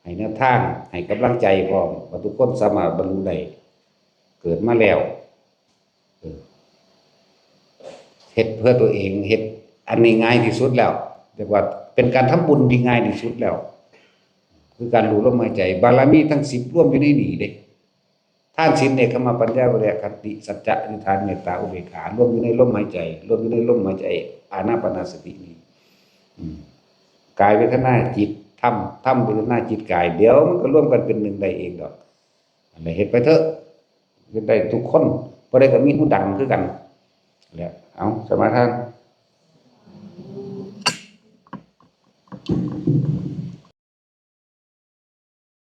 ໃຫ້ແນວທາງ ໃຫ້ກຳລັງໃຈພ້ອມ ວ່າທຸກຄົນສາມາດບັນລຸໄດ້ ເກີດມາແລ້ວ ເອີ ເຮັດເພື່ອຕົວເອງ ເຮັດອັນນີ້ງ່າຍທີ່ສຸດແລ້ວ ເອີ້ນວ່າເປັນການທຳບຸນທີ່ງ່າຍທີ່ສຸດແລ້ວ ຄືການຮູ້ລົມຫາຍໃຈ ບາລະມີທັງສິບລວມຢູ່ໃນນີ້ເດ້ ທານ ສິນ ເນກຂະມະ ປັນຍາ ວິລິຍະ ຂັນຕິ ສັດຈະ ອະທິຖານ ເມດຕາ ອຸເບກຂາ ລວມຢູ່ໃນລົມຫາຍໃຈ ລວມຢູ່ໃນລົມຫາຍໃຈ ອານາປານະສະຕິນີ້. ອືມ ກາຍ ເວທະນາ ຈິດ ທຳ ທຳ ເວທະນາ ຈິດ ກາຍ ດຽວມັນກໍລວມກັນເປັນໜຶ່ງໄດ້ເອງດອກ. ອັນໃດເຮັດໄປເຖາະ ເຮັດໄດ້ທຸກຄົນ ຜູ້ໃດກໍມີຫູດັງຄືກັນແຫຼະ. ເອົາ ສະມາທານ.